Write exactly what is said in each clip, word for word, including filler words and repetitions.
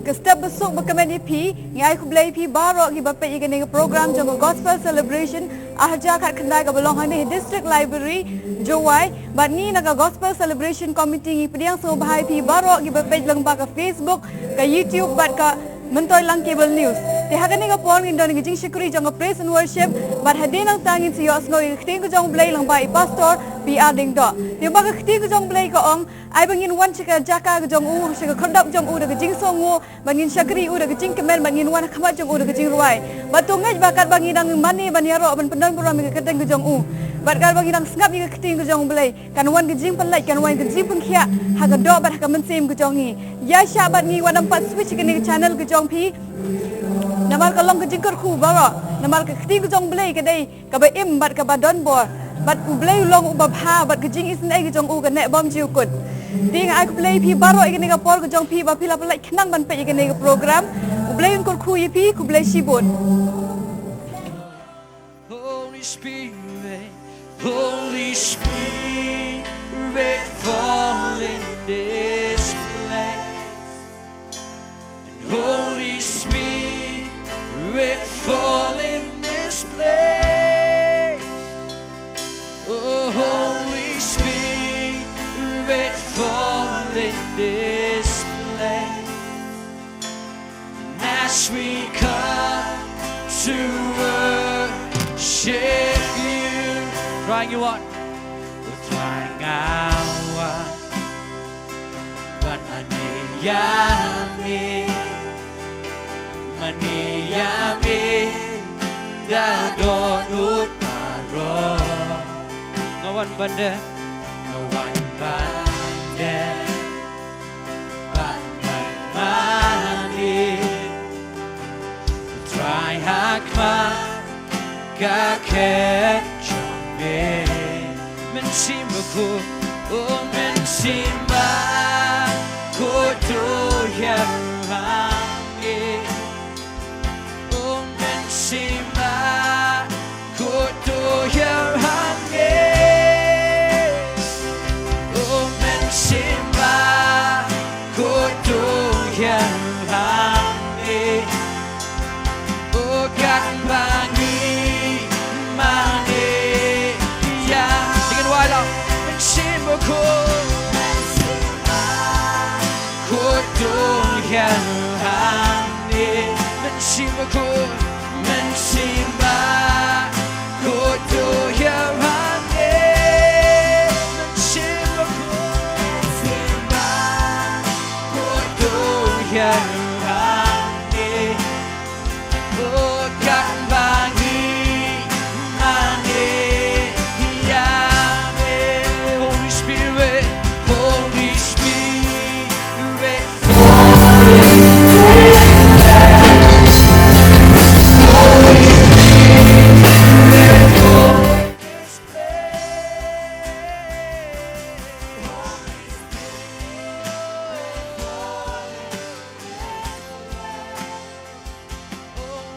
Ka step ba suk ba kmen ïa phi, ngi ai khublei ïa phi baroh kiba peit ïa kane ka program jong ka Gospel Celebration ar hajar khatkhyndai kaba long hangne ha District Library, Jowai. Bad ngi na ka Gospel Celebration Committee ngi pdiang sngewbha ïa phi baroh kiba peit lyngba ka Facebook, ka YouTube bad ka Myntoi Lang Cable News. Te ha kane ka por ngin don ka jingshakri jong ka Praise and Worship, bad hadien nangta ngin sa ïohsngew ïa ka ktien ka jong U Blei lyngba i Pastor P R Diengdoh. Te ba ka ktien ka jong U Blei ka ong, ai ba ngin wan sha ka jaka ka jong u, sha ka khyrdop jong u da ka jingsngewnguh, bad ngin shakri u da ka jingkmen, bad ngin wan ha khmat jong u da ka jingrwai. Bad to ngeit ba katba ngi dang mane ban ïaroh ban pyndonburom ïa ka kyrteng ka jong u, bad katba ngi dang sngap ïa ka ktien ka jong U Blei, kan wan ka jingpynlait, kan wan ka jingpynkhiah ha ka doh bad ha ka mynsiem ka jong ngi. Ïaishah bad ngi, wat nym pat switch ïa kane ka channel ka jong phi. Namar ka long ka jingkyrkhu baroh, namar ka ktien ka jong U Blei ka dei kaba im bad kaba don bor, bad U Blei u long uba bha, bad ka jingisynei ka jong u ka neh bymjukut. Te nga ai khublei ïa phi baroh ïa kane ka por ka jong phi ba phi la pynlait khnang ban peit ïa kane ka program. U Blei un kyrkhu ïa phi, khublei shibun. Holy Spirit, Holy Spirit, fall in this place. Holy Spirit, fall in this place. Oh, Holy Spirit, fall in this place. As we come to worship you. Trai ngi wan. Trai nga wan. Bad mane ïa me, mane ïa me, da dohnud baroh. Nga wan ban dep, nga wan ban dep, bad ban mane. Trai ha khmat ka khet jong me. Mynsiem Bakhuid, o Mynsiem Bakhuid, to ïaid hangne. O Mynsiem Bakhuid, to ïaid hangne. O Mynsiem Bakhuid, to ïaid hangne. O katba ngi mane ïa. Dei ngin wai lang. Mynsiem Bakhuid, Bakhuid, to ïaid hangne. Mynsiem Bakhuid, Mynsiem Bakhuid, to ïaid hangne. Mynsiem Bakhuid, Mynsiem Bakhuid, to ïaid hangne. Oh, katba ngi mane ïa me. Holy Spirit, Holy Spirit, oh,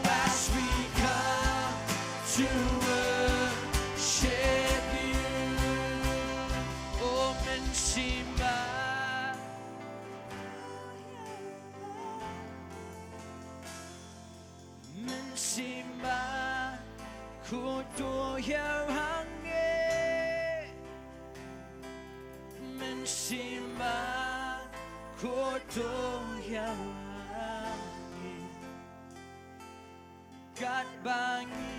as we come to worship you, oh, Mynsiem Bakhuid. Mynsiem Bakhuid, to ïaid hangne. Mynsiem Bakhuid, to ïaid hangne. Katba ngi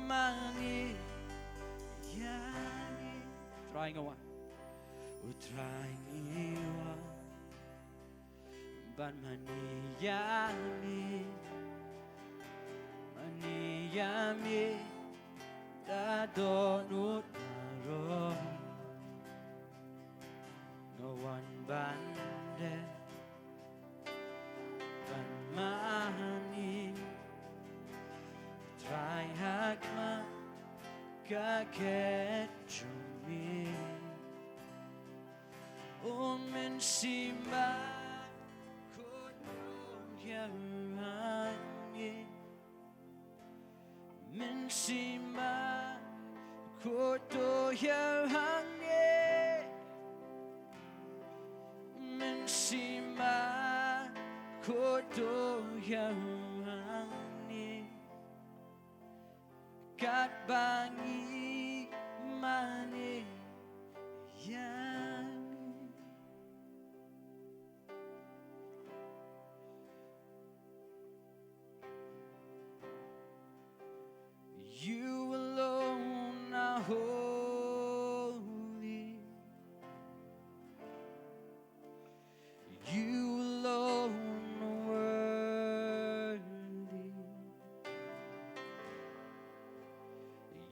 mane ïa me. Trai nga wan. O Trai ngi wan. Bad mane ïa me, mane ïa me, da dohnud baroh. Nga wan ban dep, ban mane, Trai ha khmat ka khet jong me. O Mynsiem Bakhuid, to ïaid hangne. Mynsiem Bakhuid, to ïaid hangne. Mynsiem Bakhuid, Put to your hand. Kat ba ngi mane ïa ngi. You alone are holy. You alone are worthy.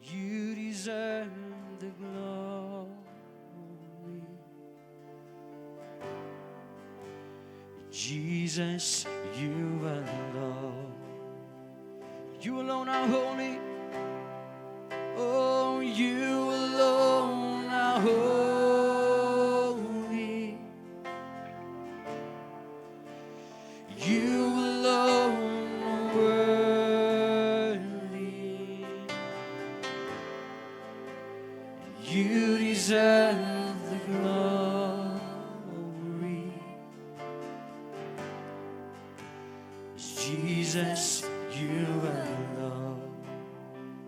You deserve the glory. Jesus, you alone. You alone are holy. Oh, you alone are holy. You alone are worthy. You deserve the glory. Jesus, you alone.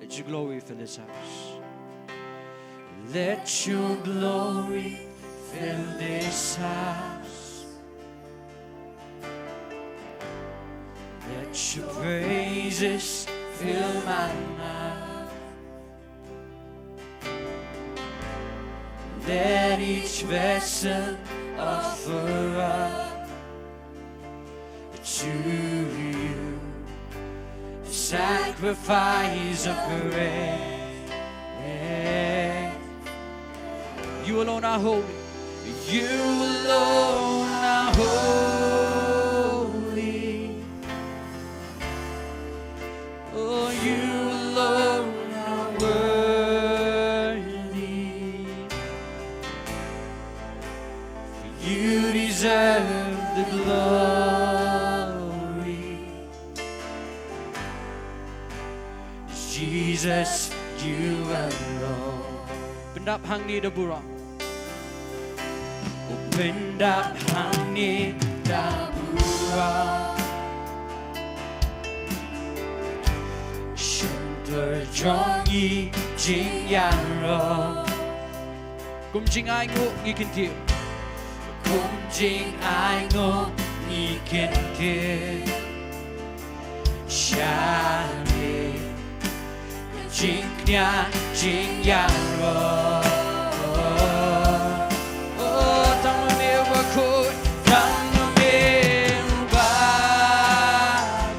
Let your glory fill this house. Let your glory fill this house. Let your praises fill my mouth. Let each vessel offer up to you a sacrifice of praise. You alone are holy. You alone are holy. Oh, you alone are worthy. You deserve the glory. Jesus, you alone. Pyndap hangne da burom. Oh, pyndap hangne da burom. Shyntur jong ngi jingïaroh. Kum jingainguh ngi kyntiew. Kum jingainguh ngi kyntiew. Shane jingkñia jingïaroh. Oh, tang ma me uba khuid, tang ma me uba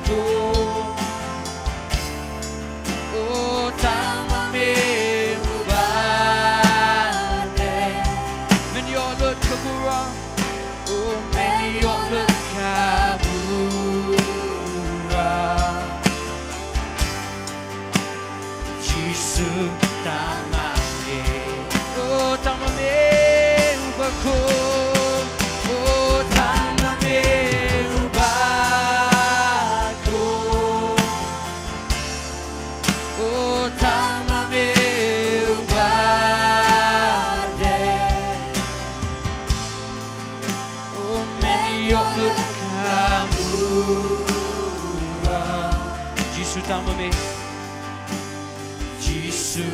khuid. Oh, tang ma me uba dei. Men ïoh lut ka burom. Oh, men ïoh lut ka burom. Jisu, tang ma me. Oh, tang ma me uba khuid. Oh, tang ma me uba khuid. Oh, tang ma me uba dei. Oh, men ïoh lut ka burom. Jisu, tang ma me. Jisu,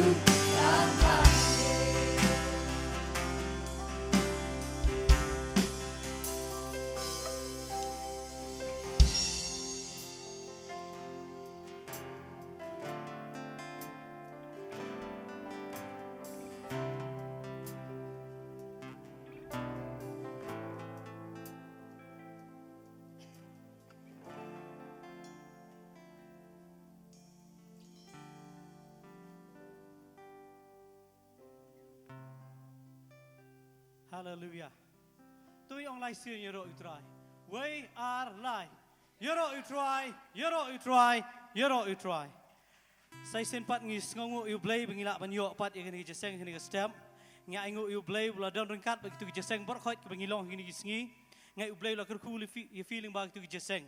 tang ma me. Haleluia. To ong lai sien, ïaroh ïa u Trai. Wei ar lai. Ïaroh ïa u Trai, ïaroh ïa u Trai, ïaroh ïa u Trai. Sa shisien pat ngi sngewnguh ïa u Blei ba ngi lah ban ïoh pat ïa kane ka jingïaseng ha kane ka step. Ngi ainguh ïa u Blei ba u la don ryngkat bad kito ki jingïaseng baroh khoit kiba ngi long ha kine ki sngi. Ngi ainguh ïa u Blei u la kyrkhu ïa phi, ïa phi lyngba kito ki jingïaseng.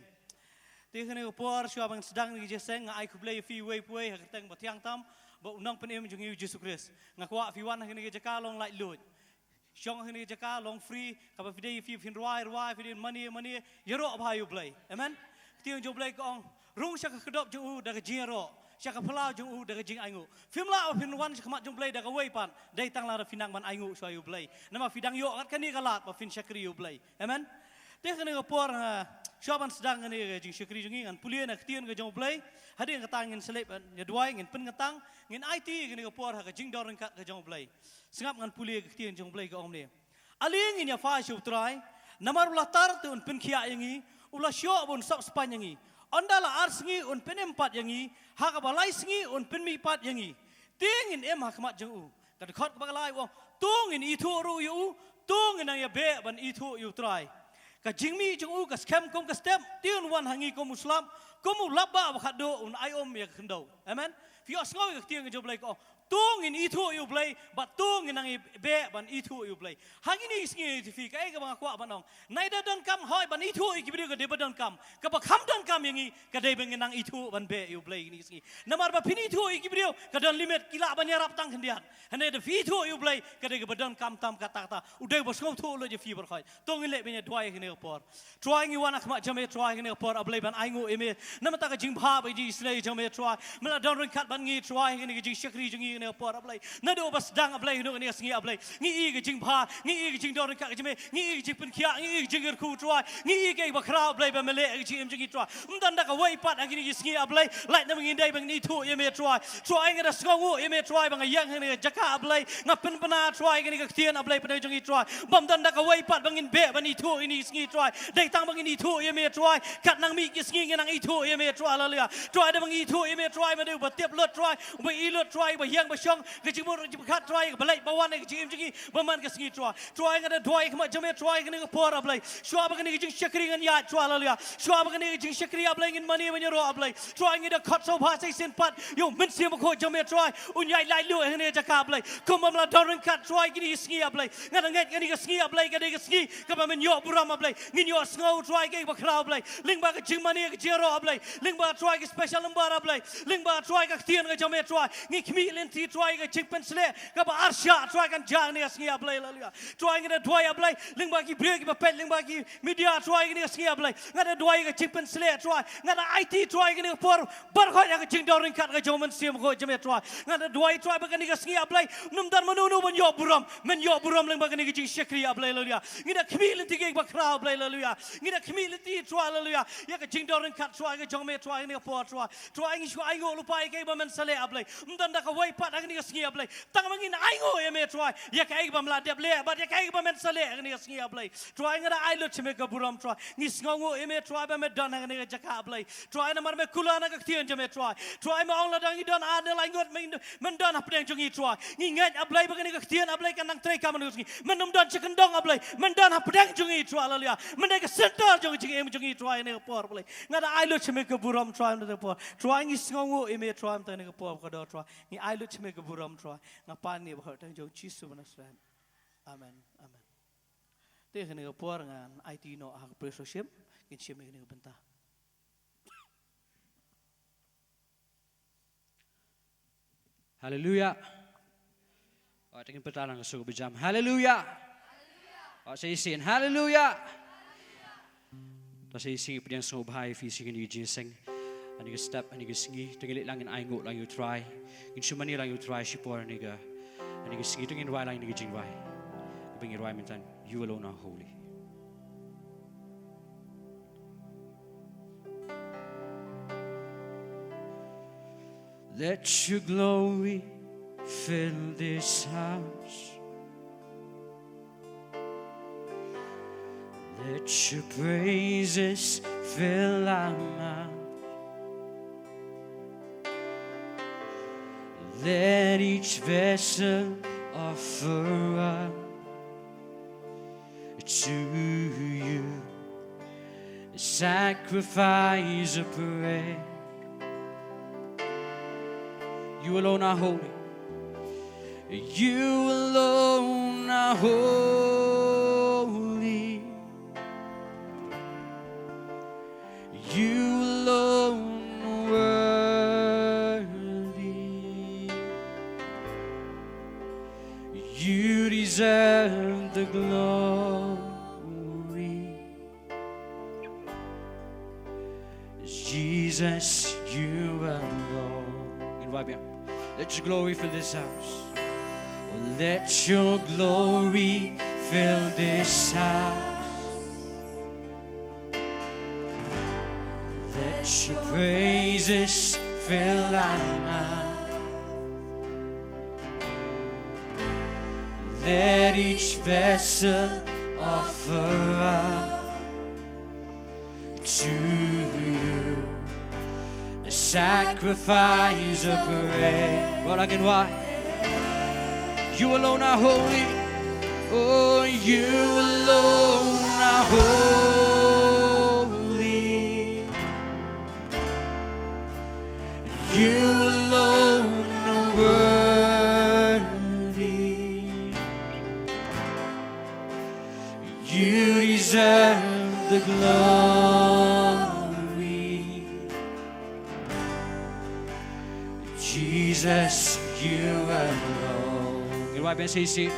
Te ha kane ka por shuwa ban sdang kane ka jingïaseng, nga ai khublei ïa phi uwei pa uwei ha ka kyrteng ba thiang tam bad u Nongpynim jong ngi u Jisu Khrist. Nga kwah phi wan ha kane ka jaka long laitluid. shong ha kane ka jaka long free, kaba phi dei phi phin rwai rwai, phi dei mane mane, ïaroh bha ïa U Blei. Amen. Ka ktien jong U Blei ka ong, rung sha ka kdop jong u da ka jingïaroh, sha ka phyllaw jong u da ka jingainguh. Phim lah ba phin wan sha khmat jong U Blei da kawei pat, dei tang lada phi nang ban ainguh shuwa ïa U Blei. Namar phi dang ïoh kat kane ka lad ba phin shakri ïa U Blei. Amen. Te kane ka por, ah, shuwa ban sdang kane ka jingshakri jong ngi, ngan pule na ka ktien ka jong U Blei. Hadien kata ngin sa leit ban ïa duwai, ngin pynkyntang, ngin aiti kane ka por ha ka jingdon ryngkat ka jong U Blei. Sngap, ngan pule ka ktien jong U Blei, ka ong kumne. Ale, ngin ïa phai sha U Trai, namar u la tar te un pynkhiah ïa ngi, u la shoh ba un sop spaiñ ïa ngi. Ynda la ar sngi un pynim pat ïa ngi, ha kaba lai sngi un pynmih pat ïa ngi. Te ngin im ha khmat jong u. Ka dkhot kaba lai u ong, to ngin ithuh ruh ïa u, to ngin nang ïa beh ban ithuh ïa U Trai. Ka jingmih jong u ka skhem kum ka step, te un wan ha ngi kum u slap, kum u lapbah ba khatduh un ai um ïa ka khyndew. Amen. Phi ïohsngew ïa ka ktien ka jong U Blei ka ong, to ngin ithuh ïa U Blei, bad to ngin nang ïa beh ban ithuh ïa U Blei. Ha kine ki sngi, ïa phi, kaei kaba nga kwah ban ong, nai da donkam hoi ban ithuh ïa ki briew ka dei ba donkam. Kaba kham donkam ïa ngi ka dei ba ngin nang ithuh ban beh ïa U Blei kine ki sngi. Namar ba phin ithuh ïa ki briew ka don limit, ki lah ban ïarap tang khyndiat. Hynrei da phi ithuh ïa U Blei ka dei kaba donkam tam katta katta. U dei ba sngewthuh lut ïa phi baroh. To ngin leit ban ïa duwai ha kane ka por. Trai, ngi wan ha khmat jong me Trai ha kane ka por, A Blei, ban ainguh ïa me. Namar kata ka jingbha bad ka jingisynei jong me Trai, me la don ryngkat bad ngi Trai ha kane ka jingshakri jong ngi ha kane ka por, A Blei. Naduh ba sdang, A Blei, haduh kane ka sngi, A Blei, ngi ïohi ka jingbha, ngi ïohi ka jingdon ryngkat ka jong me, ngi ïohi ka jingpynkhiah, ngi ïohi ka jingkyrkhu Trai, ngi ïohi kaei ba khraw, A Blei, ba me leh ha ka jingim jong ngi Trai. Ym don da kawei pat ha kine ki sngi, A Blei, lait namar ngi dei ba ngin ithuh ïa me Trai. Trai, nga da sngewnguh ïa me Trai ba nga ïeng ha kane ka jaka, A Blei, nga pynbna Trai kane ka ktien, A Blei, pynban jong ngi Trai. Bym don da kawei pat ba ngin beh ban ithuh ïa kine ki sngi Trai. Dei tang ba ngin ithuh ïa me Trai. Katba nang mih ki sngi ngin nang ithuh ïa me Trai, haleluya. Trai, da ba ngin ithuh ïa me Trai, me dei uba tip lut Trai, uba i lut Trai, uba ïeng ba shong, ka jingmut ka jingpyrkhat Trai, kaba leit ba wan ha ka jingim jong ngi ba man ka sngi Trai. Trai, nga da duwai ha khmat jong me Trai ha kane ka por, A Blei. Shuwa ba kane ka jingshakri ngan ïaid Trai, haleluya. Shuwa ba kane ka jingshakri, A Blei, ngin mane ban ïaroh, A Blei. Trai, ngi da khot sngewbha sa shisien pat ïa U Mynsiem Bakhuid jong me Trai, un ïaid laitluid ha kane ka jaka, A Blei. Kumba me la don ryngkat Trai kine ki sngi, A Blei. Nga da ngeit kane ka sngi, A Blei, ka dei ka sngi kaba men ïoh burom, A Blei. Ngin ïohsngew Trai kaei ba khraw, A Blei. Lyngba ka jingmane ka jingïaroh, A Blei. Lyngba Trai ka special number, A Blei. Lyngba Trai ka ktien ka jong me Trai. Ngi khmih lynti Trai ka jingpynsleh kaba arshah Trai kan jia ha kane ka sngi, A Blei, haleluya. Trai, nga da duwai, A Blei, lyngba ki briew kiba peit lyngba ki media Trai ha kane ka sngi, A Blei. Nga da duwai ka jingpynsleh Trai. Nga da aiti Trai ha kane ka por baroh ha ka jingdon ryngkat ka jong U Mynsiem Bakhuid jong me Trai. Nga da duwai Trai ba kane ka sngi, A Blei, ym don mano mano ban ïoh burom, men ïoh burom lyngba kane ka jingshakri, A Blei, haleluya. Ngi da khmih lynti kaei ba khraw, A Blei, haleluya. Ngi da khmih lynti Trai, haleluya, ïa ka jingdon ryngkat Trai ka jong me Trai ha kane ka por Trai. Trai, ngi shu ainguh lypa ïa kaei ba men sa leh, A Blei. Ym don da kawei pat ha kane ka sngi, A Blei, tang ba ngin ainguh ïa me Trai ïa kaei ba me la dep leh bad ïa kaei ba men sa leh ha kane ka sngi, A Blei. Trai, nga da ai lut sha me ka burom Trai. Ngi sngewnguh ïa me Trai ba me don ha kane ka jaka, A Blei. Trai, namar me kular na ka ktien jong me Trai. Trai, me ong lada ngi don ar ne lai ngut, men, men don hapdeng jong ngi Trai. Ngi ngeit, A Blei, ba kane ka ktien, A Blei, kan nang treikam ha kane ka sngi. Men ym don sha kyndong, A Blei, men don hapdeng jong ngi Trai, haleluya. Men dei ka center jong ka jingim jong ngi Trai ha kane ka por, A Blei. Nga da ai lut sha me ka burom Trai ha kane ka por. Trai, ngi sngewnguh ïa me Trai ha kane ka por kaba kordor Trai. Ngi ai lut sha me ka burom Trai. Nga pan ïa kane ha ka kyrteng jong U Jisu ba Nasaret. Amen. Amen. Te ha kane ka por ngan aiti noh ha ka praise worship, kin shim ïa kane ka bynta. Haleluya. Wat, te ngin pyntrei lang ka sur kaba jam. Haleluya. Wat, sa shisien. Haleluya. To sa shisien, pdiang sngewbha ïa phi sha kane ka jingïaseng. Ha kane ka step, ha kane ka sngi, to ngin leit lang, ngin ainguh lang ïa U Trai. Ngin shu mane lang ïa U Trai shipor ha kane ka, ha kane ka sngi, to ngin rwai lang ïa kane ka jingrwai kaba ngi rwai mynta, You alone are holy. Let your glory fill this house. Let your praises fill our mouth. Let each vessel offer up to you a sacrifice of praise. You alone are holy. You alone are holy. You alone are worthy. You deserve Glory. Jesus, you alone. Ngin wai biang. Let your glory fill this house. Oh, let your glory fill this house. Let your praises fill our mouth. Let each vessel offer up to you a sacrifice of praise. Well, I can why. You alone are holy. Oh, you alone are holy. You alone are worthy. You deserve the glory. Jesus, you alone. Ngin wai biang shisha.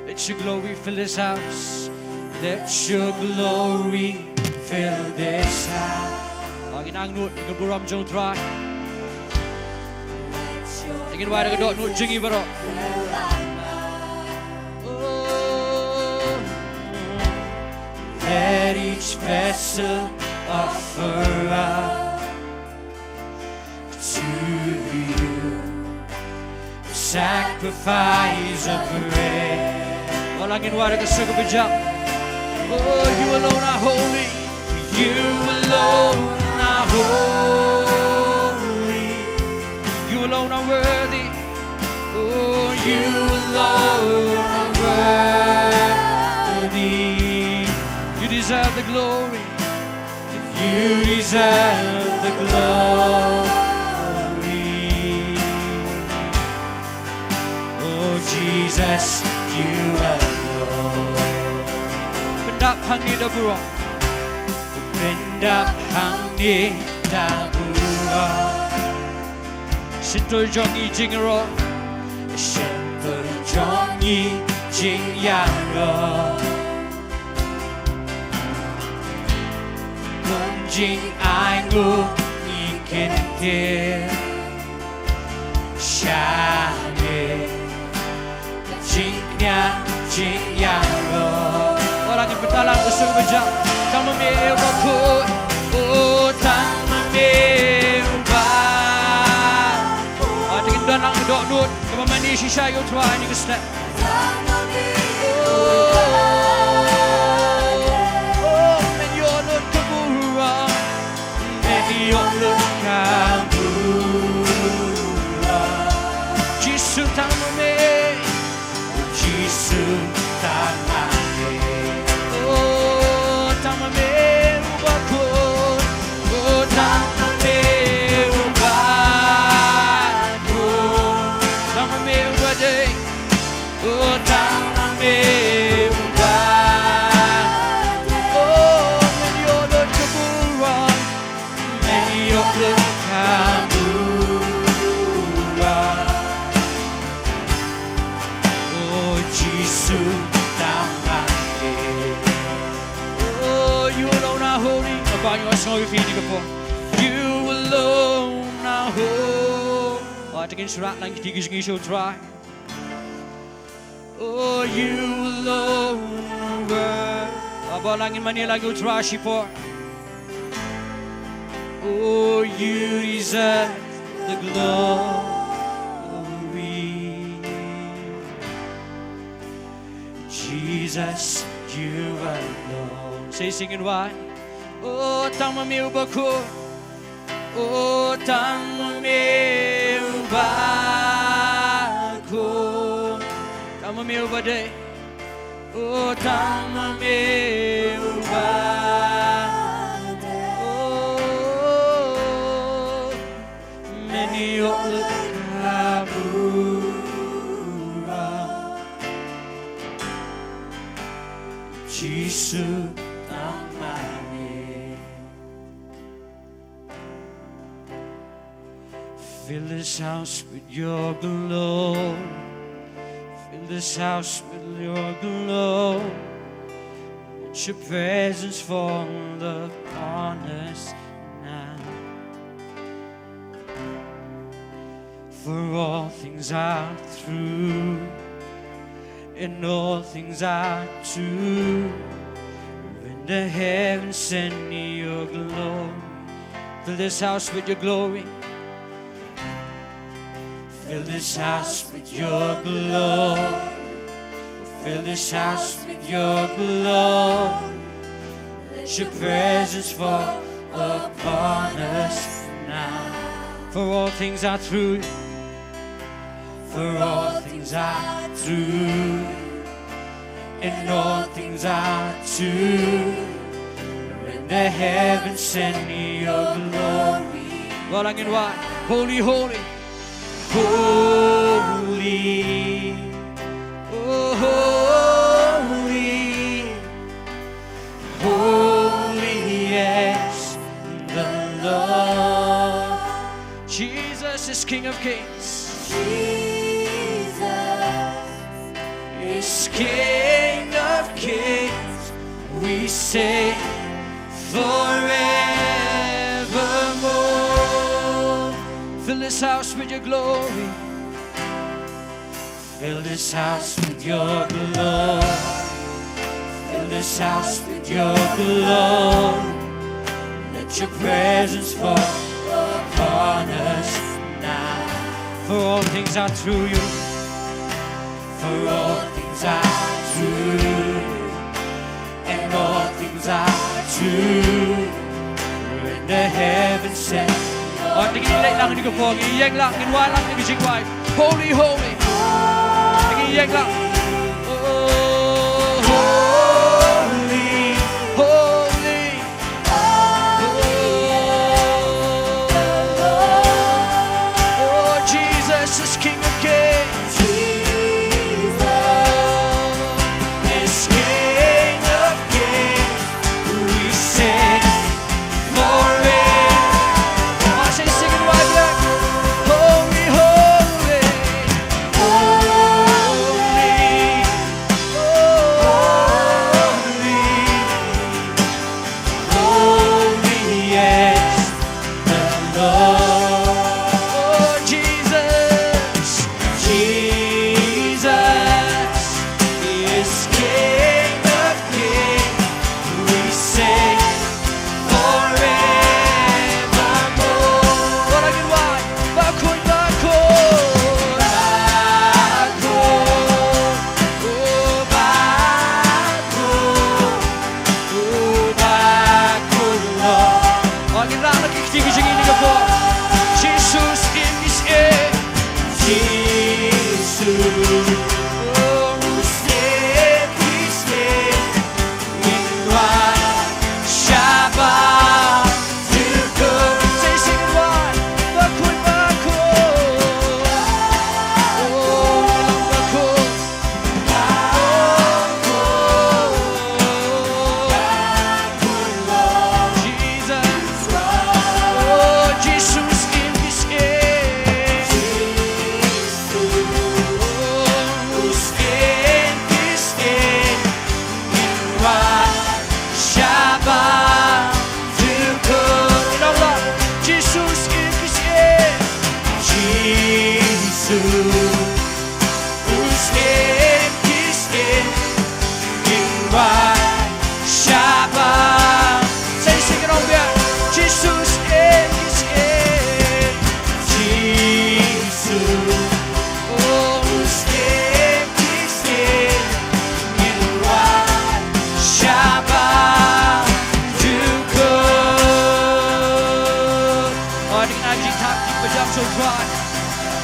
Let your glory fill this house. Let your glory fill this house. Ngin angnud ïa ka burom jong U Trai. Ngin wai da ka dohnud jong ngi baroh. Oh, let each vessel offer up to you a sacrifice of praise. Wan lang ngin wad da ka sur kaba jam. Oh, you alone are holy. You alone are holy. You alone are worthy. Oh, you alone are worthy. You deserve the glory. You deserve the glory. Oh, Jesus, you alone. Pyndap hangne da burom. Pyndap hangne da burom. Shyntur jong ngi jingïaroh. Shyntur jong ngi jingïaroh. Bun jingainguh ngi kyntiew sha me. Jingkñia jingïaroh. Wan lang ngin bynta lang ka sur kaba jam. Tang ma me, eh, U Bakhuid. Oh, tang ma me, eh, U Bakhuid. Ah, te ngin don lang ka dohnud kaba mane shisha ïa U Trai ha kane ka step. Oh, men ïoh lut ka burom. Men ïoh lut ka burom. Jisu, tang ma me. Jisu, tang ma me. Oh, tang ma me, U Bakhuid. Oh, tang ma me, U Bakhuid. Tang ma me, U Badei. Oh, tang ma me, U Bakhuid. Oh, men ïoh lut ka burom. Men ïoh lut ka burom. Oh, Jisu, tang ma me. Oh, you alone are holy. Kaba ngi wan sngew ïa phi ha kane ka por. You alone are holy. Ah, te ngin shah lang kti ki jingïaroh sha U Trai. Oh, you alone are worthy. Wan lang ngin mane lang ïa U Trai shipor. Oh, you deserve the glory. Jesus, you alone. Sa shisien ngin wai. Oh, tang ma me, U Bakhuid. Oh, tang ma me, U Bakhuid. Tang ma me, U Badei. Oh, tang ma me, U Badei. Oh, men ïoh lut ka burom. Jisu, tang ma me. Fill this house with your glory. Fill This house with your glory. Let your presence fall upon us now. For all things are true, and all things are true. When the heavens send your glory, fill this house with your glory. Fill this house with your glory. Fill this house with your glory. Let your presence fall upon us now. For all things are true. For all things are true. And all things are true. When the heavens send your glory. Walang inwa. Holy, holy. Holy. Oh, holy. Holy is the Lord. Jesus is King of Kings. Jesus is King of Kings. We say forevermore. Fill this house with your glory. Fill this house with your glory. Fill this house with your glory. Let your presence fall upon us now. For all things are true, you. For all things are true. And all things are true. When the heavens send. Oh, ngi leh lang ngi ka por, ngi ïeng lang, ngi wai lang, ngi jingwai. Holy, holy. Ngi ïeng lang. Oh, holy, holy. Oh, Jesus is King of Kings. Jesus is King of Kings. We sing forever. Come on, say, sing it right back. Holy, holy, holy, holy. Holy is the Lord. Oh, Jesus. Jesus is King of kings. We sing forevermore. What a good one. Bakun, bakun. Bakun. Oh, bakun. Uba kula. Ong ïa la ki kti ki jingim ïa ka por. Jesus in this air. Jesus. Oh, stay, please stay. In what Shabbat you go. Say, sing it wide. Bakun, bakun. Oh, bakun. Jesus. Uskit ki skit, in wat Shabbat. Say, sing it all together. Jesus in ki skit. Jesus. Oh, uskit ki skit, in wat Shabbat you go. Oh, ding na jingthap jingpajam sha u Trai.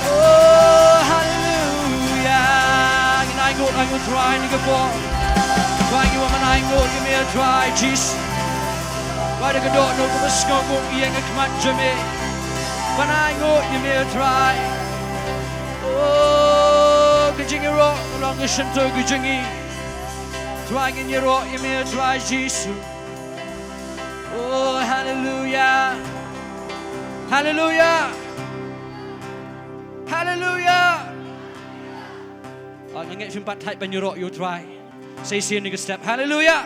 Oh, haleluya. Ngin ainguh, ainguh Trai, ha kane ka por. Trai, ngi wan ban ainguh ïa me Trai Jisu. Wat da ka dohnud kaba sngewbha ïa ka khmat jong me. Ban ainguh ïa me Trai. Oh, ka jingïaroh ka long ka shyntur ka jong ngi. Trai, ngin ïaroh ïa me Trai Jisu. Oh, haleluya. Haleluya. Haleluya. Oh, Nga ngeit phim pat thait ban ïaroh ïa u Trai. Sa shisien ha kane ka step. Haleluya.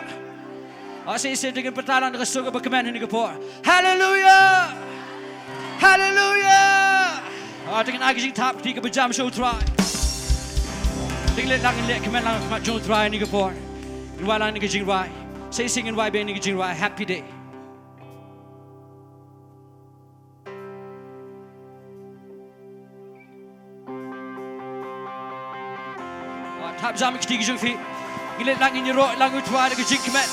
Oh, sa shisien to ngin pynthikna ka sur kaba kmen ha kane ka por. Haleluya. Haleluya. Oh, to ngin ai ka jingthap kti kaba jam sha u Trai. To ngin leit lang, ngin leit kmen lang ha khmat jong u Trai ha kane ka por. Ngin wai lang ha kane ka jingrwai. Sa shisien ngin wai biang ha kane ka jingrwai Happy Day. Wat thap jam ïa ki kti ki jong phi. Ngin leit lang, ngin ïaroh lang ïa u Trai da ka jingkmen.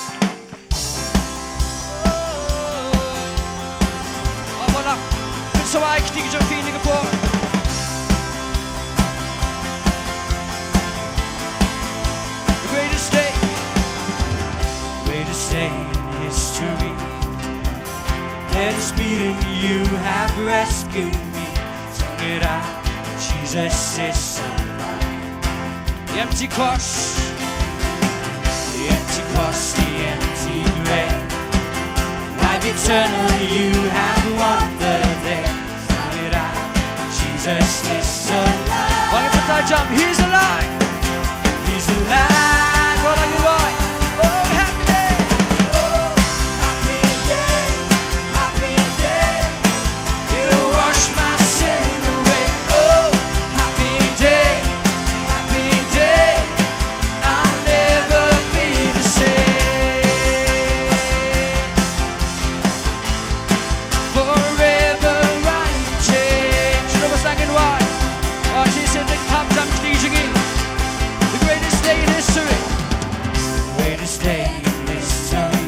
Wat ba la pynsawai ïa ki kti ki jong phi ha kane ka por. The greatest day. Greatest day in history. That is beating, you have rescued me. Sing it out, Jesus is alive. The empty cross, the empty cross, the empty grave. Life eternal, you have won the day. Sing it out, Jesus is alive. Why don't you put that jump? He's alive. He's alive. Well, are you right? Oh, happy day. Oh, happy day. Happy day. You wash my sin away. Oh, happy day. Happy day. I'll never be the same. Forever I am changed. Sngewbha sa ngin wai. Oh, sa shisien to ngin thap jam ïa ki kti ki jong ngi. The greatest day in history. Greatest day in history.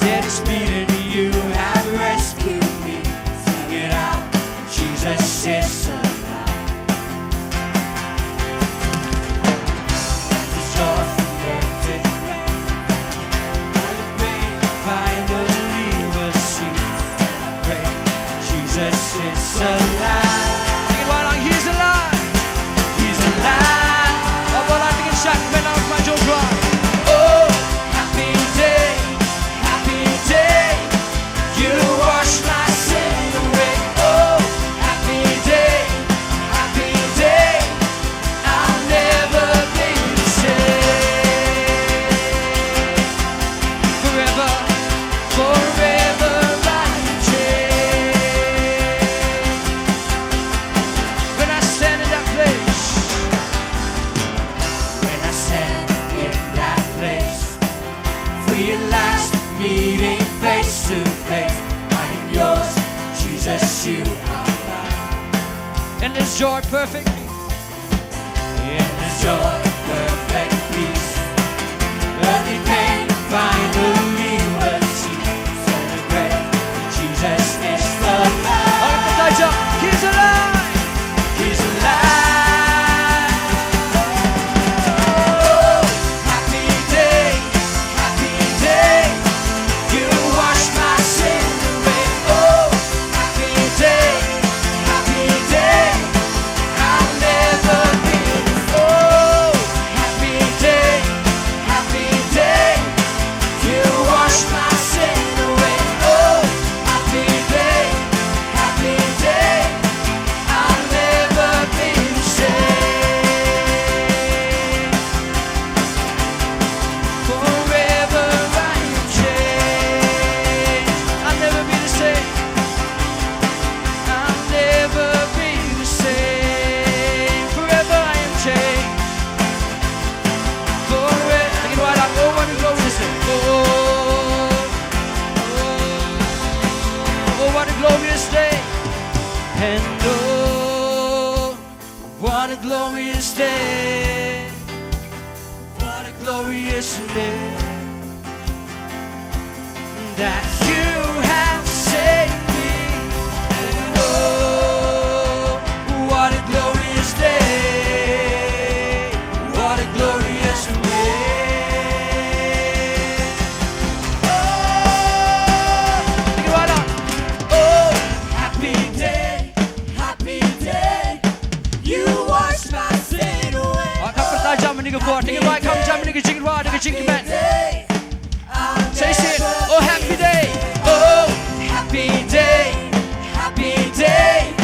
Dead is beaten, you have rescued me. Sing it out. Jesus is alive. And the joy from death is great. All the pain finally was seen. Great, Jesus is alive. Sing it, why not? He's alive. He's alive. Oh, well, I think it's Shaq, man, I'm my joy. Oh, happy day, happy day. You wash my sin away. Oh, happy day, happy day. I'll never be the same. Forever, forever I am changed. When I stand in that place, when I stand in that place, for your last meeting face to face, I am yours, Jesus, you are mine. And there's joy perfect. And there's joy, perfect peace. Earthly pain finally was seen. Celebrate, Jesus is alive. He's alive. He's alive. Oh, happy day, happy day. You wash my sin away. Oh, happy day, happy day. I'll never be the same. Oh, happy day, happy day. You wash my sin away. Oh, happy day, happy day. I'll never be the same. Forever I am changed. I'll never be the same. I'll never be the same. Forever I am changed. Forever. Take it right up. Oh, what a glorious day. Oh, oh, oh, what a glorious day. And oh, what a glorious day. What a glorious day that you have saved me. And oh, what a glorious day. What a glorious day. Oh, take it right up. Oh, happy day. Happy day, you wash my sin away. Ah, kham pyrta jam ha kane ka por. Take it right, kham jam ha kane ka jingrwai, ha kane ka jingkmen. Say it. Oh, happy day. Oh, happy day, happy day.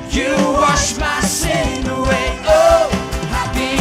You wash my sin away. Oh, happy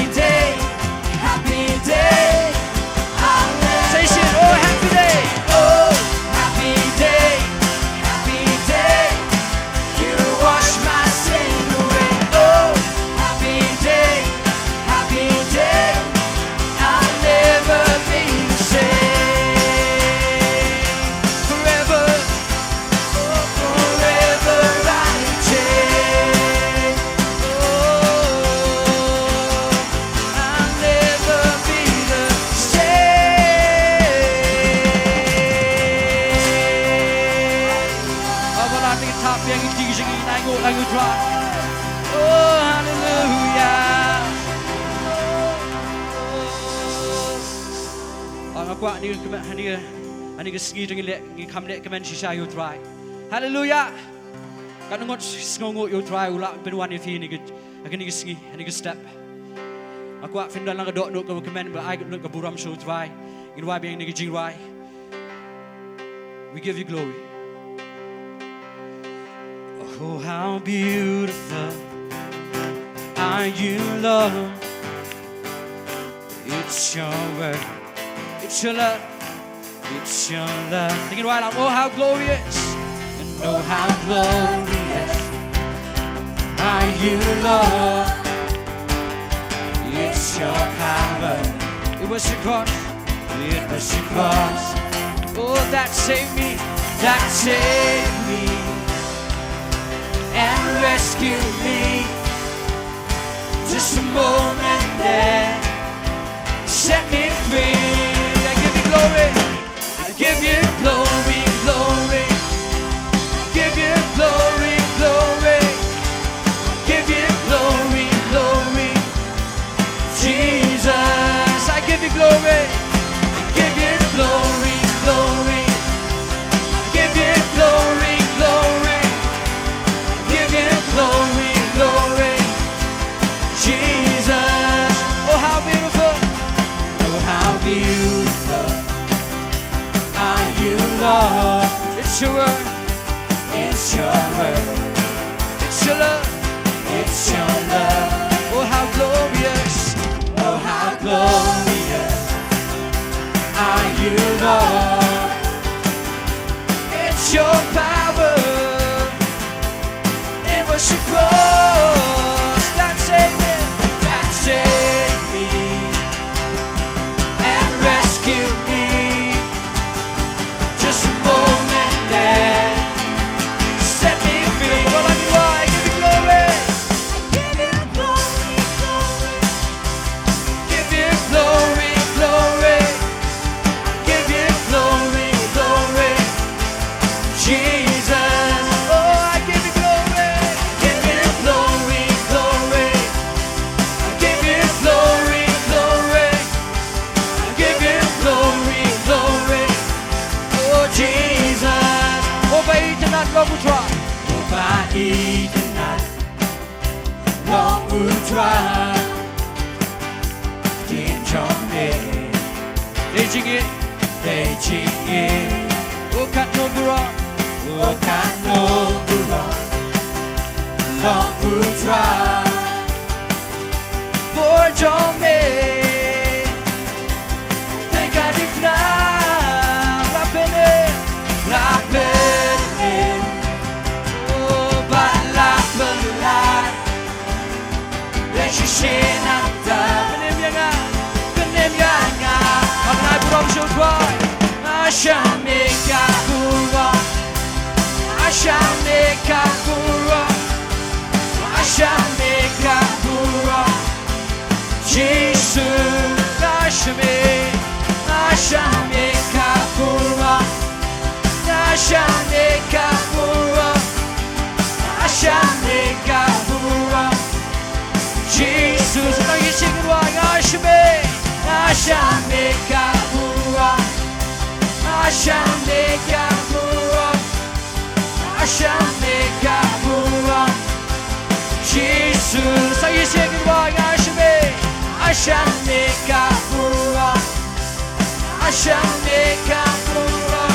Biang ïa ki jingïainguh lang ïa u Trai. Oh, haleluya. Oh, nga kwah ha kane ka, ha kane ka sngi to ngin leh, ngin kham leh kmen shisha ïa u Trai. Haleluya. Katno ngut sngewnguh ïa u Trai u lah pynwan ïa phi ha kane ka, ha kane ka sngi, ha kane ka step. Nga kwah phin don lang ka dohnud kaba kmen, ba ai ka burom sha u Trai. Ngin wai biang ha kane ka jingrwai. We give you glory. Oh, how beautiful are you, Lord. It's your word. It's your love. It's your love. Sing it right out. Oh, how glorious. And oh, how glorious are you, Lord. It's your power. It was your cross. It was your cross. Oh, that saved me. That saved me. And rescued me. Just a moment there. Set me free. I give you glory. I give you glory, glory. I give you glory, glory. I give you glory, glory. Jesus, I give you glory. I give you glory, glory. I give you glory, glory. I give you glory, glory. Jesus, oh how beautiful, oh how beautiful are you, Lord. It's your word. It's your word. It's your love. It's your love. Oh how glorious, oh how glorious are you, Lord. It's your power. It was your cross that saved me, that saved me, and rescued me. Just a moment there, set me free. Well, I give you glory. I give you glory, glory. Give you glory, glory. Give you glory, glory. Jesus, oh, I give you glory. Give you glory, glory. I give you glory, glory. I give you glory, glory. Oh, Jesus. Oh, ba itynnad long u Trai. Oh, ba itynnad long u Trai. Kin jong me. Dei jingïeit. Dei jingïeit. Oh katno burom. Oh katno burom long u Trai. Bor jong me. Tang ka dei kane la pynim, la pynim. Oh ba la pynim. Dei shisien nangta. Pynim ïa nga, pynim ïa nga. Ngan ai burom sha u Trai. Nga shah me ka burom. Nga shah me ka burom. Nga shah me ka burom. Jisu, nga shah me. Nga shah me ka burom. Nga shah me ka burom. Nga shah me ka burom. Jisu, sa tang ïa shisien ngan wai, nga shah me. Nga shah me ka burom. Nga shah me ka burom. Nga shah me ka burom. Jisu, sa ïa shisien ngan wai, nga shah me. Nga shah me ka burom. Nga shah me ka burom.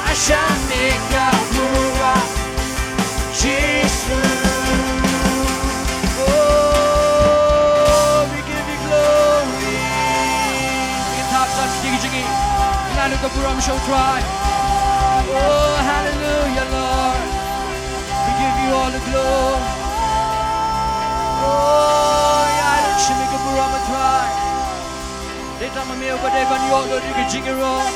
Nga shah me ka burom. Jisu. Oh, we give you glory. Ngin thap sa ki jingïeit. Ngan ai ka burom sha u Trai. Oh, hallelujah, Lord. We give you all the glory. Oh, ïa, ai lem sha me ka burom, a Trai. Dei tang ma me uba dei ban ïoh lut ïa ka jingïaroh.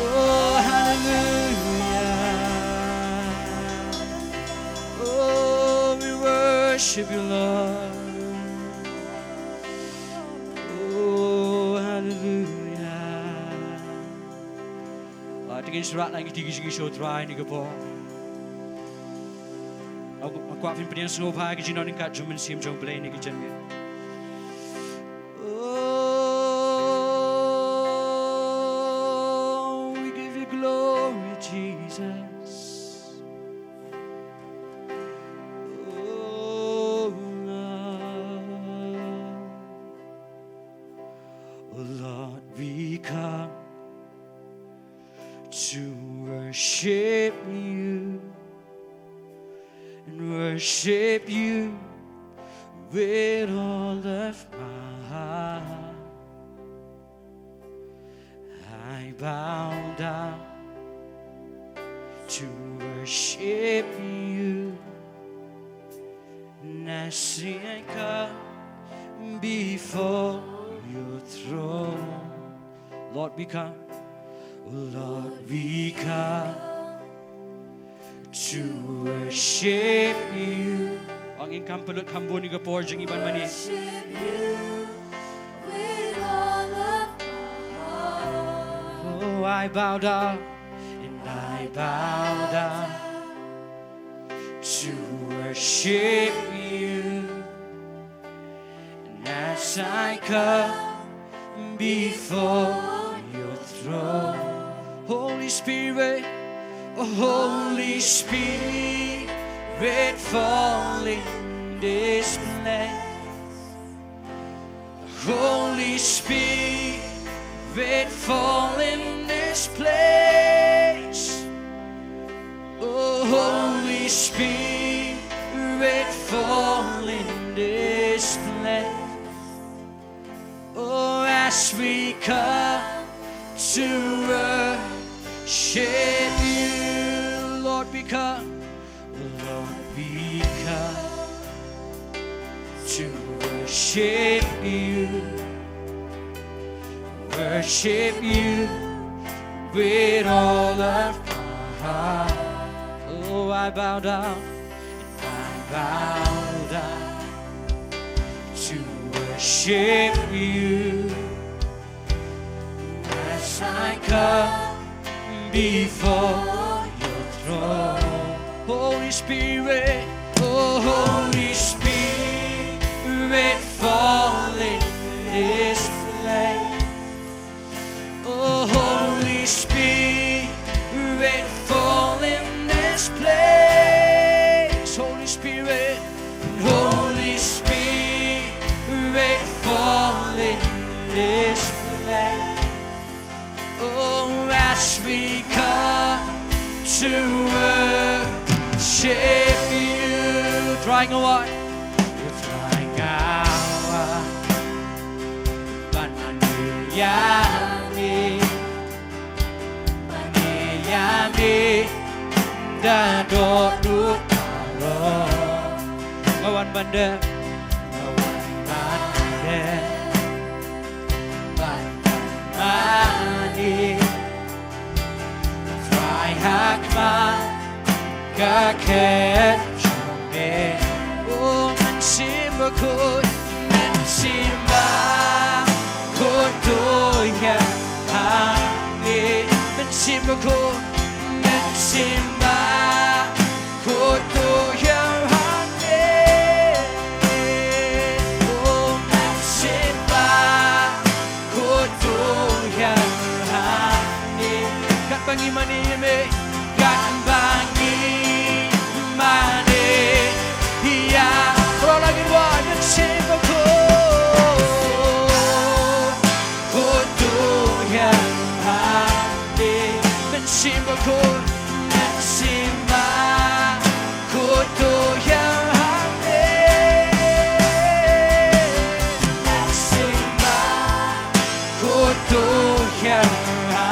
Oh, hallelujah. Oh, we worship you, Lord. Oh, hallelujah. Te ngin syrah lang kiti ki jingkyrkhu Trai ha kane ka por. Nga kwah phin pdiang sngewbha ïa ka jingdonkam jong U Blei ha kane ka janmiet. Oh, we give you glory, Jesus. Oh, Lord. Oh, Lord, we come to worship you and worship you with all of my heart. I bow down to worship you, and as I come before your throne. Lord, we come. Lord, we come to worship you. Ong in kam pynlut kam bun ïa ka por jong ngi ban mane. Worship you with all of my heart. Oh, I bow down and I bow down to worship you. And as I come before your throne, Holy Spirit, oh, Holy Spirit, fall in this place. Holy Spirit, fall in this place. Oh, Holy Spirit, fall in this place. Oh, as we come to worship you, Lord, we come. Lord, we come to worship you, worship you with all of our heart. Oh, I bow down, I bow down to worship you. As I come before your throne, Holy Spirit, oh, Holy Spirit, fall in this place. Oh, Holy Spirit, fall in this place. Holy Spirit, Holy Spirit, fall in this place. Oh, as we come to worship you. Trai nga wan. Trai nga wan ban mane ïa me. Mane ïa me da dohnud baroh. Nga wan ban dep, nga wan ban dep, ban mane. Trai ha khmat ka khet jong me. O Mynsiem Bakhuid, Mynsiem Bakhuid, to ïa ha me. Mynsiem Bakhuid, Mynsiem Bakhuid, to ïa ha me. O Mynsiem Bakhuid, to ïa ha me. Katba ngi mane ïa me, katba ngi mane ïa. Baroh la ngin wan. Mynsiem Bakhuid, to ïa ha me. Mynsiem Bakhuid, Mynsiem Bakhuid, to ïa ha me. Mynsiem Bakhuid, to ïa ha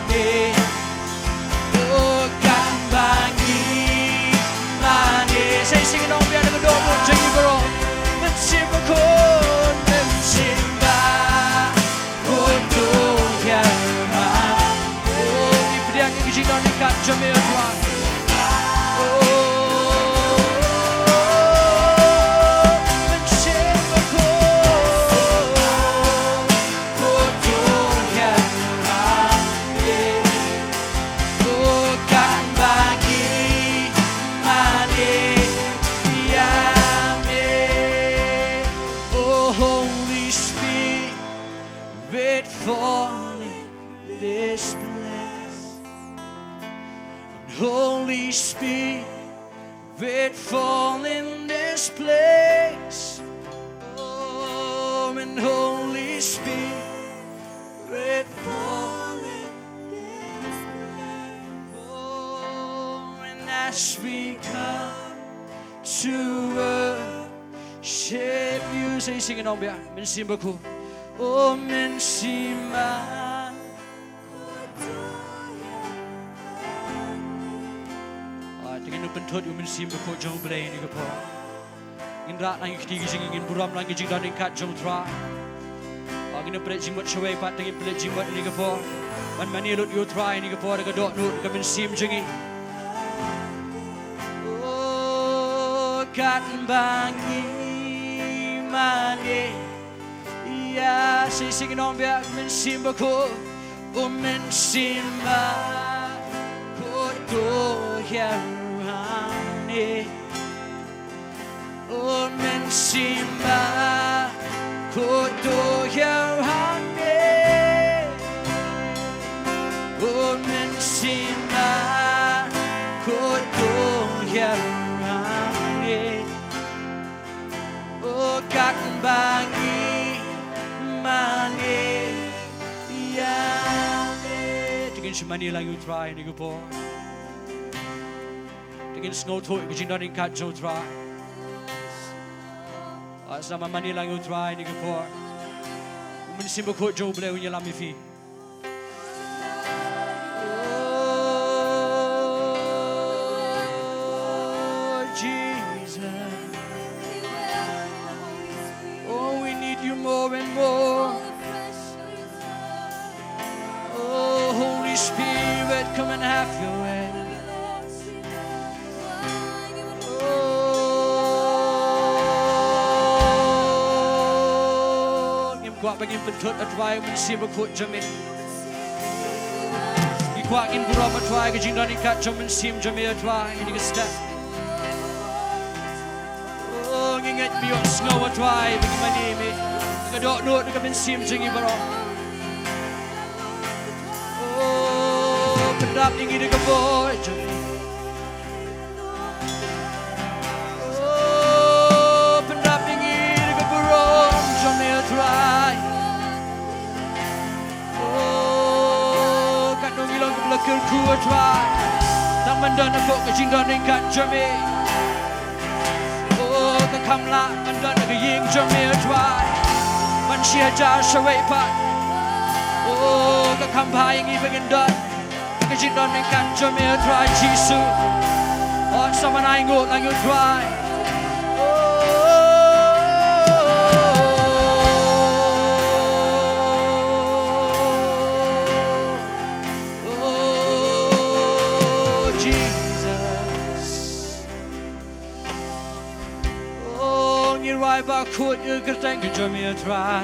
me. Oh, katba ngi mane. Sa shisien ngi ong biang na ka dohnud jong ngi baroh. Mynsiem Bakhuid, Mynsiem Bakhuid, to ïa ha. Oh, ngi pdiang ïa ka jingdonkam jong me, O Trai. Oh, Mynsiem Bakhuid, to ïa ha. Holy Spirit, fall in this place. Come and Holy Spirit, fall in this place. Come and as we come to worship you. Sa shisien ngin ong biang, Mynsiem Bakhuid. O Mynsiem Bakhuid. Ah, te ngin pynthut ïa u Mynsiem Bakhuid jong U Blei ha kane ka por. Ngin rah lang ïa ka kti ka jong ngi, ngin burom lang ïa ka jingdon ryngkat jong U Trai. Ah, ngin pynleit jingmut shawei pat, te ngin pynleit jingmut ha kane ka por ban mane lut ïa U Trai ha kane ka por, da ka dohnud ka mynsiem jong ngi. O, katba ngi mane ïa, sa shisien ngin ong biang, Mynsiem Bakhuid, O Mynsiem Bakhuid, to ïa hangne. O Mynsiem Bakhuid, to ïa hangne. O Mynsiem Bakhuid, to ïa hangne. O katba ngi mane ïa me. Te ngin sa mane lang ïa U Trai ha kane ka por. Te ngin sngewthuh ïa ka jingdon ryngkat jong U Trai. Ah, sa mane lang ïa U Trai ha kane ka por. U Mynsiem Bakhuid jong U Blei un ïalam ïa phi. Oh, Jesus. Oh, we need you more and more. Oh, Holy Spirit, come and have your way. Oh, ngim kwah ba ngin pynthut, A Trai, U Mynsiem Bakhuid jong me. Ngi kwah ngin burom, A Trai, ka jingdon ryngkat jong U Mynsiem jong me, A Trai, ha kane ka step. Oh, ngi ngeit ba ïohsngew, A Trai, ba ngi mane ïa me, da ka dohnud, da ka mynsiem jong ngi baroh. Oh, pyndap ïa ngi da ka bor jong me. Oh, pyndap ïa ngi da ka burom jong me, A Trai. Oh, katno ngi long kiba la kyrkhu, A Trai, tang ban don hapoh ka jingdon ryngkat jong me. Oh, ka kham lah ban don ha ka ïing jong me, A Trai, ban shi hajar shawei pat. Oh, ka kham bha ïa ngi ba ngin don ha ka jingdon ryngkat jong me, A Trai Jisu. Oh, sa mane, ai nguh lang ïa U Trai. Oh, oh, Jesus. Oh, ngi rwai bakhuid ïa ka kyrteng ka jong me, A Trai.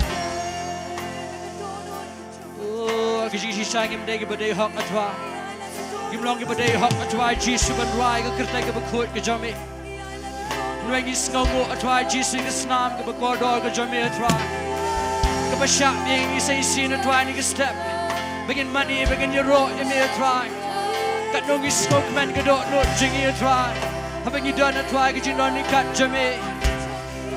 Oh, ka jingshisha ngim dei kiba dei hok, A Trai. Ngim long kiba dei hok, A Trai Jisu, ban rwai ka kyrteng kaba khuid ka jong me. Hynrei ngi sngewnguh, A Trai Jisu, ka snam kaba kordor ka jong me, A Trai, kaba shah biang ïa ngi sa shisien, A Trai, ha kane ka step, ba ngin mane, ba ngin ïaroh ïa me, A Trai. Katno ngi sngewkmen ka dohnud jong ngi, A Trai, haba ngi don, A Trai, ha ka jingdon ryngkat jong me.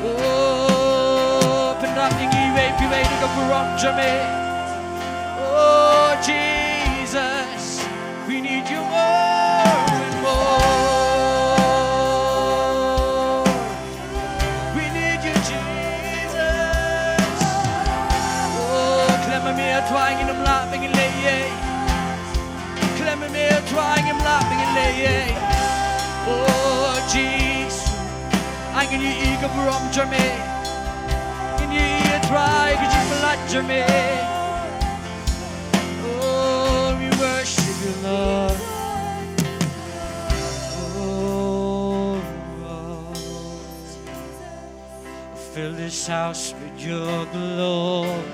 Oh, pyndap ïa ngi iwei pa iwei da ka burom jong me. Oh, Jesus, we need you more and more. We need you, Jesus. Oh, khlem ma me, A Trai, ngin ym lah ba ngin leh ei ei. Khlem ma me, A Trai, ngim lah ba ngin leh ei ei. Oh, Jisu, ai ngi ïohi ïa ka burom jong me. Ngi ïohi, A Trai, ïa ka jingpynlait jong me. Oh, we worship you, Lord. Oh, Lord. Fill this house with your glory.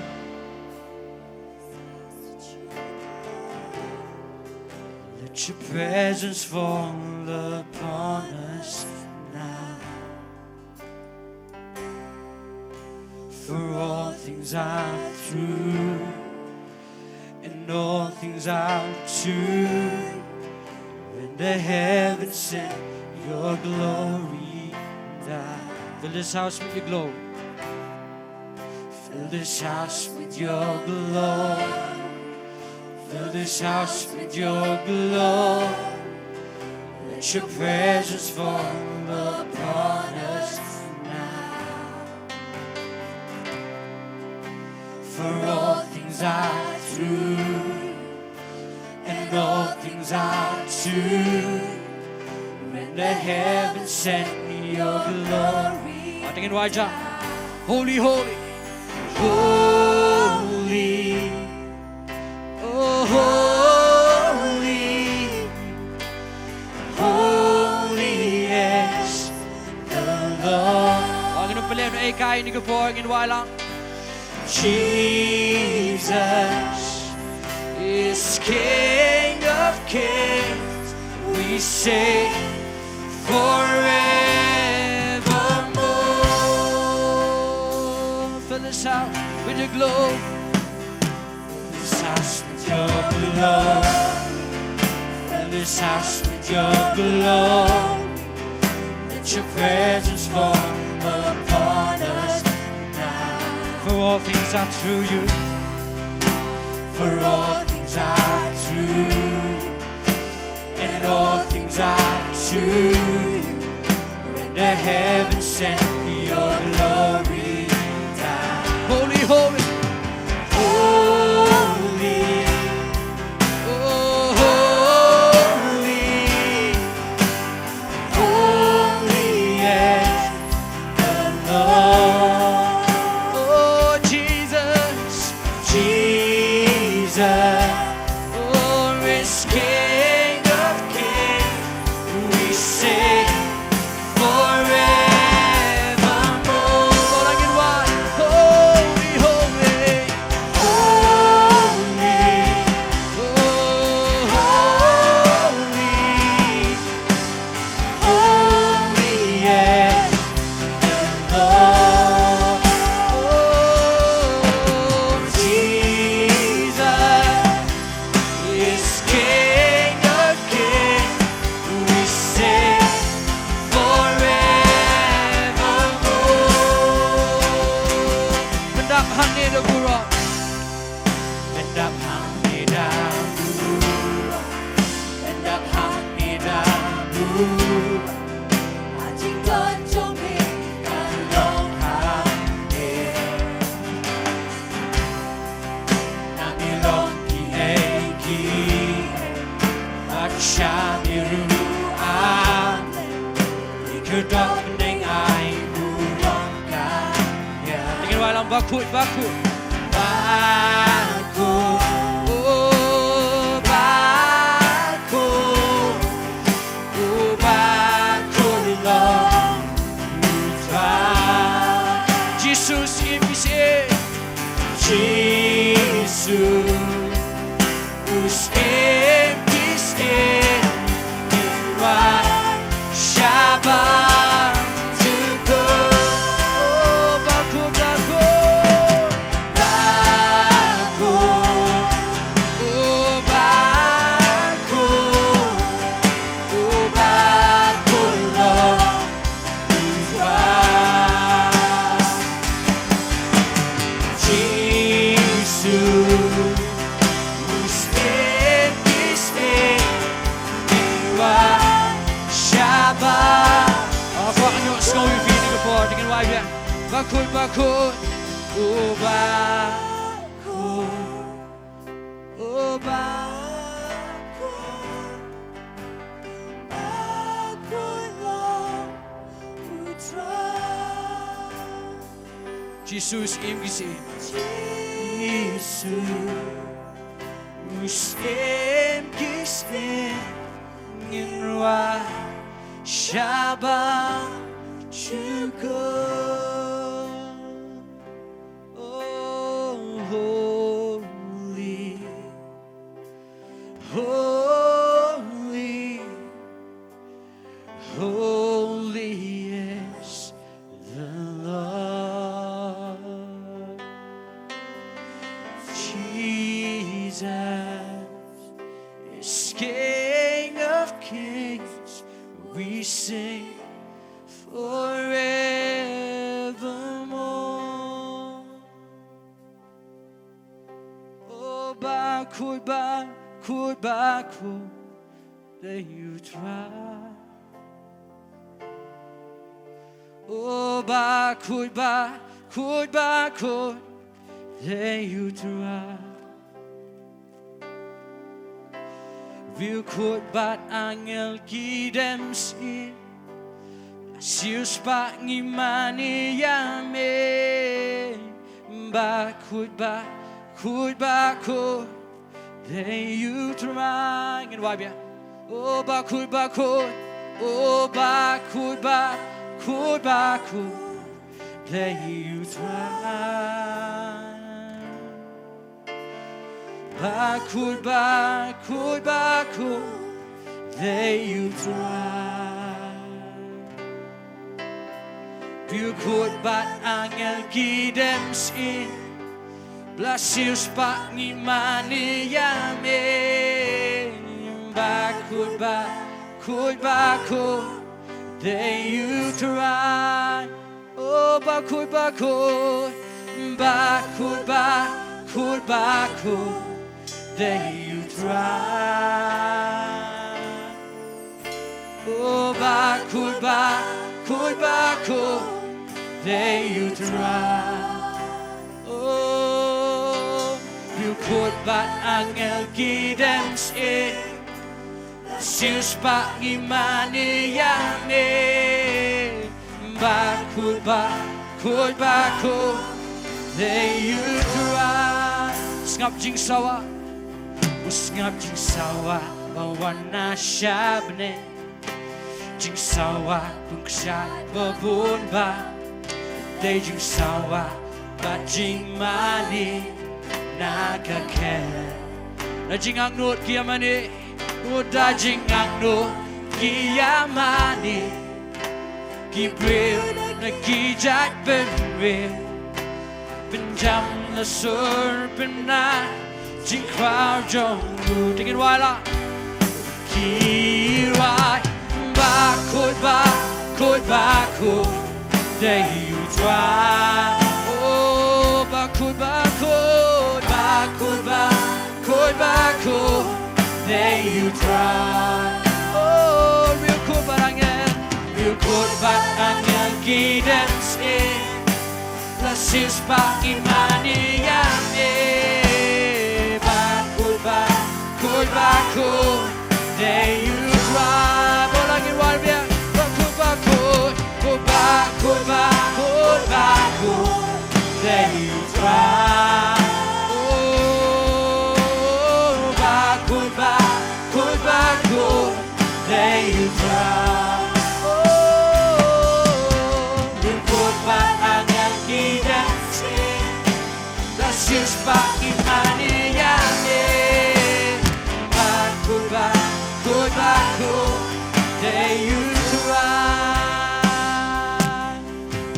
Let your presence fall upon us now. For all things are true, and all things are true, and The heavens send your glory down. Fill this house with your glory. Fill this house with your glory. Fill this house with your glory. Let your presence fall upon us now. For all things are true, and all things are true. When the heavens send your glory. Holy, holy. Holy, oh, holy, holy is the Lord. Ngin pynlong ïa ka ïa kane ka por, ngin wallam. Jesus is King of kings, we say forevermore. Fill this house with your glory. Fill this house with your glory. Fill this house with your glory. Let your presence fall upon us now. For all things are true you. For all things are true. And all things are true. When the heavens send your glory down. Holy, holy. Holy. Oh, holy. Holy is the Lord. Oh, Jesus. Jesus. Oh, is King of kings. We sing forevermore. Holy, holy. Holy. Oh, holy. Holy is the Lord. Oh, Jesus is King of kings. We sing forevermore. Pyndap hangne da burom. Pyndap hangne da burom. Pyndap hangne da burom. Ha jingdon jong me kan long hangne. Nang ïalong kiei kiei bad sha me ruh, amen. Ïa ka dohnud ai burom kan ïa. Ngin wallam bakhuid, bakhuid. Bakhuid. Oh, bakhuid. Oh, bakhuid long U Trai. Jisu Syiem ki syiem. Jisu. U Syiem ki syiem, ngin wan shabar jingkhuid. Bakhuid, bakhuid. Bakhuid. Oh, bakhuid. Oh, bakhuid long Jisu, u Syiem ki syiem, ngin wan shabar. Bakhuid, bakhuid. U Bakhuid. U Bakhuid. Bakhuid long U Trai. Jisu, u Syiem ki syiem. Jisu, u Syiem ki syiem, ngin wan shabar jingkhuid. Oh, holy, holy, holy is the Lord. Jesus is King of kings. We sing forevermore. Oh, Bakhut, Bakhut, Bakhut, dei U Trai. Oh, Bakhut, Bakhut, Bakhut, dei U Trai. Riewkhuid bad angel ki dem sien, siew spah ngi mane ïa me. Bakhut, Bakhut, Bakhut, dei U Trai. Ngin wai biang. Oh, Bakhut, Bakhut, oh, Bakhut, Bakhut, Bakhut, dei U Trai. Bakhut, Bakhut, Bakhut, dei U Trai. Riewkhuid bad angel ki dem sien, la siew spah ngi mane ïa me. Bakhut, Bakhut, Bakhut, dei U Trai. Oh, Bakhut, Bakhut, Bakhut, Bakhut, Bakhut, dei U Trai. Oh, Bakhut, Bakhut, Bakhut, dei U Trai. Oh, Riewkhuid bad angel ki dem sien, siew spah ngi mane ïa me. Bakhut, Bakhut, Bakhut, dei U Trai. Sngap jingsawa, u sngap jingsawa ba wan na sha bneng. Jingsawa bun kshaid ba bun bha, dei jingsawa bad jingmane na ka khel. Na jingangnud ki ïa mane, u da jingangnud ki ïa mane. Ki briew na ki jait bynriew, pynjam na sur pynna jingkhraw jong u. Te ngin wai la. Ki wai, Bakhut, Bakhut, Bakhut, dei U Trai. Oh, Bakhut, Bakhut, Bakhut, Bakhut, Bakhut, dei U Trai. Oh, Riewkhuid bad angel, Riewkhuid bad angel ki dem sien, la siew spah ngi mane ïa me. Bakhut, Bakhut, Bakhut, dei U Trai. Bad la ngin wai biang. Bakhut, Bakhut, Bakhut, Bakhut, Bakhut, dei U Trai. Oh, Bakhut, Bakhut, Bakhut, dei U Trai. Oh, Riewkhuid bad angel ki dem sien, la siew spah ngi mane ïa me. Bakhut, Bakhut, Bakhut, dei U Trai.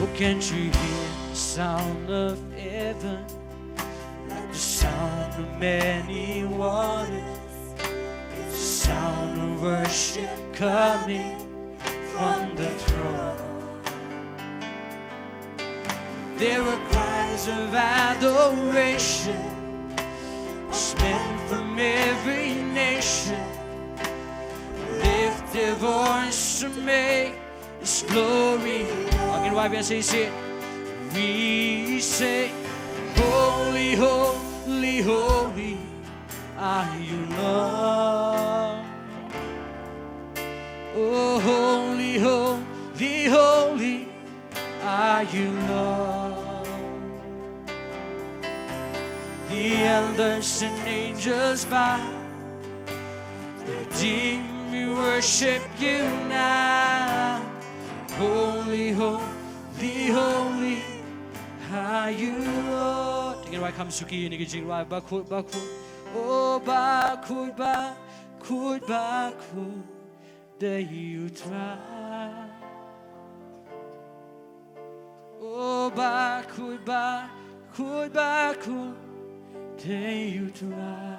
Oh, can't you hear the sound of heaven? Like the sound of many waters, it's the sound of worship coming from the throne. There were cries of adoration as men from every nation lift their voice to make His glory. Ngin wai biang shisien. We say, holy, holy, holy are you, Lord. Oh, holy, holy, holy are you, Lord. The elders and angels bow. Redeemed, we worship you now. Holy, holy, holy are you, Lord. Ngin wai kham suki ïa kine ki jingrwai. Bakhut, bakhut, oh, bakhut, bakhut, bakhut, dei U Trai. Oh, bakhut, bakhut, bakhut, dei U Trai.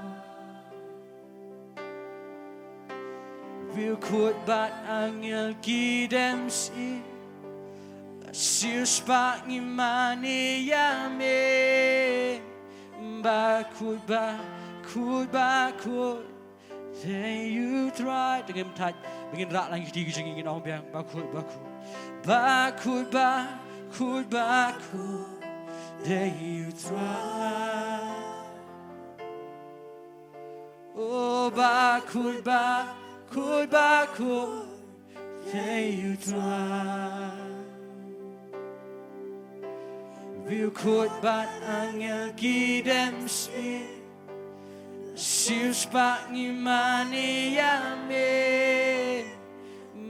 Bakhuid bad angel ki dem sih. Siewspah ngi mane ïa me. Bakhuid, bakhuid, bakhuid. Dei u Trai. Te ngin thait, ngin rah lang ïa kti ki jingim, ngin ong biang. Bakhuid, bakhuid. Bakhuid, bakhuid, bakhuid. Dei u Trai. O bakhuid, bakhuid, bakhuid. Dei u Trai. Bakhuid bad angel ki dem sih. Siewspah ngi mane ïa me.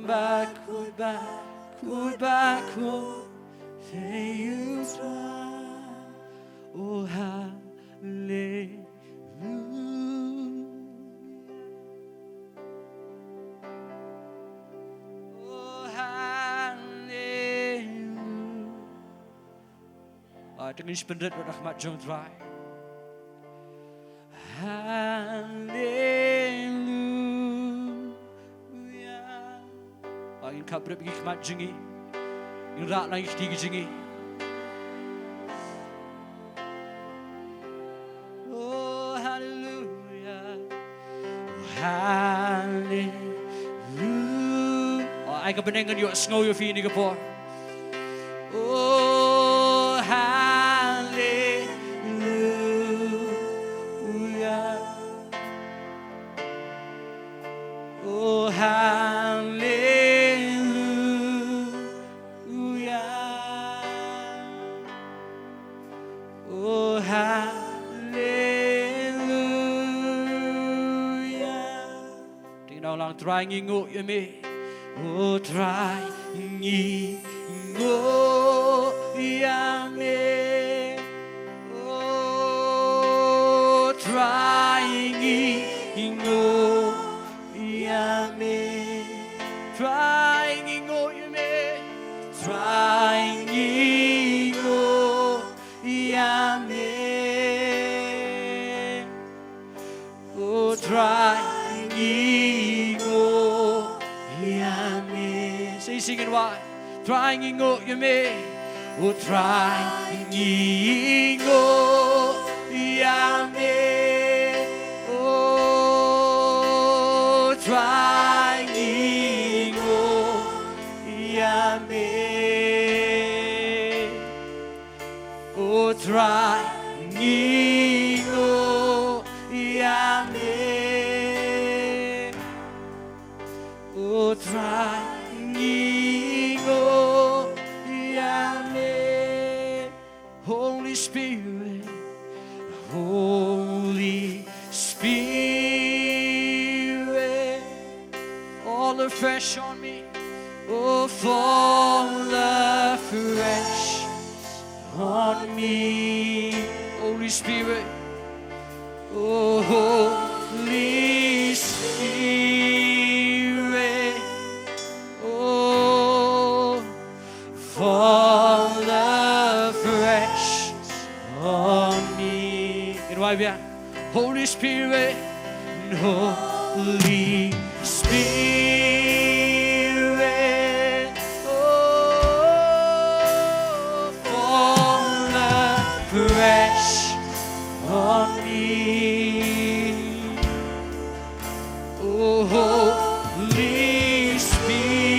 Bakhuid, bakhuid, bakhuid. Dei u Trai. O haleluia. O haleluia. Ah, te ngin sa pynrit ruh ha khmat jong u Trai. Haleluia. Ah, ngin khap briew ïa ki khmat jong ngi. Ngin rah lang ïa ki kti ki jong ngi. Oh, haleluia. Oh, haleluia. Oh, ai ka bneng ngan ïohsngew ïa phi ïa kane ka por. Oh, haleluia. Oh, haleluia. Oh, haleluia. Te ngin ong lang, Trai ngi nguh ïa me. Oh, Trai ngi nguh ïa me. Oh, Trai ngi nguh ïa me. Trai ngi nguh ïa me. Trai ngi nguh ïa me. Oh, Trai ngi nguh ïa me. Sing, sing it wide. Trai ngi nguh ïa me. Oh, Trai ngi nguh ïa me. Oh, Trai ngi nguh ïa me. Oh, Trai ngi nguh ïa me. Oh, Trai ngi nguh ïa me. Holy Spirit, Holy Spirit, fall afresh on me. Oh, fall afresh on me. Holy Spirit, oh, Holy Spirit, oh, fall afresh on me. Ngin wai biang. Holy Spirit, Holy Spirit, oh, fall afresh on me. Oh, Holy Spirit,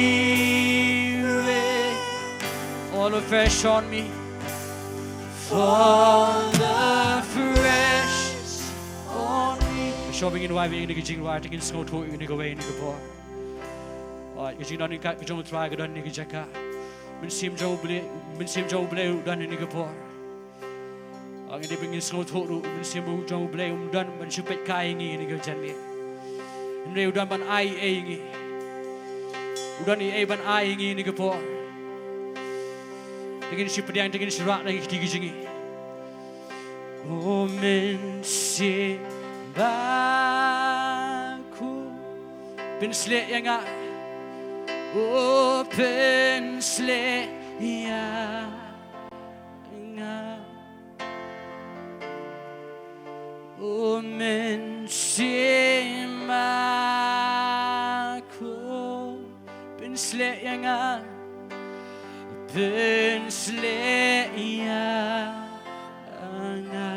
fall afresh on me. Fall afresh on me. Shuwa ba ngin wai biang ïa kane ka jingrwai, te ngin sngewthuh ïa kane kawei, ïa kane ka por. Ka jingdon ryngkat ka jong U Trai ka don ha kane ka jaka. Mynsiem jong U Blei, Mynsiem jong U Blei u don ha kane ka por. Ngin dei ban sngewthuh ruh, Mynsiem jong U Blei um don ban shu peit kai ïa ngi ha kane ka janmiet. Hynrei u don ban ai ei ïa ngi. U don ei ei ban ai ïa ngi ha kane ka por. Te ngin shu pdiang, te ngin shu rah na ki kti ki jong ngi. O Mynsiem Bakhuid, pynshlur ïa nga. O pynshlur ïa nga. O Mynsiem Bakhuid. Pynshlei ïa nga, pynshlei ïa nga.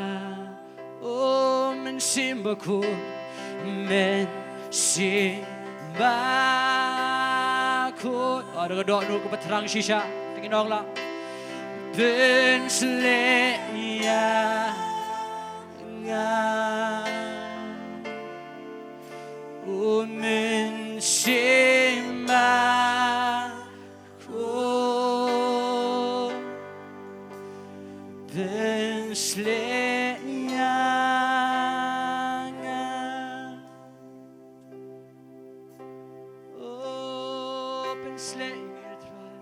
O Mynsiem Bakhuid, Mynsiem Bakhuid. O, da ka dohnud kaba thrang shisha. Te ngin ong la. Pynshlei ïa nga. O Mynsiem Bakhuid, pynshlei ïa nga. O, pynshlei ïa nga, Trai.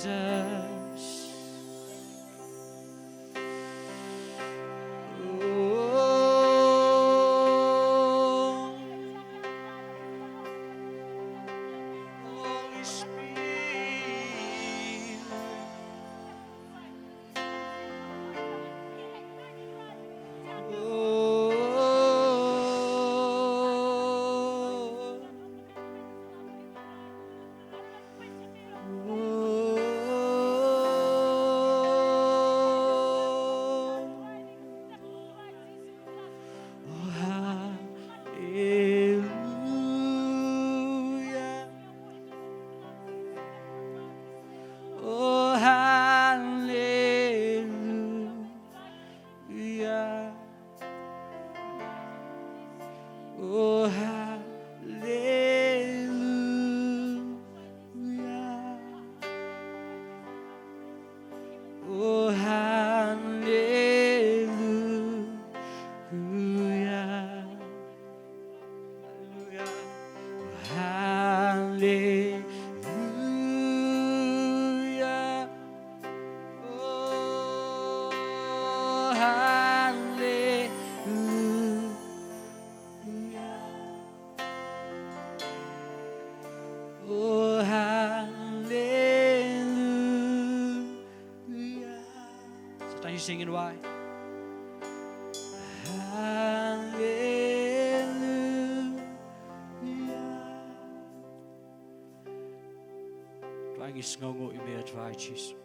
Jesus. Oh, Holy Spirit. Oh, oh, hallelujah. Oh, hallelujah. Oh, hallelujah. Oh, hallelujah. Hallelujah. Hallelujah. Oh, hallelujah. Oh, hallelujah. Sometimes you sing in why? Hallelujah. Trai, ngi sngewnguh ïa me, Trai Jisu.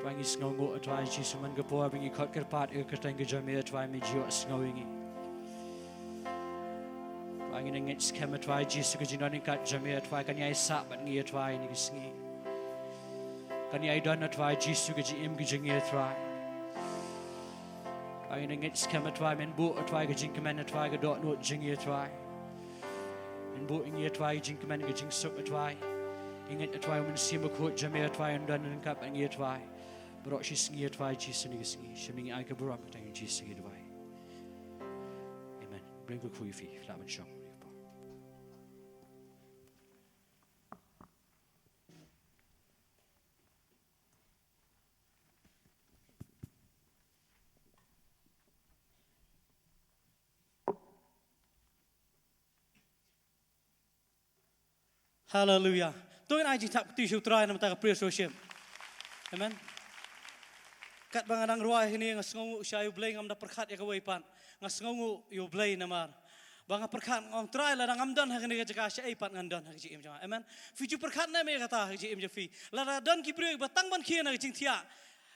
Trai, ngi sngewnguh, Trai Jisu, man ka por ba ngi khot kyrpad ïa ka kyrteng ka jong me, Trai, me ju ïohsngew ïa ngi. Trai, ngin ïa ngeit skhem, Trai Jisu, ka jingdon ryngkat jong me, Trai, kan ïai sah bad ngi, Trai, ïa kine ki sngi. Kan ïai don, Trai Jisu, ka jingim ka jong ngi, Trai. Trai, ngin ïa ngeit skhem, Trai, men buh, Trai, ka jingkmen, Trai, ka dohnud jong ngi, Trai. Men buh ïa ngi, Trai, ka jingkmen, ka jingsuk, Trai. Ngi ngeit, Trai, Mynsiem Bakhuid jong me, Trai, un don ryngkat bad ngi, Trai. Baroh shi sngi, Trai Jisu, kine ki sngi. Shim ngi ai ka burom, ka kyrteng Jisu ngi duwai. Amen. Bring ka khuid ïa phi, lah ban shong. Haleluya. To ngin ai jingthap kti sha U Trai namar ka praise worship. Amen. Katba nga dang rwai hangne nga sngewnguh sha U Blei, ngam da pyrkhat ïa kawei pat. Nga sngewnguh ïa U Blei namar ba nga pyrkhat, nga ong, Trai, lada ngam don ha kane ka jaka, shaei pat ngan don ha ka jingim jong nga. Amen. Phi ju pyrkhat ne em ïa kata ha ka jingim jong phi? Lada don ki briew ba tang ban khie na ka jingthiah,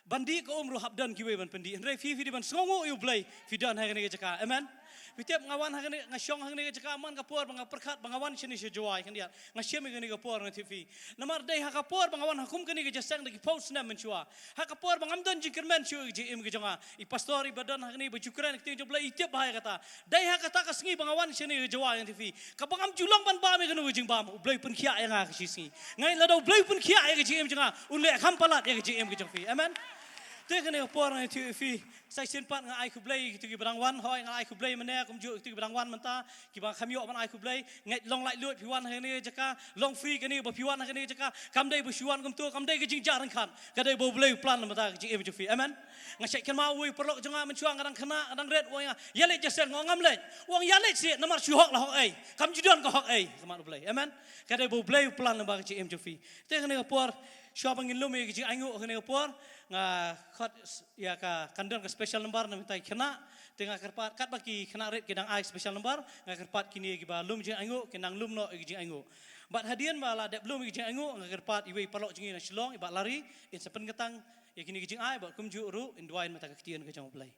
ban dih ka um ruh hap don kiwei ban pyndih. Hynrei phi, phi dei ban sngewnguh ïa U Blei phi don ha kane ka jaka. Amen. Phi tip, nga wan ha kane, nga shong ha kane ka jaka man ka por ba nga pyrkhat ba nga wan shane sha Jowai khyndiat. Nga shim ïa kane ka por, nga tip phi. Namar dei ha ka por ba nga wan ha kum kane ka jingïaseng da ki phew snem mynshuwa, ha ka por ba ngam don jingkyrmen shuh ha ka jingim ka jong nga, i pastor iba don ha kane ba ju kren ka ktien jong U Blei i tip bha ïa kata. Dei ha kata ka sngi ba nga wan shane ka Jowai, nga tip phi. Kaba ngam ju long ban bam ïa kano ka jingbam, U Blei u pynkhiah ïa nga ha ka shi sngi. Nga ngeit lada U Blei u pynkhiah ïa ka jingim jong nga, un leh kham palat ïa ka jingim ka jong phi. Amen. Te kane ka por nga ïathuh ïa phi, sa shisien pat nga ai khublei ïa kito kiba dang wan, hooid nga ai khublei mynne, kumjuh ïa kito kiba dang wan mynta, kiba kham ïoh ban ai khublei, ngeit long laitluid phi wan ha kane ka jaka, long free kane ba phi wan ha kane ka jaka, kam dei ba shu wan kumto, kam dei ka jingjia ryngkat, ka dei ba U Blei u plan namar ka jingim jong phi. Amen. Nga shait kynmaw uwei u paralok jong nga mynshuwa nga dang khynnah, nga dang ret, u ong ïa nga, ïa leit Jason, nga ong ngam leit, u ong ïa leit seh, namar shu hok la hok ei, kam ju don ka hok ei, ka mat U Blei. Amen. Ka dei ba U Blei u plan namar ka jingim jong phi. Te kane ka por, shuwa ba ngin lum ïa ka jingainguh kane ka por, nga khot ïa ka, kan don ka special number na bynta ki khynnah, te nga kyrpad katba ki khynnah rit ki dang ai special number, nga kyrpad kine kiba lum jingainguh kin nang lum noh ïa ka jingainguh. Bad hadien ba la dep lum ïa ka jingainguh, nga kyrpad iwei i paralok jong ngi na Shillong, i Bah Larry, in sa pynkhiah ïa kine ki jingai, bad kumjuh ruh in duwai namar ka ktien ka jong U Blei.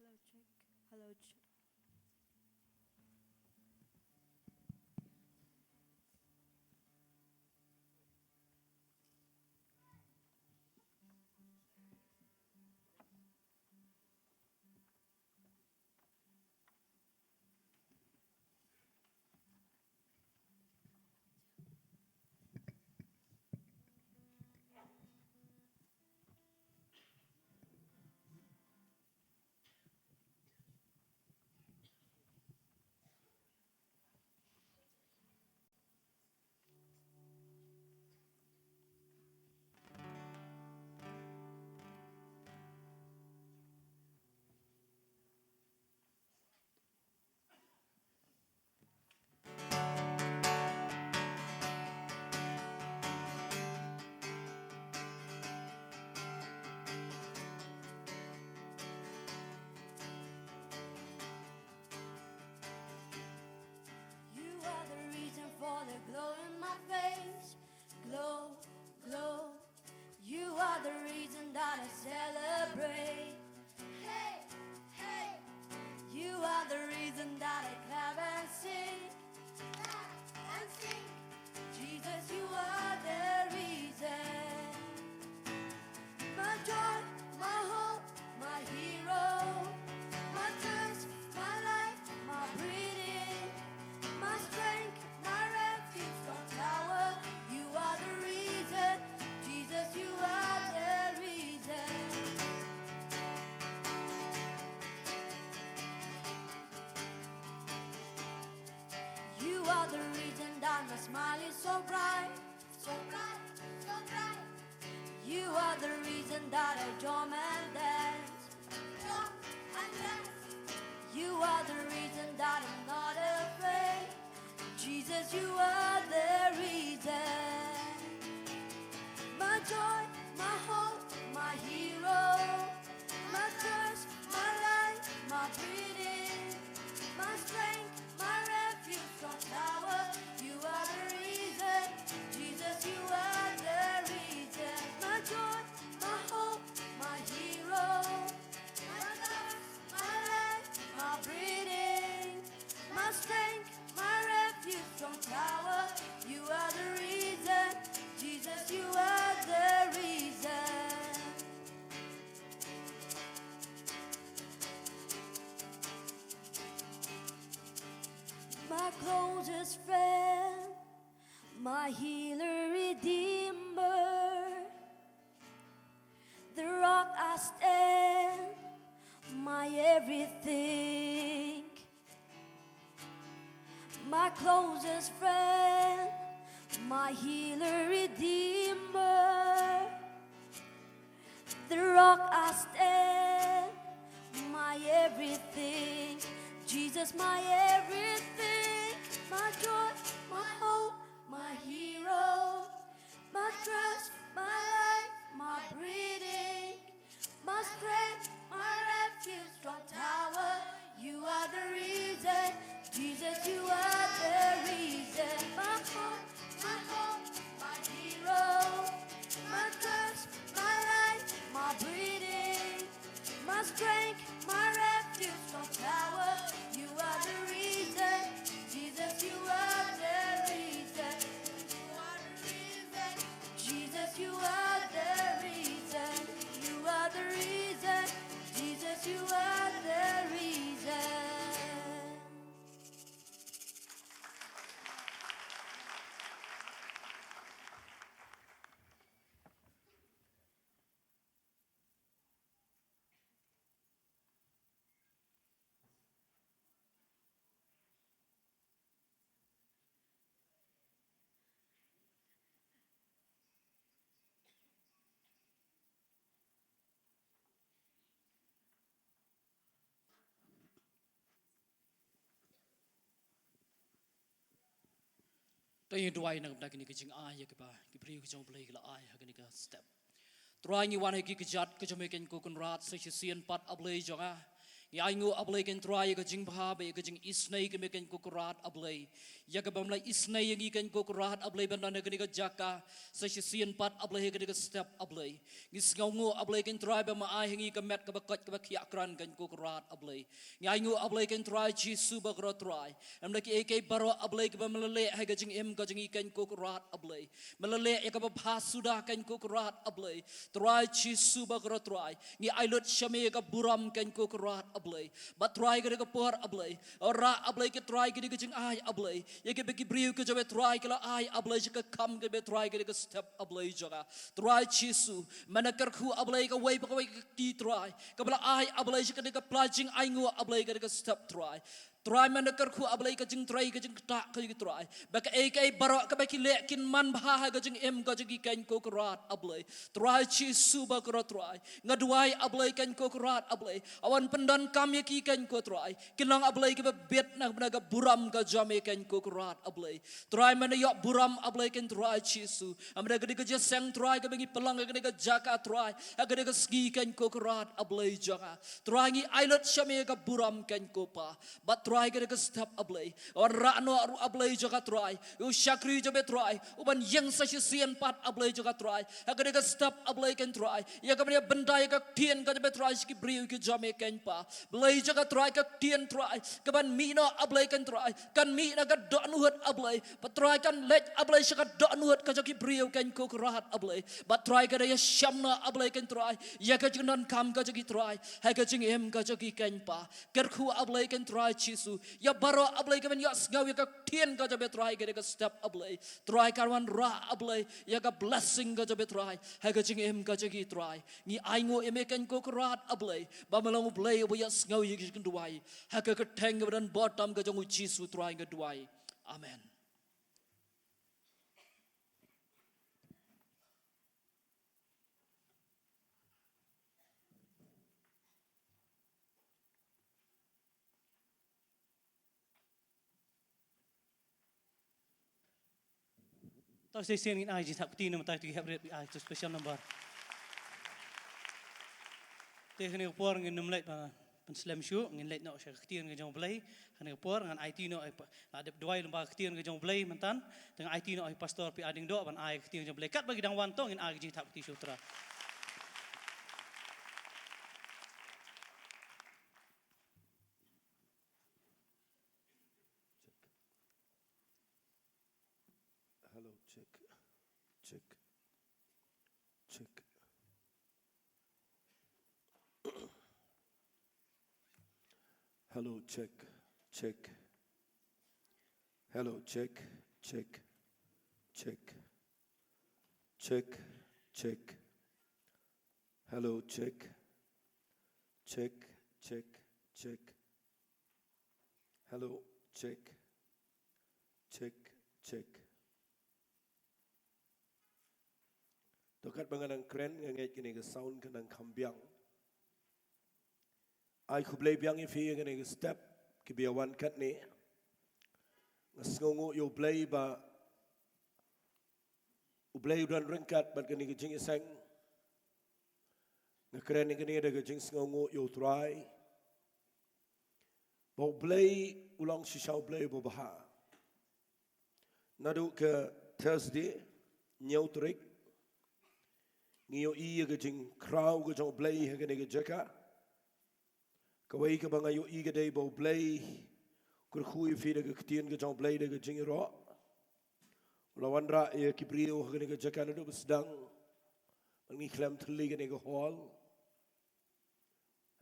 Hello, check. Hello, check. You are the reason for the glow in my face. Glow, glow. You are the reason that I celebrate. Hey, hey. You are the reason that I clap and sing. Clap and sing. Jesus, you are the reason. My joy, my hope, my hero, my thirst, my life, my breathing, my strength, my refuge, strong tower. You are the reason, Jesus, you are the reason. You are the reason that my smile is so bright, so bright, so bright. You are the reason that I jump and dance. You are the reason that I'm not afraid. Jesus, you are the reason. My joy, my hope, my hero. My trust, my life, my breathing. My strength, my refuge, strong tower. You are the reason. Jesus, you are the reason. My joy, my hope, my hero. My trust, my life, my breathing. My strength, my refuge, strong tower. You are the reason. Jesus, you are the reason. My closest friend, my healer, redeemer, the rock I stand, my everything. My closest friend, my healer, redeemer, the rock I stand, my everything. Jesus, my everything, my joy, my hope, my hero. My trust, my life, my breathing. My strength, my refuge, strong tower. You are the reason. Jesus, you are the reason. My hope, my hope, my hero. My trust, my life, my breathing. My strength, my refuge, strong tower. You are the reason. Jesus, you are the reason. You are the reason. Jesus, you are the reason. You are the reason. Jesus, you are the reason. To ngin duwai na ka bynta kine ki jingai ïa kiba ki briew ki jong U Blei ki la ai ha kane ka step. Trai, ngi wan ha ki kjat ka jong me, Kynrad ko Kynrad, sa shisien pat, A Blei jong nga. Ngi ainguh, A Blei Kynrad Trai, ïa ka jingbha bad ïa ka jingisynei ka me, Kynrad ko Kynrad, A Blei. Ïa kaba me la isynei ïa ngi, Kynrad ko Kynrad, A Blei, ban don ha kane ka jaka sa shisien pat, A Blei, ha kane ka step, A Blei. Ngi sngewnguh, A Blei Kynrad Trai, ba me ai ha ngi ka met kaba koit kaba khiah krat, Kynrad ko Kynrad, A Blei. Ngi ainguh, A Blei Kynrad Trai Jisu ba kordor Trai. Em da kiei kiei baroh, A Blei, kiba me la leh ha ka jingim ka jong ngi, Kynrad ko Kynrad, A Blei. Me la leh ïa kaba bha suda, Kynrad ko Kynrad, A Blei. Trai Jisu ba kordor Trai, ngi ai lut sha me ïa ka burom, Kynrad ko Kynrad, A Blei. Bad Trai, ka dei ka por, A Blei, wanrah, A Blei Kynrad Trai, ka dei ka jingai, A Blei, ïa kiba ki briew ki jong me Trai ki la ai, A Blei, sha ka kam ka me Trai, ka dei ka step, A Blei jong nga. Trai Jisu, me kyrkhu, A Blei, kawei pa kawei ka kti Trai kaba la ai, A Blei, sha kane ka pla jingainguh, A Blei, kane ka step Trai. Trai, me kyrkhu, A Blei, ka jingtrei ka jingktah ka jong ki Trai, ba kaei kaei baroh kaba ki leh kin manbha ha ka jingim ka jong ki, Kynrad ko Kynrad, A Blei. Trai Jisu ba kordor Trai, nga duwai, A Blei Kynrad ko Kynrad, A Blei, wan pyndonkam ïa ki, Kynrad ko Trai, kin long, A Blei, kiba bit na ka burom ka jong me, Kynrad ko Kynrad, A Blei. Trai, me ïoh burom, A Blei Kynrad Trai Jisu, namar ka dei ka jingïaseng Trai kaba ngi pynlong ha kane ka jaka Trai ha kane ka sngi, Kynrad ko Kynrad, A Blei jong nga. Trai, ngi ai lut sha me ïa ka burom, Kynrad ko Pa. Bad Trai, ha kane ka step, A Blei, wanrah noh ruh, A Blei jong nga Trai, u shakri jong me Trai, u ban ïeng sa shisien pat, A Blei jong nga Trai, ha kane ka step, A Blei Kynrad Trai, ïa kaban ïa bynta ïa ka ktien ka jong me Trai sha ki briew ki jong me, Kynrad Pa. Blei jong nga Trai, ka ktien Trai kaban mih noh, A Blei Kynrad Trai, kan mih na ka dohnud, A Blei. Bad Trai, kan leit, A Blei, sha ka dohnud ka jong ki briew, Kynrad ko Kynrad, A Blei. Bad Trai, kan ïashem noh, A Blei Kynrad Trai, ïa ka jingdonkam ka jong ki Trai ha ka jingim ka jong ki, Kynrad Pa. Kyrkhu, A Blei Kynrad Trai Jisu, ïa baroh, A Blei, kiban ïohsngew ïa ka ktien ka jong me Trai ha kane ka step, A Blei. Trai, kan wanrah, A Blei, ïa ka blessing ka jong me Trai ha ka jingim ka jong ki Trai. Ngi ainguh ïa me, Kynrad ko Kynrad, A Blei, ba me long U Blei uba ïohsngew ïa ki jingduwai. Ha ka kyrteng kaba don bor tam ka jong U Jisu Trai nga duwai. Amen. Station ngin ai jingthap kti namar tai tu hep rit ai tu special number. Te kane ka por ngin nym leit ba pynslem shuh, ngin leit noh sha ka ktien ka jong U Blei. Kane ka por ngan aiti noh ai pa-, la dep duwai lem ba ka ktien ka jong U Blei myntan, te ngan aiti noh ai Pastor P. Ading Doh ban ai ka ktien ka jong U Blei. Katba ki dang wan to ngin ai ka jingthap kti shuh trai. Hello, check. Check. Check. Hello, check. Check. Hello, check. Check. Check. Check. Check. Hello, check. Check. Check. Check. Hello, check. Check. Check. To katba nga nang kren nga ngeit kane ka sound ka nang kham biang. Ai khublei biang ïa phi ïa kane ka step ki ba ïa wan katne. Nga sngewnguh ïa U Blei ba U Blei u don ryngkat bad kane ka jingïaseng. Nga kren ïa kane da ka jingsngewnguh ïa U Trai. Ba U Blei u long shisha U Blei uba bha. Naduh ka Thursday, hynñiew tarik, ngi ïohi ïa ka jingkhraw ka jong U Blei ha kane ka jaka. Kawei kaba nga ïohi ka dei ba U Blei u kyrkhu ïa phi da ka ktien ka jong U Blei da ka jingïaroh. U la wanrah ïa ki briew ha kane ka jaka naduh ba sdang. Ba ngi khlem thylli kane ka hall.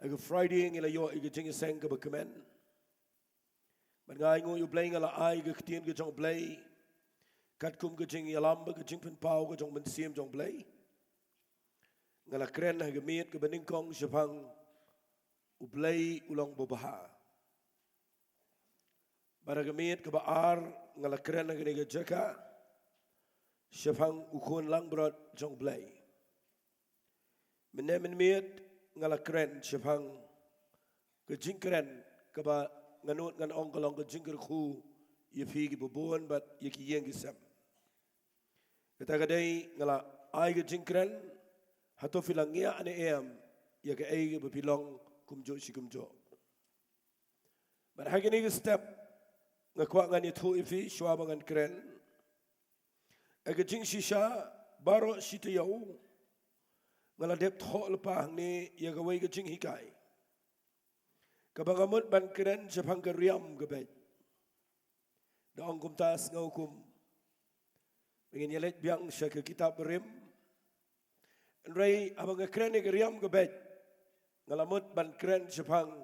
Ha ka Friday ngi la ïoh ïa ka jingïaseng kaba kmen. Bad nga ainguh ïa U Blei nga la ai ka ktien ka jong U Blei. Katkum ka jingïalam bad ka jingpynpaw ka jong U Mynsiem jong U Blei. Nga la kren ha ka miet kaba nyngkong shaphang U Blei u long uba bha. Bad ha ka miet kaba ar nga la kren ha kane ka jaka shaphang U Khun langbrot jong U Blei. Mynne mynmiet nga la kren shaphang ka jingkren kaba nga nud ngan ong ka long ka jingkyrkhu ïa phi kiba bun bad ïa ki ïing ki sem. Kata ka dei nga la ai ka jingkren, hato phi la ngiah ne em ïa kaei kaba phi long kumjuh shi kumjuh. Bad ha kane ka step nga kwah ngan ïathuh ïa phi shuwa ba ngan kren. Ha ka jingshisha baroh shi taïew nga la dep thoh lypa hangne ïa kawei ka jinghikai kaba nga mut ban kren shaphang ka riam ka beit. Da ong kumta sngew kum ba ngin ïaleit biang sha ka kitab barim. Hynrei haba nga kren ïa ka riam ka beit nga la mut ban kren shaphang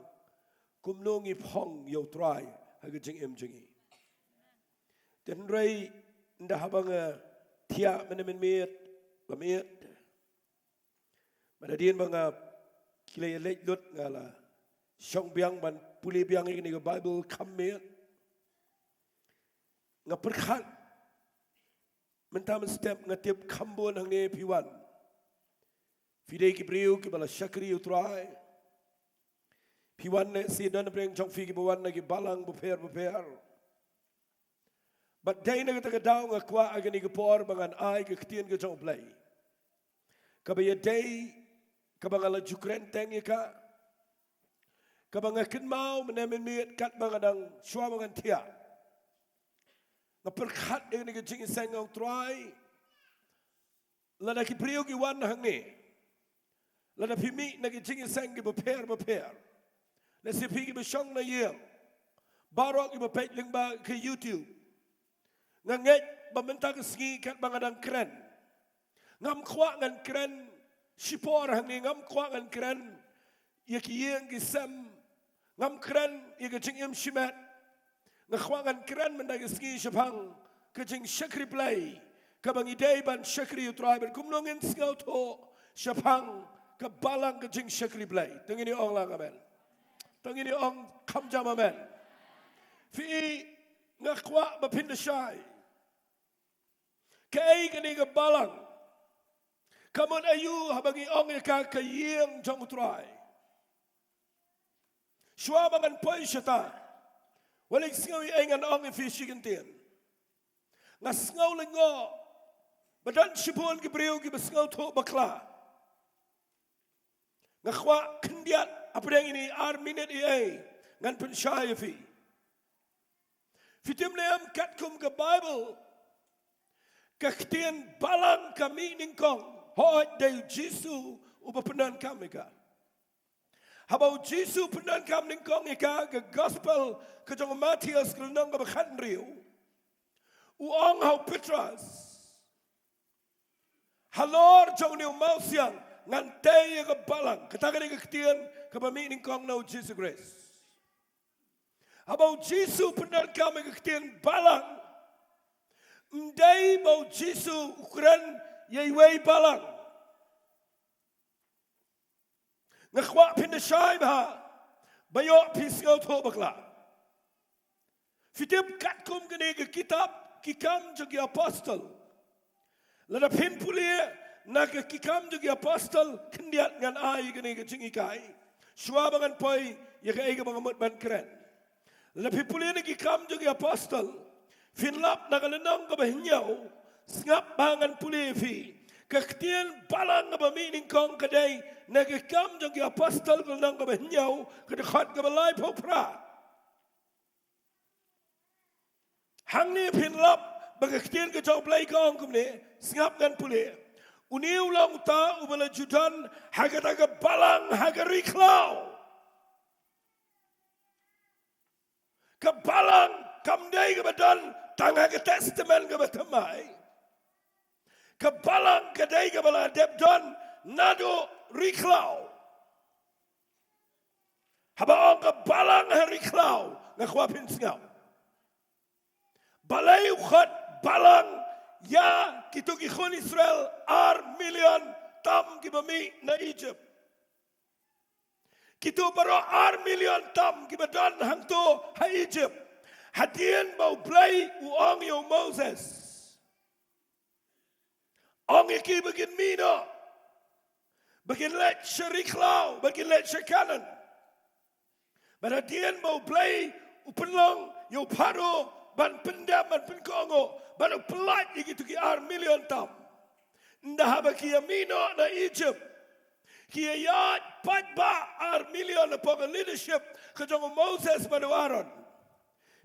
kumno ngi phong ïa U Trai ha ka jingim jong ngi. Te hynrei ynda haba nga thiah mynne mynmiet ba miet. Bad hadien ba nga khlei leit lut nga la shong biang ban pule biang ïa kane ka Baibl kham miet. Nga pyrkhat mynta mynstep nga tip kham bun hangne phi wan. Phi dei ki briew kiba la shakri ïa U Trai. Phi wan ne shi don pyrshah jong phi kiba wan na ki balang bapher bapher. Bad dei na kata ka daw nga kwah ha kane ka por ba ngan ai ka ktien ka jong U Blei kaba ïadei kaba nga la ju kren teng ïa ka. Kaba nga kynmaw mynne mynmiet katba nga dang shuwa ba ngan thiah. Nga pyrkhat ïa kane ka jingïaseng U Trai. Lada ki briew ki wan hangne, lada phi mih na ki jingïaseng kiba pher bapher, lada phi kiba shong na ïing, baroh kiba peit lyngba ka YouTube. Nga ngeit ba mynta ka sngi katba nga dang kren, ngam kwah ngan kren shipor hangne, ngam kwah ngan kren ïa ki ïing ki sem, ngam kren ïa ka jingim shimet. Nga kwah ngan kren mynta ka sngi shaphang ka jingshakri Blei kaba ngi dei ban shakri ïa U Trai bad kumno ngin sngewthuh shaphang ka balang ka jingshakri Blei. To ngin ong lang amen. To ngin ong kham jam amen. Phi, nga kwah ba phin da shai. Kaei kane ka balang? Ka mut aïu haba ngi ong ïa ka ka ïing jong U Trai? Shuwa ba ngan poi shata, wat leit sngew ïa ei ngan ong ïa phi shi kyntien. Nga sngew lyngngoh Ba don shibun ki briew kiba sngewthuh bakla. Nga kwah khyndiat hapdeng ine i ar minit ïa ei ngan pynshai ïa phi. Phi tip ne em, katkum ka Baibl, ka ktien balang ka mih nyngkong, hooid dei u Jisu uba pyndonkam ïa ka. Haba u Jisu u pyndonkam nyngkong ïa ka, ka gospel ka jong u Mathaios ka lynnong kaba khathynriew, u ong ha u Petros, halor jong une u mawsiang ngan tei ïa ka balang. Kata ka dei ka ktien kaba mih nyngkong na u Jisu Khrist. Haba u Jisu u pyndonkam ïa ka ktien balang, ym dei ba u Jisu u kren ïa iwei i balang. Nga kwah phin da shai bha, ba ïoh phi sngewthuh bakla. Phi tip, katkum kane ka kitab Ki Kam jong ki Apostol, lada phin pule na ka Ki Kam jong ki Apostol, khyndiat ngan ai kane ka jinghikai shuwa ba ngan poi ïa kaei kaba nga mut ban kren. Lada phi pule na Ki Kam jong ki Apostol, phin lap na ka lynnong kaba hynñiew. Sngap ba ngan pule ïa phi. Ka ktien balang kaba mih nyngkong ka dei na Ki Kam jong ki Apostol ka lynnong kaba hynñiew, ka dkhot kaba laiphew phra. Hangne phin lap ba ka ktien ka jong u Blei ka ong kumne, sngap ngan pule. Une u long uta uba la ju don ha kata ka balang ha ka ri khlaw. Ka balang kam dei kaba don tang ha ka Testament kaba thymmai. Ka balang ka dei kaba la dep don naduh ri khlaw. Haba ong ka balang ha ri khlaw, nga kwah phin sngap. Balei u khot balang ïa kito ki khun Israel ar million tam kiba mih na Egypt? Kito baroh ar million tam kiba don hangto ha Egypt, hadien ba u Blei u ong ïa u Moses, ong ïa ki ba kin mih noh, ba kin leit sha ri khlaw, ba kin leit sha Kanan. Bad hadien ba u Blei u pynlong ïa u Pharaoh ban pyndem, ban pynkohnguh, bad u pyllait ïa kito ki ar million tam, ynda haba ki ïa mih noh na Egypt, ki ïa ïaid paidbah ar million hapoh ka leadership ka jong u Moses bad u Aaron.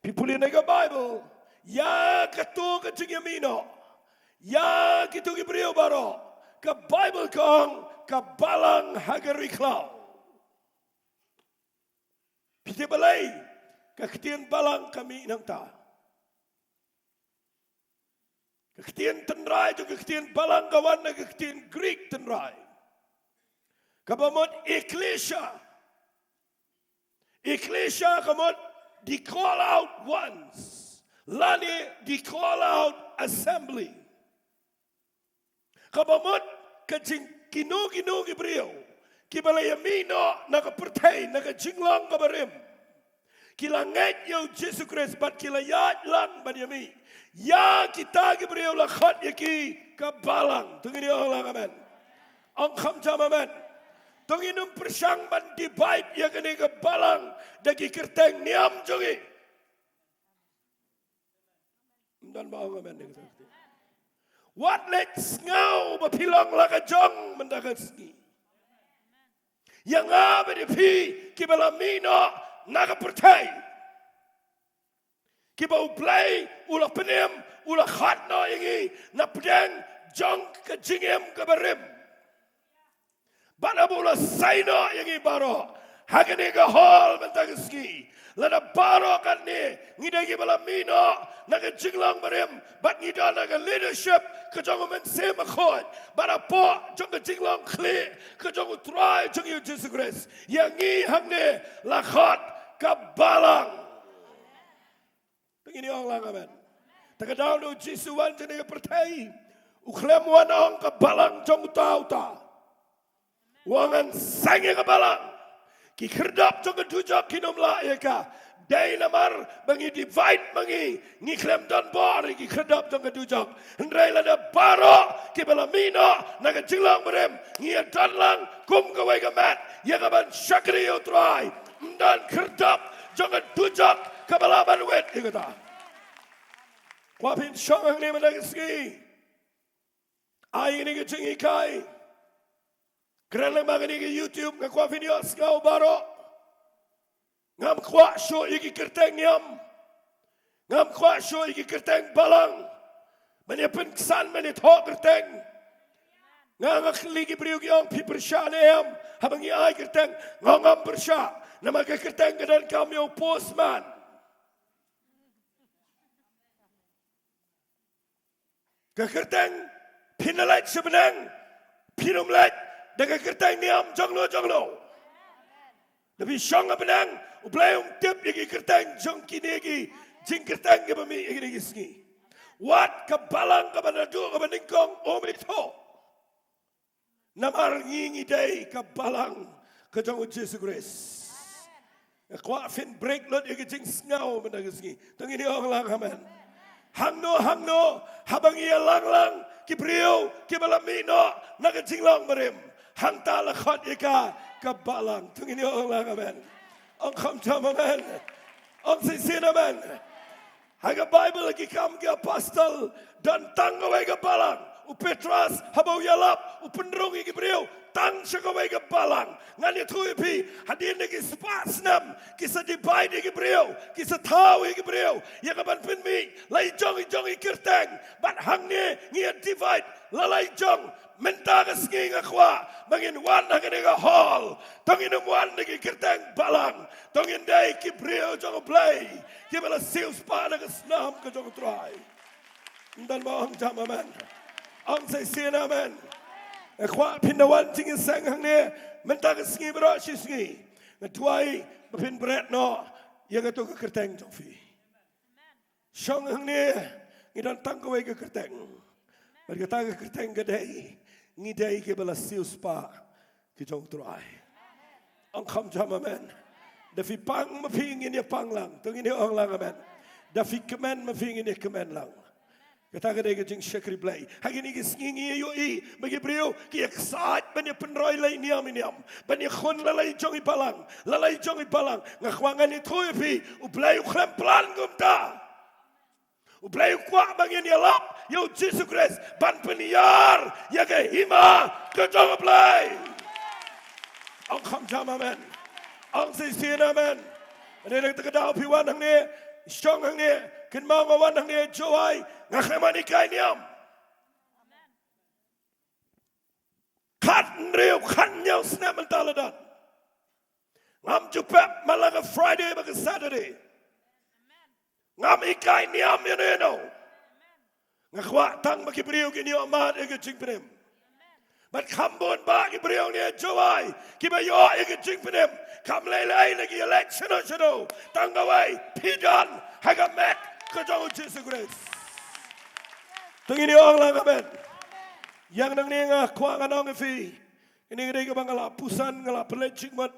Phi pule na ka Baibl, ïa kato ka jingïamih noh, ïa kito ki briew baroh, ka Baibl ka ong ka balang ha ka ri khlaw. Phi tip balei ka ktien balang ka mih nangta? Ka ktien tynrai jong ka ktien balang ka wan na ka ktien Greek tynrai, kaba mut ekklesia. Ekklesia ka mut the call out ones, lane the call out assembly. Kaba mut ka jing kino kino ki briew kiba la ïamih noh na ka pyrthei, na ka jinglong kaba rim. Ki la ngeit ïa u Jisu Khrist bad ki la ïaid lang ban ïamih. Ïa kita ki briew la khot ïa ki ka balang. To ngin ong lang amen. Ong kham jam amen. To ngin ym pyrshang ban divide ïa kane ka balang da ki kyrteng niam jong ngi. Ym don ba ong amen. Wat leit sngew ba phi long la ka jong mynta ka sngi. Ïa nga bad ïa phi kiba la mih noh na ka pyrthei, kiba u Blei u la pynim, u la khot noh ïa ngi na pdeng jong ka jingim kaba rim. Bad haba u la sei noh ïa ngi baroh ha kane ka hall mynta ka sngi, lada baroh katne ngi dei kiba la mih noh na ka jinglong barim, bad ngi don ha ka leadership ka jong u Mynsiem Bakhuid, bad hapoh jong ka jinglong khlieh ka jong u Trai jong ngi u Jisu Khrist, ïa ngi hangne la khot ka balang. To ngin ong lang amen. Te ka daw ba u Jisu u wan sha kane ka pyrthei, u khlem wan ong ka balang jong uta uta. U ong ngan seng ïa ka balang. Ki khyrdop jong ka dujok kin ym lah ïa ka. Dei namar ba ngi divide ma ngi, ngi khlem don bor ïa ki khyrdop jong ka dujok. Hynrei lada baroh kiba la mih noh na ka jinglong barim ngi ïa don lang kum kawei ka met ïa ka ban shakri ïa u Trai, ym don khyrdop jong ka dujok kaba lah ban wit ïa kata. Kwah phin shong hangne mynta ka sngi. Ai ïa kane ka jinghikai. Kren lang ma kane ka YouTube, nga kwah phin ïohsngew baroh. Ngam kwah shuh ïa ki kyrteng niam. Ngam kwah shuh ïa ki kyrteng balang. Ban ïa pynksan, ban ïa thoh kyrteng. Nga, nga kylli ki briew ki ong, phi pyrshah ne em haba ngi ai kyrteng? Nga ong, ngam pyrshah. Namar ka kyrteng ka donkam ïa u postman. Ka kyrteng phin da leit sha bneng, phin ym leit da ka kyrteng niam jong no jong no. Da phi shong ha bneng, U Blei um tip ïa ki kyrteng jong kine ki jingkyrteng kiba mih ïa kine ki sngi. Wat ka balang kaba naduh kaba nyngkong um ithuh. Namar ngi ngi dei ka balang ka jong u Jisu Khrist. Nga kwah phin break lut ïa ka jingsngew mynta ka sngi. To ngin ïa ong lang amen. Hangno hangno haba ngi ïalang lang, ki briew kiba la mih noh na ka jinglong barim, hangta la khot ïa ka ka balang. To ngin ïa ong lang amen. Ong kham jam amen. Ong shisien amen. Ha ka Baibl, ha Ki Kam ki Apostol, don tang kawei ka balang. U Petros haba u ïalap, u pynrung ïa ki briew tang sha kawei ka balang. Ngan ïathuh ïa phi, hadien ki spah snem ki sa divide ïa ki briew, ki sa thaw ïa ki briew ïa kaban pynmih la i jong i jong i kyrteng. Bad hangne ngi ïa divide la la i jong. Mynta ka sngi nga kwah ba ngin wan ha kane ka hall, to ngin ym wan da ki kyrteng balang. To ngin dei ki briew jong U Blei kiba la siewspah na ka snam ka jong U Trai. Ym don ba ong jam amen? Ong shisien amen. Nga kwah phin da wan jingïaseng hangne mynta ka sngi baroh shi sngi. Nga duwai ba phin bret noh ïa kato ka kyrteng jong phi. Shong hangne, ngi don tang kawei ka kyrteng. Bad kata ka kyrteng ka dei, ngi dei kiba la siewspah ki jong U Trai. Ong kham jam amen. Da phi pang ma phi, ngin ïa pang lang, to ngin ïa ong lang amen. Da phi kmen ma phi, ngin ïa kmen lang. Kata ka dei ka jingshakri Blei. Ha kine ki sngi ngi ïohi ba ki briew ki ïa ksaid ban ïa pynroi la i niam i niam, ban ïa khun la la i jong i balang, la la i jong i balang. Nga kwah ngan ïathuh ïa phi, U Blei u khlem plan kumta. U Blei u kwah ba ngin ïalap ïa U Jisu Khrist ban pynïar ïa ka hima ka jong U Blei. Ong kham jam amen. Ong shisien amen. Hynrei na kata ka daw phi wan hangne, shong hangne, kynmaw nga wan hangne Jowai, nga khlem wan hikai niam. Khathynriew khathynñiew snem mynta la dang. Ngam ju pep man la ka Friday bad ka Saturday. Ngam hikai niam ïano ïano. Nga kwah tang ba ki briew kin ïoh mad ïa ka jingpynim. Bad kham bun ba ki briew ne Jowai kiba ïoh ïa ka jingpynim. Kam lei lei na ki ïaleit shano shano. Tang kawei, phi don ha ka met ka jong U Jisu Khrist. To ngin ïa ong lang amen. Ïa nangne nga kwah ngan ong ïa phi. Kane ka dei kaba nga la pyrshang, nga la pynleit jingmut.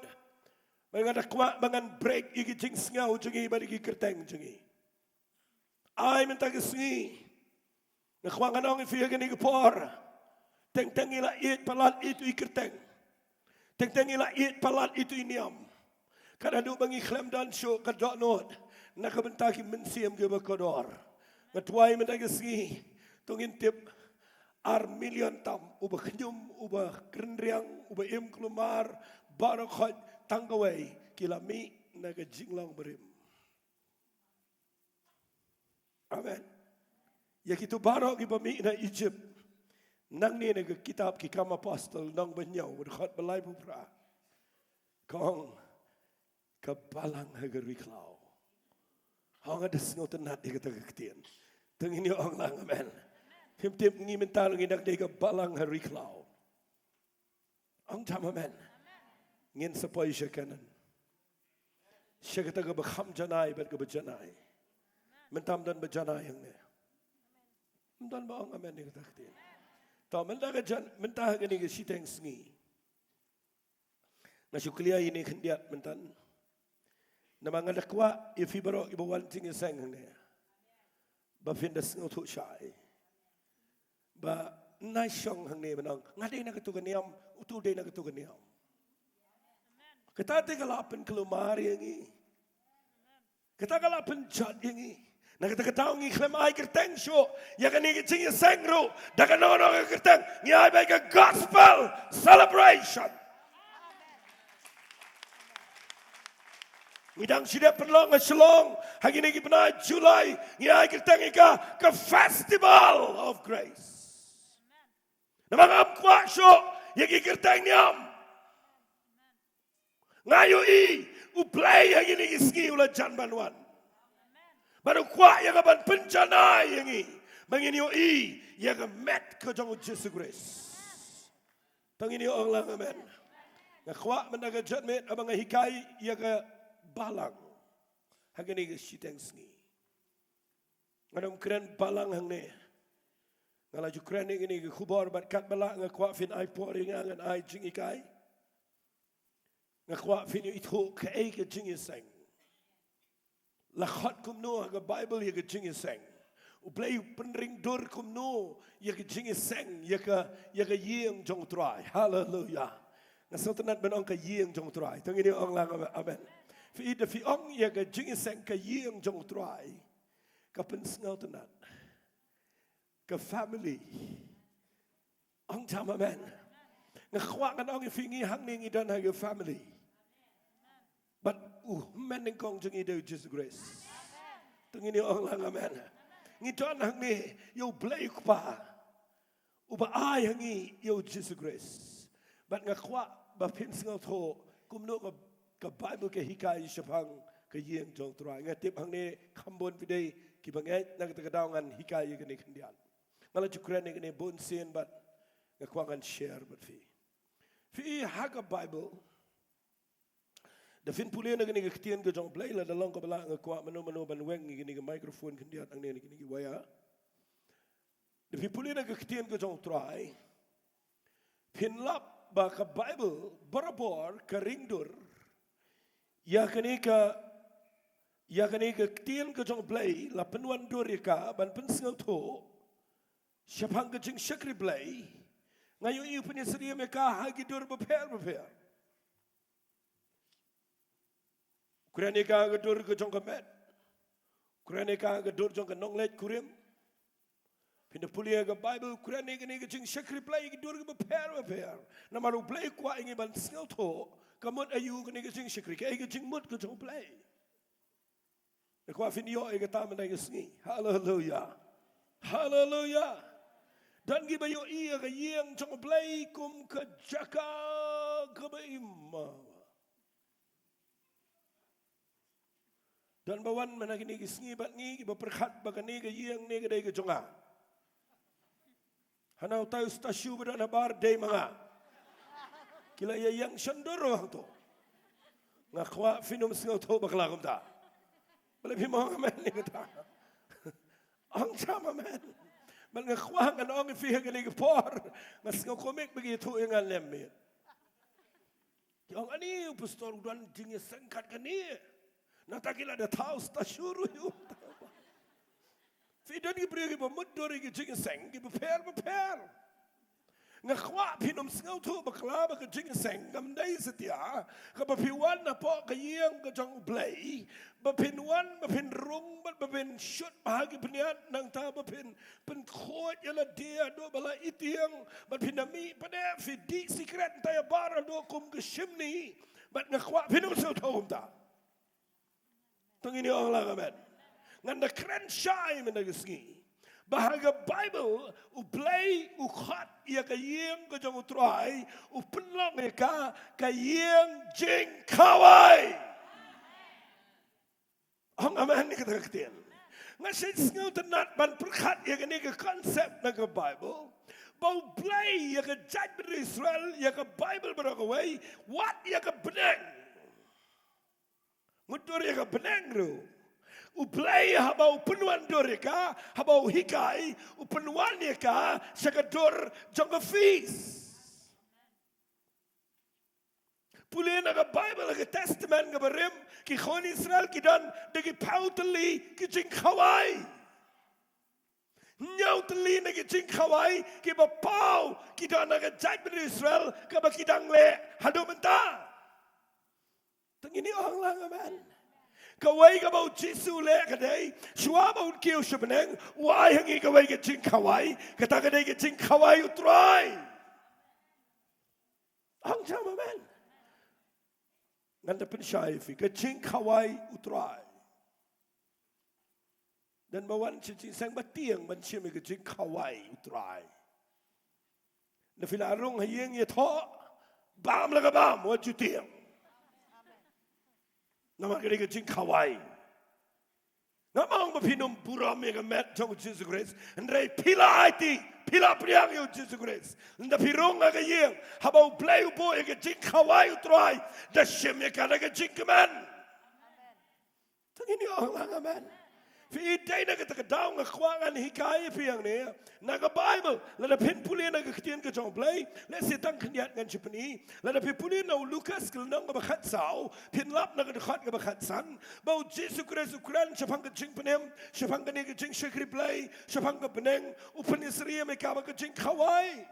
Ba nga da kwah ba ngan break ïa ki jingsngew jong ngi bad ïa ki kyrteng jong ngi. Ai mynta ka sngi, nga kwah ngan ong ïa phi ha kane ka por. Teng teng ngi la ïeit palat ïa itu i kyrteng. Teng teng ngi la ïeit palat ïa itu i niam. Ka naduh ba ngi khlem don shuh ka dohnud na ka bynta ki mynsiem kiba kordor. Nga duwai mynta ka sngi, to ngin tip ar million tam, uba khñium, uba kynriang, uba im kulmar, baroh khoit tang kawei, ki la mih na ka jinglong barim. Amen. Ïa kito baroh kiba mih na Egypt. Nangne na ka kitab Ki Kam Apostol, lynnong ba hynñiew, dkhot ba laiphew phra. Ka ong, ka balang ha ka ri khlaw. Hooid, nga da sngewtynnad ïa kata ka ktien. To ngin ïa ong lang amen. Phim tip ngi mynta ngi dang dei ka balang ha ri khlaw. Ong jam amen. Ngin sa poi sha Kanaan. Sha kata kaba kham janai bad kaba janai. Mynta ym don ba janai hangne. Ym don ba ong amen ïa kata ka ktien. To mynta ka jan, mynta ha kane ka shiteng sngi, nga shu clear ïa ine khyndiat mynta. Namar nga da kwah ïa phi baroh kiba wan jingïaseng hangne, ba phin da sngewthuh shai. Ba nai shong hangne ban ong, nga dei na kato ka niam, uto dei na kato ka niam. Kata te ka la pynkulmar ïa ngi. Kata ka la pynjot ïa ngi. Na kata ka daw ngi khlem ai kyrteng shuh ïa kane ka jingïaseng ruh da kano kano ka kyrteng, ngi ai beit ka gospel celebration. Ngi dang shu dep pynlong ha Shillong ha kine ki bnai July, ngi ai kyrteng ïa ka ka Festival of Grace. Namar ngam kwah shuh ïa ki kyrteng niam. Nga ïohi U Blei ha kine ki sngi u la jan ban wan. Bad u kwah ïa ka ban pynjanai ïa ngi ba ngin ïohi ïa ka met ka jong U Jisu Khrist. To ngin ïa ong lang amen. Nga kwah mynta ka jingmut haba nga hikai ïa ka balang ha kine ki shiteng sngi. Ngan ym kren balang hangne. Nga la ju kren ïa kine ki khubor bad katba lah nga kwah phin ai por ïa nga ngan ai jinghikai. Nga kwah phin ïohi ïa kaei ka jingïaseng. La khot kumno ha ka Baibl ïa ka jingïaseng. U Blei u pynring dur kumno ïa ka jingïaseng, ïa ka, ïa ka ïing jong U Trai. Haleluya. Nga sngewtynnat ban ong ka ïing jong U Trai. To ngin ïa ong lang amen. Phi da phi ong ïa ka jingïaseng ka ïing jong U Trai. Ka pynsngewtynnat. Ka family. Ong jam amen. Nga kwah ngan ong ïa phi ngi hangne ngi don ha ka family. Bad u hynmen nyngkong jong ngi dei U Jisu Khrist. To ngin ïa ong lang amen. Ngi don hangne ïa U Blei U Kpa. Uba ai ha ngi ïa U Jisu Khrist. Bad nga kwah ba phin sngewthuh kumno ka, ka Baibl ka hikai shaphang ka ïing jong U Trai. Nga tip hangne kham bun phi dei kiba ngeit, na kata ka daw ngan hikai ïa kane khyndiat. Nga la ju kren ïa kane bun sien bad nga kwah ngan share bad phi. Phi i ha ka Baibl, da phin pule na kane ka ktien ka jong U Blei, lada long kaba lah nga kwah mano mano ban weng ïa kane ka microphone khyndiat hangne na kine ki wire. Da phi pule na ka ktien ka jong U Trai, phin lap ba ka Baibl barabor ka ring dur ïa kane ka, ïa kane ka ktien ka jong U Blei, la pynwan dur ïa ka ban pynsngewthuh shaphang ka jingshakri Blei. Nga ïohi u pynïasyriem ïa ka ha ki dur bapher bapher. Kren ïa ka ha ka dur ka jong ka met. Kren ïa ka ha ka dur jong ka nongleit kurim. Phin da pule ha ka Baibl, kren ïa kane ka jingshakri Blei ha ki dur kiba pher bapher. Namar U Blei u kwah ïa ngi ban sngewthuh ka mut aïu kane ka jingshakri, kaei ka jingmut ka jong U Blei. Nga kwah phin ïoh ïa kata mynta ka sngi. Haleluya. Haleluya. Don kiba ïohi ïa ka ïing jong U Blei kum ka jaka kaba im. Don ba wan mynta kine ki sngi bad ngi kiba pyrkhat ba kane ka ïing ne ka dei ka jong nga. Hana utai u statue ba don habar dei ma nga. Ki la ïa ïeng shen dur ruh hangto. Nga kwah phin ym sngewthuh bakla kumta. Balei phim ong amen ïa kata? Ong jam amen. Bad nga kwah ngan ong ïa phi ha kane ka por. Nga sngew kumne ba ki ïathuh ïa nga lem miet. Ki ong ani u pastor u don jingïaseng kat kane. Nangta ki la da thaw statue ruh ïa u. Phi don ki briew kiba mutdur ïa ki jingïaseng kiba pher bapher. Nga kwah phin ym sngewthuh bakla ba ka jingïaseng kam dei satia kaba phi wan hapoh ka ïing ka jong U Blei, ba phin wan ba phin rung bad ba phin shut bha ki bniat, nangta ba phin pynkhuid ïa lade haduh ba la itieng, bad phin da mih pat de phi dih sikret, nangta ïa bar haduh kum ka shimni. Bad nga kwah phin ym sngewthuh kumta. To ngin ïa ong lang amen. Ngan da kren shai mynta ka sngi ba ha ka Baibl U Blei u khot ïa ka ïing ka jong U Trai, u pynlong ïa ka ka ïing jingkhawai. Ong amen ïa kata ka ktien. Nga sngewtynnat ban pyrkhat ïa kane ka concept na ka Baibl ba U Blei ïa ka jaitbynriew Israel, ïa ka Baibl baroh kawei, wat ïa ka bneng. Mutdur ïa ka bneng ruh. U Blei haba u pynwandur ïa ka, haba u hikai, u pynwan ïa ka sha ka dur jong ka feast. Pule na ka Baibl, ka Testament kaba rim, ki khun Israel ki don da ki phew tylli ki jingkhawai. Hynñiew tylli na ki jingkhawai kiba paw ki don ha ka jaitbynriew Israel kaba ki dang leh haduh mynta. To ngin ïa ong lang amen. Kawei kaba u Jisu u leh ka dei, shuwa ba un kiew sha bneng, u ai ha ngi kawei ka jingkhawai, kata ka dei ka jingkhawai u Trai. Ong jam amen. Ngan da pynshai ïa phi, ka jingkhawai u Trai. Don ba wan sha jingseng ba tieng ban shim ïa ka jingkhawai u Trai. Lada phi la rung ha ïing ïathoh, bam la ka bam, wat ju tieng. Namar ka dei ka jingkhawai. Ngam ong ba phin ym burom ïa ka met jong u Jisu Khrist, hynrei phi la aiti, phi la pdiang ïa u Jisu Khrist. Lada phi rung ha ka ïing, haba u Blei u buh ïa ka jingkhawai u Trai, da shim ïa ka da ka jingkmen. To ngin ïoh lang, amen. Phi i, dei na kata ka daw nga kwah ngan hikai ïa phi hangne na ka Baibl. Lada phin pule na ka ktien ka jong u Blei, lehse tang khyndiat ngan sa pyni. Lada phi pule na u Lukas ka lynnong kaba khatsaw, phin lap na ka dkhot kaba khatsan, ba u Jisu Khrist u kren shaphang ka jingpynim, shaphang kane ka jingshakri Blei, shaphang ka bneng, u pynsyriem ïa kaba ka jingkhawai.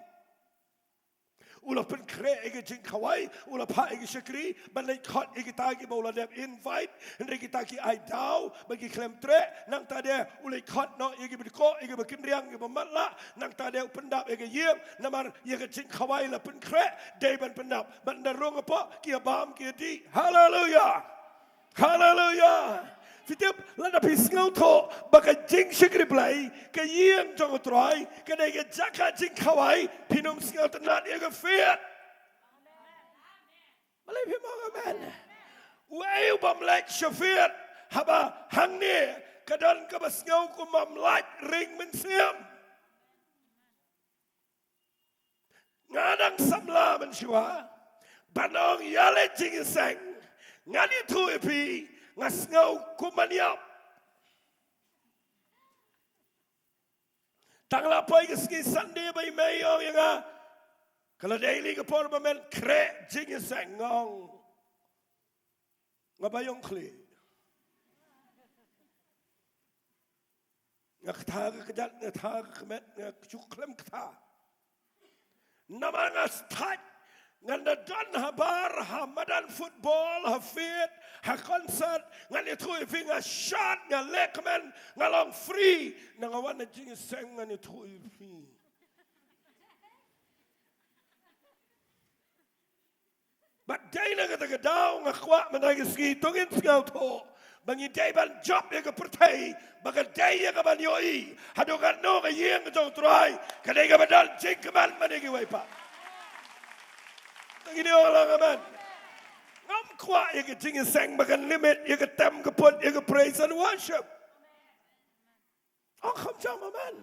U la pynkhreh ïa ka jingkhawai, u la phah ïa ki shakri ban leit khot ïa kita kiba u la dep invite, hynrei kita ki ai daw ba ki khlem treh. Nangta de u leit khot noh ïa kiba dkoh, ïa kiba kynriang, ïa kiba matlah. Nangta de u pyndap ïa ka ïing, namar ïa ka jingkhawai la pynkhreh. Dei ban pyndap, ban da rung hapoh, ki ïa bam, ki ïa dih. Haleluya. Haleluya. Phi tip, lada phi sngewthuh ba ka jingshakri Blei, ka ïing jong u Trai ka dei ka jaka jingkhawai, phin ym sngewtynnat ïa ka fit. Balei phim ong amen? Uei u bym leit sha fit haba hangne ka don kaba sngew kum bym lait ring mynsiem? Nga dang samla mynshuwa ban ong ïaleit jingïaseng. Ngan ïathuh ïa phi, nga sngew kum ban ïap. Tang la poi ka sngi Sunday ba i mei i ong ïa nga, ka la dei lei ka por ba men khreh jingïaseng. Nga ong, nga ba ïong khlieh. Nga kta ka kjat, nga kta ka kmet, nga kjut khlem kta. Namar nga stad, ngan da don habar ha madan football, ha field, ha concert, ngan ïathuh ïa phi, nga shad, nga leh kmen, nga long free. Nangta nga wan na jingïaseng, ngan ïathuh ïa phi. Bad dei na kata ka daw nga kwah mynta ka sngi to ngin sngewthuh ba ngi dei ban jop ïa ka pyrthei ba ka dei ïa ka ban ïohi haduh katno ka ïing jong u Trai ka dei kaba don jingkmen ban ïa kiwei pat. To ngin ïoh lang, amen. Ngam kwah ïa ka jingïaseng ba kan limit ïa ka tem ka put ïa ka praise and worship. Ong kham jam amen.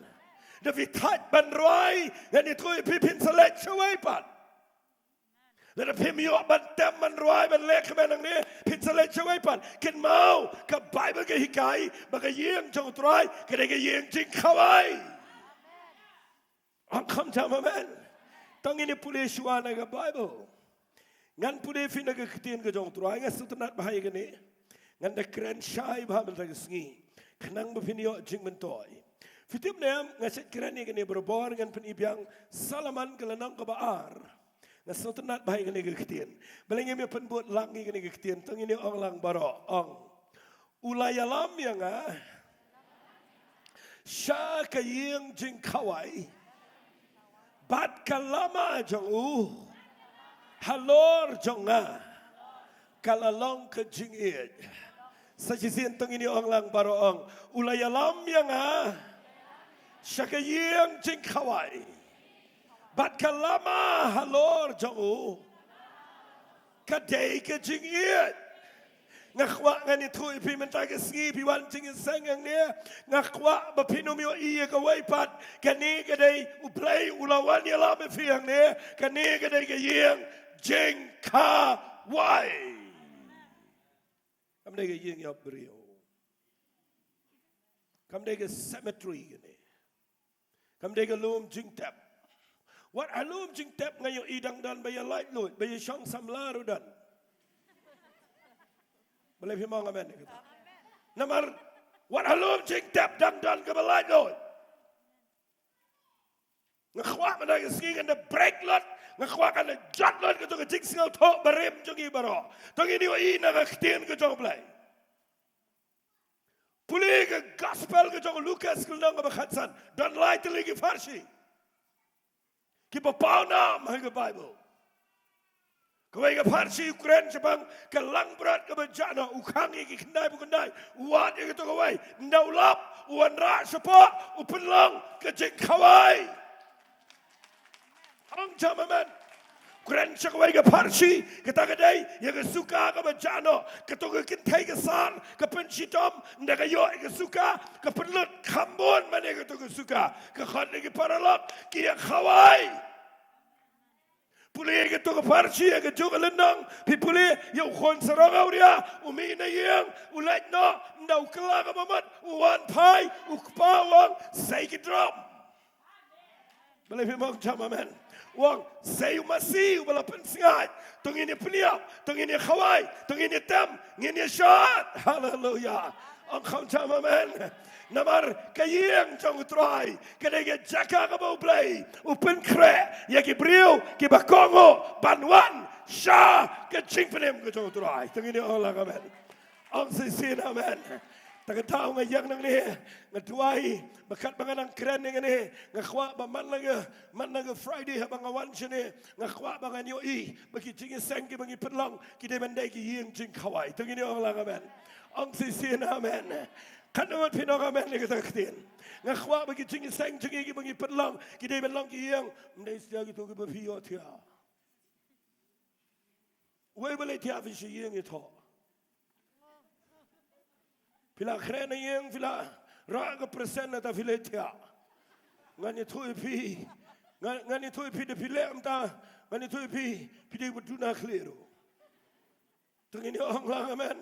Da phi thait ban rwai, ngan ïathuh ïa phi, phin sa leit shawei pat. Lada phim ïoh ban tem ban rwai ban leh kmen hangne, phin sa leit shawei pat. Kynmaw, ka Baibl ka hikai ba ka ïing jong u Trai ka dei ka ïing jingkhawai. Ong kham jam amen. To ngin ïa pule shuwa na ka Baibl. Ngan pule ïa phi na ka ktien ka jong u Trai, nga sngewtynnat bha ïa kane. Ngan da kren shai bha mynta ka sngi khnang ba phin ïoh jingmyntoi. Phi tip ne em, nga shet kren ïa kane barabor, ngan pyni biang Solomon ka lynnong kaba ar. Nga sngewtynnat bha ïa kane ka ktien. Balei ngim ïa pynbud lang ïa kane ka ktien, to ngin ïa ong lang baroh. Ong. U la ïalam ïa nga sha ka ïing jingkhawai, bad ka lama jong u halor jong nga ka la long ka jingïeit. Sa shisien to ngin ïa ong lang baroh, ong. U la ïalam ïa nga sha ka ïing jingkhawai, bad ka lama halor jong u ka dei ka jingïeit. Nga kwah ngan ïathuh ïa phi mynta ka sngi, phi wan jingïaseng hangne, nga kwah ba phin ym ïohi ïa kawei pat. Kane ka dei U Blei u la wan ïalam ïa phi hangne. Kane ka dei ka ïing jingkhawai. Kam dei ka ïing ïap briew. Kam dei ka cemetery kane. Kam dei ka lum jingtep. Wat ha lum jingtep nga ïohi dang don ba ïa laitluid, ba ïa shong samla ruh don. Balei phim ong amen? Namar wat ha lum jingtep dang don kaba laitluid. Nga kwah mynta ka sngi ngan da break lut, nga kwah ngan da jot lut kato ka jingsngewthuh barim jong ngi baroh. To ngin ïohi na ka ktien ka jong U Blei. Pule ka gospel ka jong u Lukas ka lynnong kaba khatsan. Don lai tylli ki pharshi kiba paw nam ha ka Baibl. Kawei ka pharshi u kren shaphang ka langbrot kaba jah noh, u khang ïa ki khyndai ba khyndai, u wad ïa kato kawei, ynda u lap, u wanrah shapoh, u pynlong ka jingkhawai. Ong jam amen. Kren sha kawei ka pharshi, kata ka dei ïa ka suka kaba jah noh, kato ka kynthei ka sar ka pynshitom, ynda ka ïoh ïa ka suka ka pynlut kham bun mane kato ka suka, ka khot ïa ki paralok ki ïa khawai. Pule ïa kato ka pharshi ha kajuh ka lynnong, phi pule ïa u khun sarong awria, u mih na ïing, u leit noh, ynda u kylla kaba mut, u wan phai, u kpa u ong, sei ki drom. Balei phim ong jam amen? U ong, sei u masi uba la pynsngaid. To ngin ïa pynïap, to ngin ïa khawai, to ngin ïa tem, ngin ïa shad. Haleluya. Ong kham jam amen. Namar ka ïing jong u Trai ka dei ka jaka kaba u Blei u pynkhreh ïa ki briew kiba kohnguh ban wan sha ka jingpynim ka jong u Trai. To ngin ïa ong lang amen. Ong shisien amen. Ta ka daw nga ïeng nangne, nga duwai ba katba nga nang kren ïa kane, nga kwah ba man la ka, man la ka Friday haba nga wan shane, nga kwah ba ngan ïohi ba ki jingïaseng kiba ngi pynlong ki dei ban dei ki ïing jingkhawai. To ngin ïa ong lang amen. Ong shisien amen. Katno ngut phin ong amen ïa kata ka ktien? Nga kwah ba ki jingïaseng jong ngi kiba ngi pynlong ki dei ban long ki ïing, ym dei shisha kito kiba phi ïohthiah. Wei ba leit thiah phi sha ïing ïathoh. Phi la khreh na ïing, phi la rah ka present, nangta phi leit thiah. Ngan ïathuh ïa phi. Ngan, ngan ïathuh ïa phi da phi leh mynta. Ngan ïathuh ïa phi, phi dei ba duna khlieh ruh. To ngin ïa ong lang amen.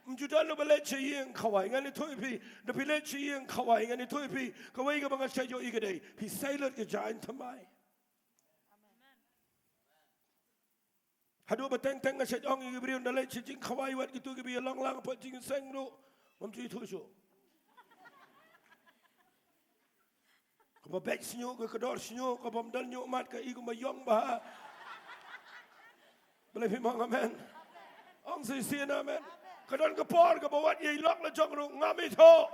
Ym ju don uba leit sha ïing khawai. Ngan ïathuh ïa phi, da phi leit sha ïing khawai, ngan ïathuh ïa phi. Kawei kaba nga shait ïohi ka dei, phi sei lut ka jaiñ thymmai. Haduh ba teng teng nga shait ong ïa ki briew, ynda leit sha jingkhawai, wat kito kiba ïalong lang hapoh jingïaseng ruh, ngam ju ithuh shuh. Kaba beit shñiuh, ka kdor shñiuh, kabym don ñiuhmat, ka i kumba ïong bha. Balei phim ong amen? Ong shisien amen. Ka don ka por kaba wat ïa i lok la jong ruh ngam ithuh.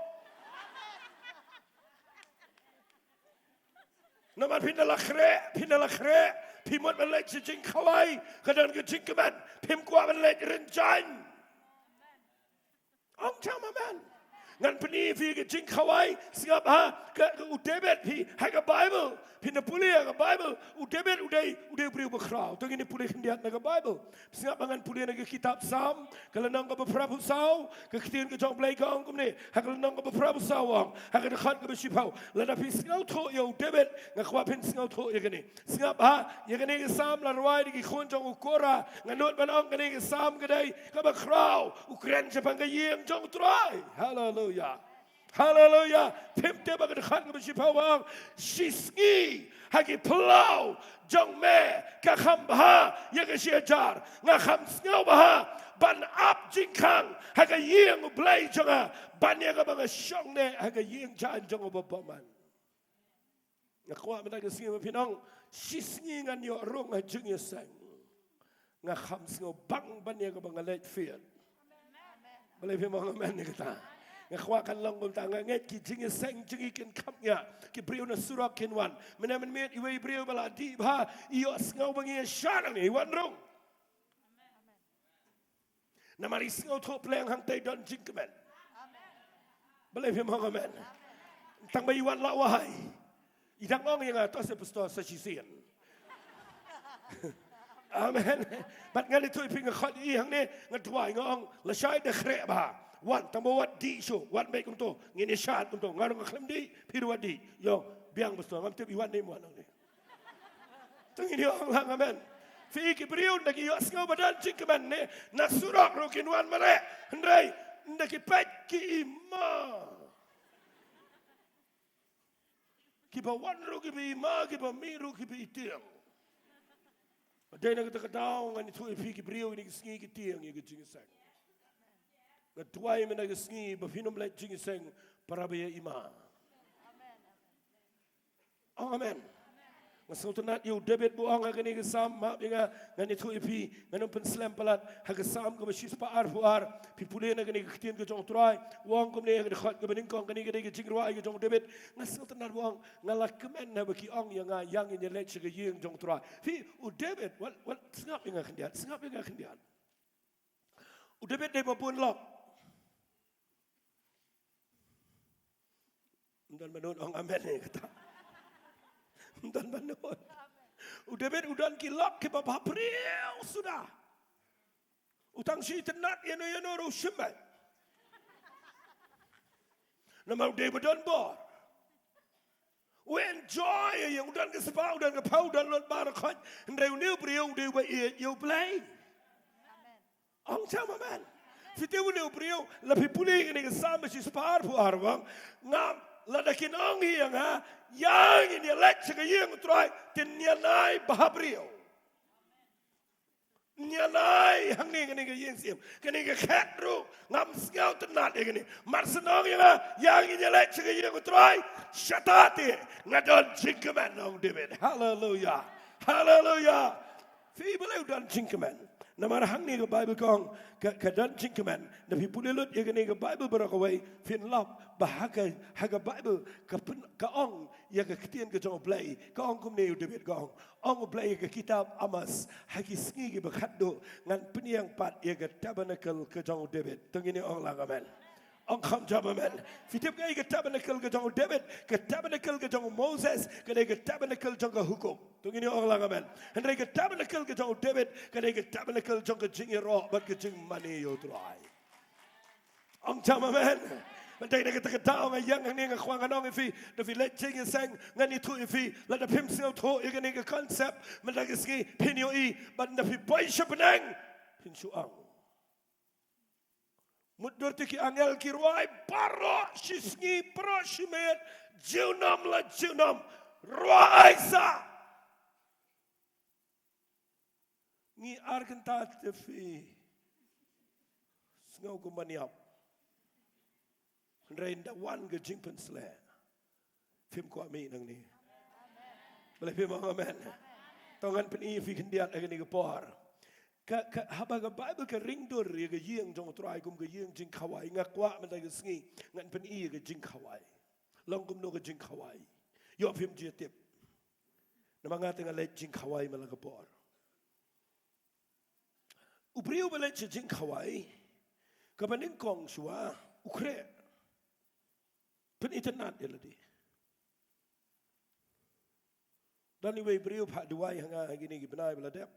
Namar phin da la khreh, phin da la khreh, phi mut ban leit sha jingkhawai, ka don ka jingkmen, phim kwah ban leit rin jaiñ. Ong jam amen. Ngan pyni phi ka jingkhawai, sngap ha, ka, ka u David phi, ha ka Baibl, phin da pule ha ka Baibl, u David u dei, u dei u briew bakhraw. To ngin ïa pule khyndiat na ka Baibl. Sngap ba ngan pule na ka kitab Salm, ka lynnong kaba phra phew saw, ka ktien ka jong u Blei ka ong kumne, ha ka lynnong kaba phra phew saw ong, ha ka dkhot kaba shiphew. Lada phi sngewthuh ïa u David, nga kwah phin sngewthuh ïa kane. Sngap ha, ïa kane ka Salm la rwai da ki khun jong u Korah, nga nud ban ong kane ka Salm ka dei kaba khraw, u kren shaphang ka ïing jong u Trai. Haleluya. Haleluya. Phim tip ba ka dkhot kaba shiphew ong, shisngi ha ki phyllaw jong me ka kham bha ïa ka shi hajar. Nga kham sngew bha ban ap jingkhang ha ka ïing u Blei jong nga, ban ïa kaba nga shong neh ha ka ïing jaiñ jong u Babymman. Nga kwah mynta ka sngi ba phin ong, shisngi ngan ïoh rung ha jingïaseng, nga kham sngewbang ban ïa kaba nga leit fied. Balei phim ong amen ïa kata? Nga kwah kan long kumta, nga ngeit ki jingïaseng jong ngi kin kham ïa, ki briew na surok kin wan. Mynne mynmiet iwei i briew ba la dih bha, i ïohsngew ba ngi ïa shad hangne, i wan rung. Namar i sngewthuh pleng hangtei don jingkmen. Balei phim ong amen? Tang ba i wan la wai. I dang ong ïa nga, to se pastor sa shisien. Amen. Bad ngan ïathuh ïa phi, nga khot ïa i hangne, nga duwai, nga ong lashai da khreh bha. Wan, tang ba wat dih shuh, wat beit kumto, ngin ïa shad kumto, nga ruh nga khlem dih, phi ruh wat dih. Ïong, biang pastor, ngam tip i wan ne ym wan hangne. To ngin ïa ong lang amen. Phi i ki briew ynda ki ïohsngew ba don jingkmen ne, na surok ruh kin wan mareh. Hynrei ynda ki peit ki i ma, kiba wan ruh kiba i ma, kiba mih ruh kiba i tieng. Dei na kata ka daw ngan ïathuh ïa phi ki briew ine ki sngi ki tieng ïa ka jingïaseng. Nga duwai mynta ka sngi ba phin ym leit jingïaseng para ba ïa i ma. Ong amen. Nga sngewtynnad ïa u David ba u ong ha kane ka Salm, map ïa nga, ngan ïathuh ïa phi, ngan ym pynslem palat, ha ka Salm kaba shispah arphew ar, phi pule na kane ka ktien ka jong u Trai, u ong kumne ha ka dkhot kaba nyngkong, kane ka dei ka jingrwai ka jong u David, nga sngewtynnad ba u ong, nga la kmen haba ki ong ïa nga, ïa ngin ïaleit sha ka ïing jong u Trai. Phi, u David, wat, wat, sngap ïa nga khyndiat, sngap ïa nga khyndiat. U David dei ba bun lok. Ym don ba nud ong amen ïa kata. Ym don ba nud. U David u don ki lok kiba bhabriew suda. U tang shu itynnad ïano ïano ruh u shim beit. Namar u dei ba don bor. U enjoy ïa ïing, u don ka spah, u don ka phew, u don lut baroh khoit. Hynrei une u briew u dei uba ïeit ïa U Blei. Ong jam amen. Phi tip une u briew, la phi pule kane ka Salm shispah arphew ar u ong, ngam, lada kin ong hi ïa nga, ïa ngin ïaleit sha ka ïing u Trai, te ngin ïa nai bhabriew. Ngin ïa nai hangne kane ka ïing syiem, kane ka khet ruh, ngam sngewtynnad ïa kane. Mar shen ong ïa nga, ïa ngin ïaleit sha ka ïing u Trai, shata te, nga don jingkmen, ong David. Haleluya. Haleluya. Phi, balei u don jingkmen? Namar hangne ka Baibl ka ong, ka, ka don jingkmen. Da phi pule lut ïa kane ka Baibl baroh kawei, phin lap ba ha ka, ha ka Baibl ka pyn-, ka ong ïa ka ktien ka jong U Blei, ka ong kumne, u David ka ong. Ong U Blei ïa ka kitab Amos, ha ki sngi kiba khatduh ngan pynïeng pat ïa ka tabernacle ka jong u David. To ngin ong lang amen. Ong kham jam amen. Phi tip kaei ka tabernacle ka jong u David, ka tabernacle ka jong u Moses ka dei ka tabernacle jong ka hukum. To ngin ong lang amen. Hynrei ka tabernacle ka jong u David ka dei ka tabernacle jong ka jingïaroh bad ka jingmane ïa u Trai. Ong jam amen. Mynta na kata ka daw nga ïeng hangne nga kwah ngan ong ïa phi, da phi leit jingïaseng, ngan ïathuh ïa phi, lada phim sngewthuh ïa kane ka concept mynta ka sngi, phin ïohi, bad da phi poi sha bneng, phin shu ong. Mutdur te ki angel ki rwai baroh shi sngi, baroh shi miet, junom la junom, rwai sa. Ngi ar kynta te phi sngew kumba niap. Hynrei ynda wan ka jingpynsleh, phim kwah mih nangne. Balei phim ong amen? To ngan pyni ïa phi khyndiat ha kane ka por. Ka, ka, haba ka Baibl ka ring dur ïa ka ïing jong u Trai kum ka ïing jingkhawai, nga kwah mynta ka sngi ngan pyni ïa ka jingkhawai. Long kumno ka jingkhawai? Ïoh phim ju tip. Namar nga te nga leit jingkhawai man la ka por. U briew ba leit sha jingkhawai, kaba nyngkong shuwa, u khreh. Pynitynnad ïa lade. Don iwei i briew phah duwai ha nga ha kine ki bnai ba la dep.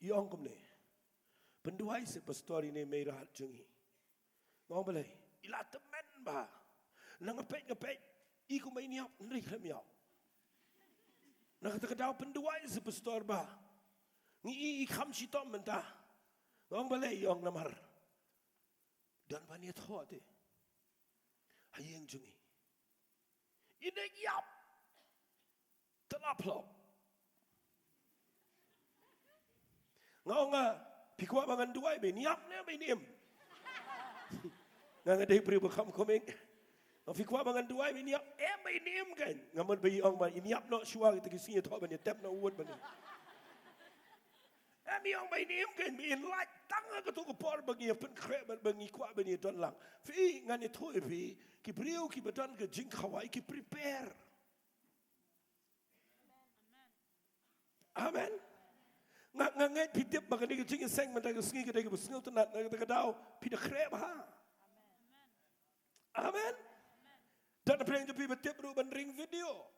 I ong kumne, pynduwai seh pastor ïa ine i mei rahat jong ngi. Nga ong balei? I la tymmen bha. Na nga peit nga peit i kumba i niap, hynrei khlem ïap. Na kata ka daw pynduwai seh pastor ba ngi i, i kham shitom mynta. Nga ong balei? I ong namar don ban ïathoh te ha ïing jong ngi. I dei ïap. Te la phlop. Nga ong, nga, phi kwah ba ngan duwai ba in ïap ne ba in im? Nga, nga dei briew ba kham khmih. Nga, phi kwah ba ngan duwai ba in ïap, em, ba in im kein? Nga mut ba i ong ba in ïap noh shuwa kita ki sngi, thoh ban ïatep noh u wut ba ngi. Em, i ong ba in im kein, ba in lait tang ha kato ka por ba ngi ïa pynkhreh bad ba ngi kwah ban ïadon lang. Phi, ngan ïathuh ïa phi, ki briew kiba don ka jingkhawai ki prepare. Amen. Nga, nga ngeit phi tip ba kane ka jingïaseng mynta ka sngi ka dei kaba sngewtynnat, na kata ka daw phi da khreh bha. Amen. Don na pdeng jong phi ba tip ruh ban ring video.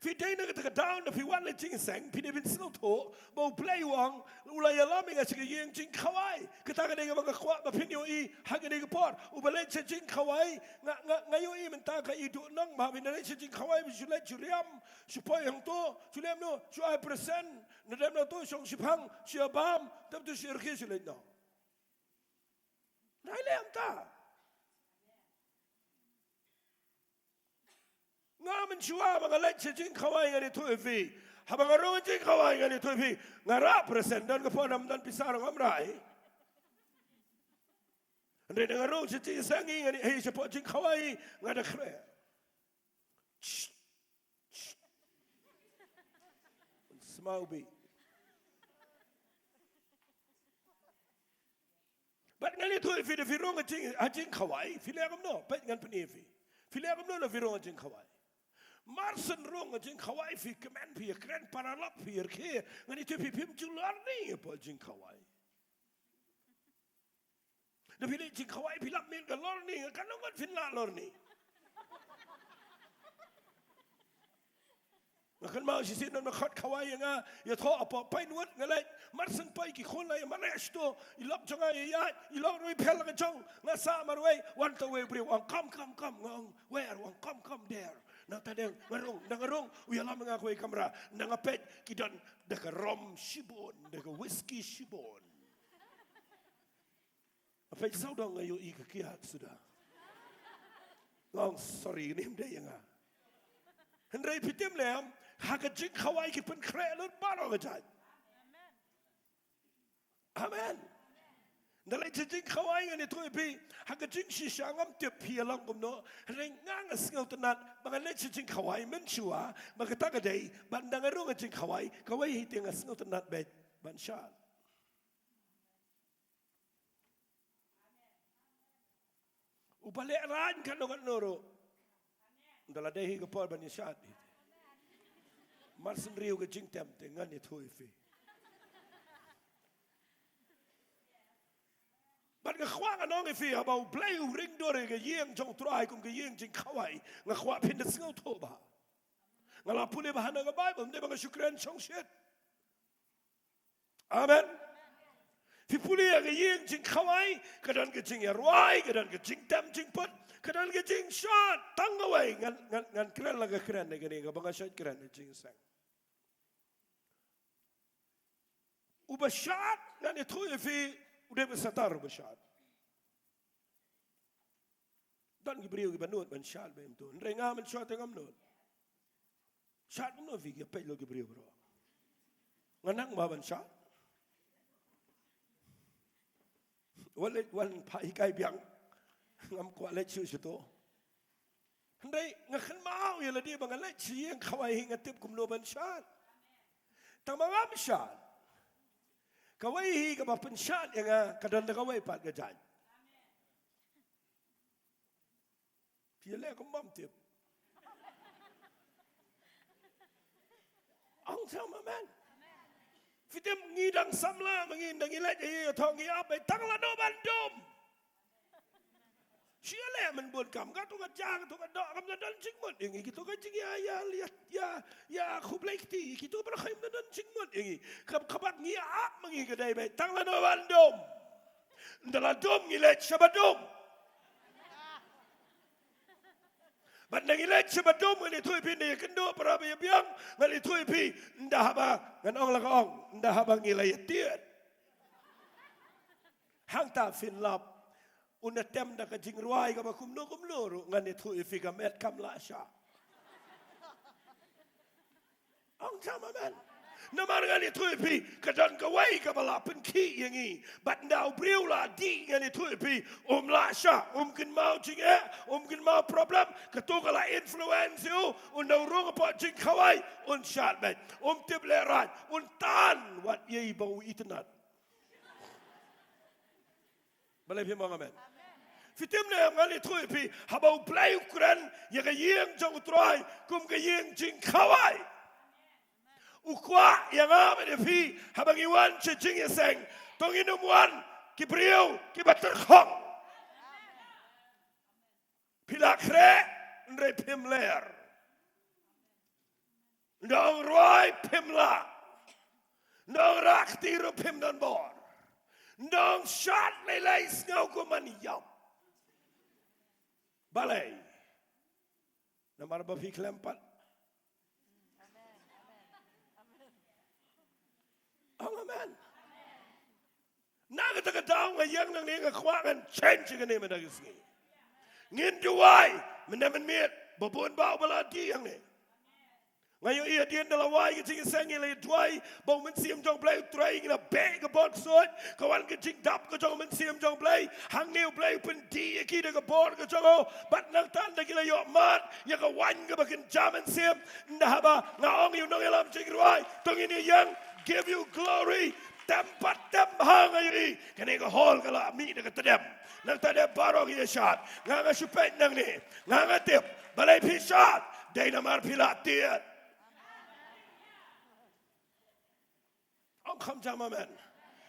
Phi dei na kata ka daw, na phi wan na jingïaseng, phi dei ban sngewthuh ba U Blei u ong u la ïalam ïa nga sha ka ïing jingkhawai. Kata ka dei kaba nga kwah ba phin ïohi ha kane ka por. Uba leit sha jingkhawai, nga, nga, nga ïohi mynta ka i duh nong ba phin leit sha jingkhawai, ba shu leit shu riam, shu poi hangto, shu leit noh, shu ai percent, na dep noh to shong shipang, shu ïa bam, dep to shu rkhie shu leit noh. Nai lem ta. Nga mynshuwa ba nga leit sha jingkhawai ngan ïathuh ïa phi. Haba nga rung jingkhawai ngan ïathuh ïa phi. Nga rah percent, don ka por ngam don pisa ruh ngam rah. Hynrei nga rung sha jingïaseng ngan ïa, hei, shapoh jingkhawai nga da khreh. Shh. Shh. Smaw bi. Bad ngan ïathuh ïa phi, da phi rung ha jing, ha jingkhawai, phi leh kumno, peit ngan pyni ïa phi. Phi leh kumno da phi rung ha jingkhawai. Mar shen rung ha jingkhawai, phi kmen, phi ïakren paralok, phi ïarkhie, ngan ïathuh ïa phi, phim ju lorni hapoh jingkhawai. Da phi leh jingkhawai phi lap miet ka lorni, nga katno ngut phin lah lorni. Nga kynmaw shisien don ba khot khawai ïa nga, ïathoh hapoh Pinewood, nga leit, mar shen poi ki khun la ïa mareh shto, i lok jong nga ïa ïaid, i lok ruh i pher la ka jong, nga sah marwei, wan ta uwei u briew, ong, "Come, come, come," nga ong, "Where?" Ong, "Come, come there." Nangta dang nga rung, dang nga rung, u ïalam ïa nga ha kawei ka kamra, nang nga peit, ki don da ka rum shibun, da ka whisky shibun. Peit sawdong nga ïohi ka kiad suda. Nga ong, "Sorry, kane ym dei ïa nga." Hynrei phi tip ne em, ha ka jingkhawai ki pynkhreh lut baroh ka jait. Amen. Ynda leit sha jingkhawai ngan ïathuh ïa phi, ha ka jingshisha ngam tip phi ïalang kumno, hynrei nga nga sngewtynnat, ba nga leit sha jingkhawai mynshuwa, ba kata ka dei, ba ynda nga rung ha jingkhawai, kawei hi te nga sngewtynnat beit ban shad. Uba lehraiñ katno katno ruh. Ynda la dei hi ka por ban ïashad hi. Mar shen riew ka jingtem te ngan ïathuh ïa phi. Bad nga kwah ngan ong ïa phi, haba U Blei u ring dur ïa ka ïing jong U Trai kum ka ïing jingkhawai, nga kwah phin da sngewthuh bha. Nga la pule bha na ka Baibl, ym dei ba nga shu kren shongshit. Amen. Phi pule ïa ka ïing jingkhawai, ka don ka jingïarwai, ka don ka jingtem jingput, ka don ka jingshad, tang kawei, ngan, ngan, ngan kren la ka kren ne kane, kaba nga shait kren ne jingseng. Uba shad, ngan ïathuh ïa phi, u dei ba satar uba shad. Don ki briew kiba nud ban shad beit, em to. Hynrei nga mynshuwa te ngam nud. Shad kumno phi, ki peit lo ki briew baroh. Nga nang ba ban shad. Wan leit wan phah hikai biang. Ngam kwah leit shuh shuh to. Hynrei nga kynmaw ïa lade ba nga leit sha ïing khawai hi nga tip kumno ban shad. Tang ba ngam shad. Kawei hi kaba pynshad ïa nga ka don da kawei pat ka jait. Phi ïaleh kum bym tip. Ong tang amen. Phi tip ngi dang samla ma ngi, dang ngi leit ïa ïa thong ngi ap, eh, tang lano ban dum. Shu ïaleh mynbun kam, kato ka ja, kato ka doh, kam da don jingmut ïa ngi, kito ka jingïa, ïa, ïa, ïa, ïa khublei kti, kito ka baroh kam da don jingmut ïa ngi. Kam kaba ngi ap ma ngi ka dei beit, tang lano ban dum. Ynda la dum ngi leit shaba dum. Bad ynda ngi leit shaba dum ngan ïathuh ïa phi, ynda ïakynduh para ba ïabiang ngan ïathuh ïa phi, ynda haba, ngan ong la ka ong, ynda haba ngi la ïatied. Hangta phin lap, un da tem da ka jingrwai kaba kumno kumno ruh ngan ïathuh ïa phi ka met kam lah shah. Ong tang amen. Namar ngan ïathuh ïa phi, ka don kawei kaba la pynkhih ïa ngi. Bad ynda u briew la dih ngan ïathuh ïa phi, um lah shah, um kynmaw jingeh, um kynmaw problem, kato ka la influence ïa u, ynda u rung hapoh jingkhawai, un shad beit, um tip lehraiñ, un tan wat ïa i ba u itynnad. Balei phim ong amen? Phi tip ne em, ngan ïathuh ïa phi, haba U Blei u kren ïa ka ïing jong U Trai kum ka ïing jingkhawai, u kwah ïa nga bad ïa phi, haba ngi wan sha jingïaseng, to ngin ym wan ki briew kiba tyrkhong. Phi la khreh, hynrei phim ler. Ynda ong rwai phim lah. Ynda ong rah kti ruh phim don bor. Ynda ong shad lei lei sngew kum ban ïap. Balei? Namar ba phi khlem pat. Ong amen. Na kata ka daw nga ïeng nangne, nga kwah ngan change kane mynta ka sngi. Ngin duwai mynne mynmiet, ba bun ba u ba la dih hangne. Nga ïohi hadien da la wai ka jingïaseng, ngi la duwai ba u Mynsiem jong U Blei u trei, ngi la beh ka bor ksuid, ka wan ka jingdap ka jong u Mynsiem jong U Blei. Hangne U Blei u pyndih ïa ki da ka bor ka jong u. Bad nangta ynda ki la ïoh mad ïa ka waiñ kaba kynja mynsiem, ynda haba nga ong ïa u nongïalam jingrwai, to ngin ïeng, give you glory. Tem pat tem ha nga ïohi kane ka hall ka la mih da ka tdem. Nangta dep baroh ki ïa shad. Nga nga shu peit nangne. Nga nga tip balei phi shad? Dei namar phi la tied. Ong kham jam amen.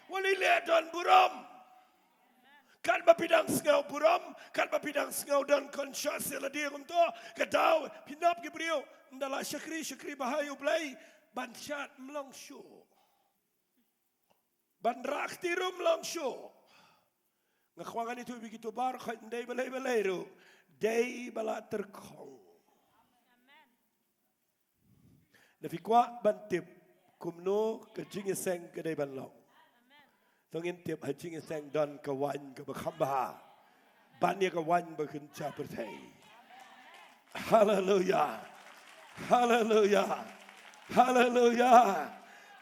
Wat leh don burom. Katba phi dang sngew burom, katba phi dang sngew don conscious ïa lade kumto, ka daw phi nap ki briew, ynda la shakri shakri bha ïa U Blei, ban shad ym long shuh. Ban rah kti ruh ym long shuh. Nga kwah ngan ïathuh ïa phi kito baroh, ym dei balei balei ruh, dei ba la tyrkhong. Lada phi kwah ban tip kumno ka jingïaseng ka dei ban long, to ngin tip ha jingïaseng don ka waiñ kaba kham bha ban ïa ka waiñ ba kynja pyrthei. Haleluya. Haleluya. Haleluya.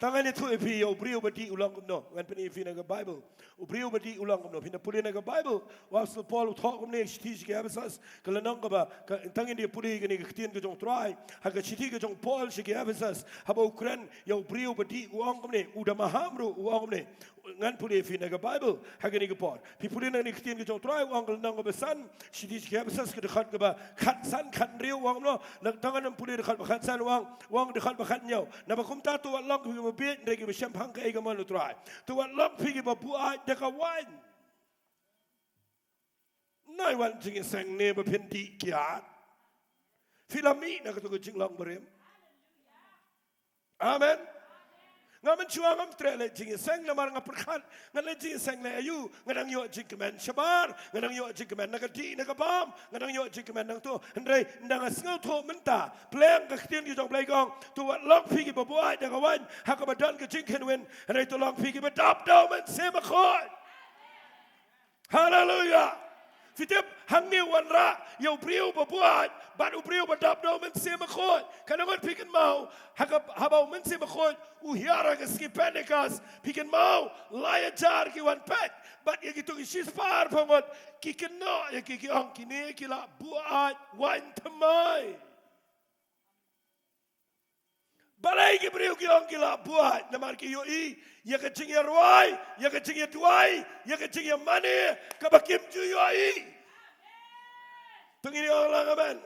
To ngan ïathuh ïa phi ïa u briew ba dih u long kumno. Ngan pyni ïa phi na ka Baibl. U briew ba dih u long kumno. Phin da pule na ka Baibl, u Apostol Paul u thoh kumne, shithi sha ki Ephesus, ka lynnong kaba, ka, tang ngin ïa pule kane ka ktien ka jong U Trai ha ka shithi ka jong u Paul sha ki Ephesus, haba u kren ïa u briew ba dih, u ong kumne, u da maham ruh u ong kumne. Ngan pule ïa phi na ka Baibl ha kane ka por. Phi pule na kane ka ktien ka jong U Trai, u ong ka lynnong kaba san, shithi sha ki Ephesus, ka dkhot kaba khatsan, khathynriew, u ong kumno. Nangta ngan ym pule dkhot ba khatsan, u ong, u ong dkhot ba khathynñiew. Naba kumta to wat long kiba bieit, hynrei kiba shemphang kaei ka mon U Trai. To wat long phi kiba buaid da ka waiñ. Nai wan jingïaseng ne ba phin dih kiad? Phi la mih na kato ka jinglong barim? Amen. Nga mynshuwa ngam treh leh jingïaseng namar nga pyrkhat, nga leh jingïaseng leh aïu, nga dang ïoh jingkmen shabar, nga dang ïoh jingkmen na ka dih na ka bam, nga dang ïoh jingkmen nangto. Hynrei ynda nga sngewthuh mynta, pleng ka ktien ka jong U Blei ka ong, to wat long phi kiba buaid da ka waiñ ha kaba don ka jingkynwin, hynrei to long phi kiba dap da U Mynsiem Bakhuid. Haleluya. Phi tip, hangne u wanrah ïa u briew ba buaid bad u briew ba dap da U Mynsiem Bakhuid. Katno ngut phi kynmaw, ha ka, haba U Mynsiem Bakhuid u hiar ha ka sngi Pentekost, phi kynmaw lai hajar ki wan peit, bad ïa kito ki shispah arphew ngut ki kynnoh ïa ki, ki ong, kine ki la buaid waiñ thymmai. Balei ki briew ki ong ki la buaid? Namar ki ïohi ïa ka jingïarwai, ïa ka jingïaduwai, ïa ka jingïamane kaba kim ju ïohi. To ngin ong lang amen.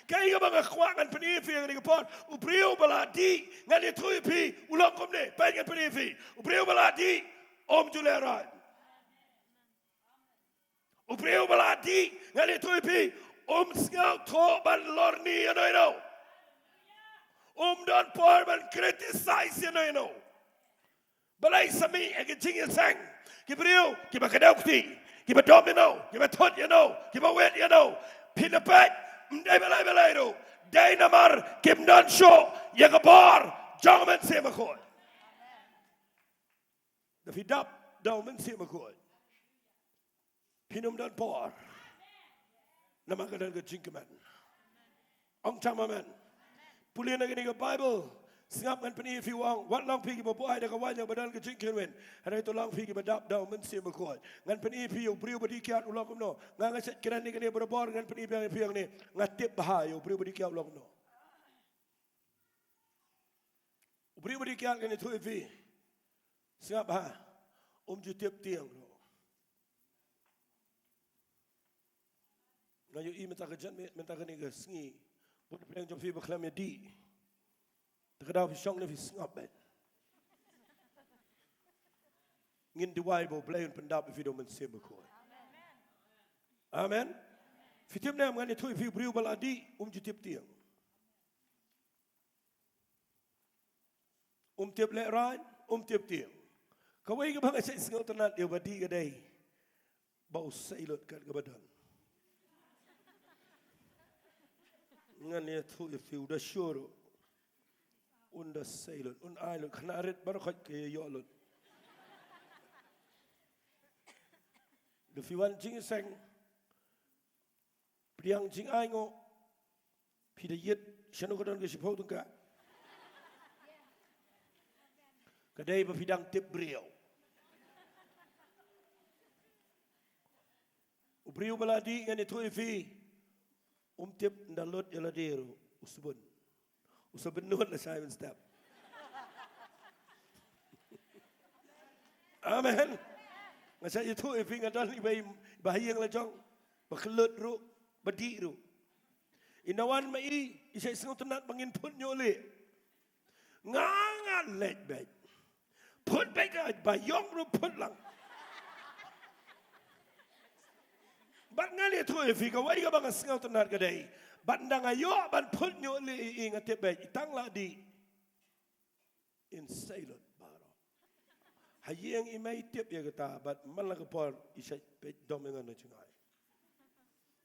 Kaei kaba nga kwah ngan pyni ïa phi ha kane ka por, u briew ba la dih, ngan ïathuh ïa phi, u long kumne, peit ngan pyni ïa phi. U briew ba la dih um ju lehrain. U briew ba la dih, ngan ïathuh ïa phi, um sngewthuh ban lorni ïano ïano. Um don por ban criticize ïano ïano. Balei? Sa mih ha ka jingïaseng ki briew kiba kdew kti, kiba dom ïano, kiba thut ïano, kiba wit ïano. Phin da peit, ym dei balei balei ruh, dei namar kim don shuh ïa ka bor jong U Mynsiem Bakhuid. Da phi dap da U Mynsiem Bakhuid, phin ym don por, namar ka don ka jingkmen. Ong tam amen. Pule na kane ka Baibl. Sngap, ngan pyni ïa phi, u ong, wat long phi kiba buaid da ka waiñ ha kaba don ka jingkynwin, hynrei to long phi kiba dap da U Mynsiem Bakhuid. Ngan pyni ïa phi ïa u briew ba dih kiad u long kumno. Nga nga shet kren ïa kane barabor, ngan pyni biang ïa phi hangne. Nga tip bha ïa u briew ba dih kiad u long kumno. U briew ba dih kiad ngan ïathuh ïa phi. Sngap bha. Um ju tip tieng ruh. Nga ïohi mynta ka janmiet, mynta kane ka sngi, bun pdeng jong phi ba khlem ïa dih. Te ka daw phi shong ne phi sngap beit. Ngin duwai ba U Blei un pyndap ïa phi da U Mynsiem Bakhuid. Amen. Phi tip ne em, ngan ïathuh ïa phi, u briew ba la dih um ju tip tieng. Um tip lehrain, um tip tieng. Kawei kaba nga shait sngewtynnat ïa u ba dih ka dei ba u sei lut kat kaba don. Ngan ïathuh ïa phi, u da shuh ruh. Un da sei lut, un ai lut, khynnah rit baroh khoit ka ïa ïoh lut. Da phi wan jingïaseng, pdiang jingainguh, phi da ïit shano ka don ka shiphew tyngka. Ka dei ba phi dang tip briew. U briew ba la dih ngan ïathuh ïa phi, um tip ynda lut ïa lade ruh u sbun. U sbun nud la shai mynstep. Amen. Nga sa ïathuh ïa phi, nga don iba i, ba ha ïing la jong, ba kyllut ruh, ba dih ruh. Ynda wan ma i, i sa sngewtynnat ba ngin phut ñiuh lieh. Nga, nga leit beit. Phut beit ka ba ïong ruh phut lang. Bad ngan ïathuh ïa phi, kawei kaba nga sngewtynnat ka dei, bad ynda nga ïoh ban phut ñiuh lieh ïa i, nga tip beit i tang la dih. In sa lut baroh. Ha ïing i mei tip ïa kata, bad man la ka por i sa peit dom ïa nga na jngai.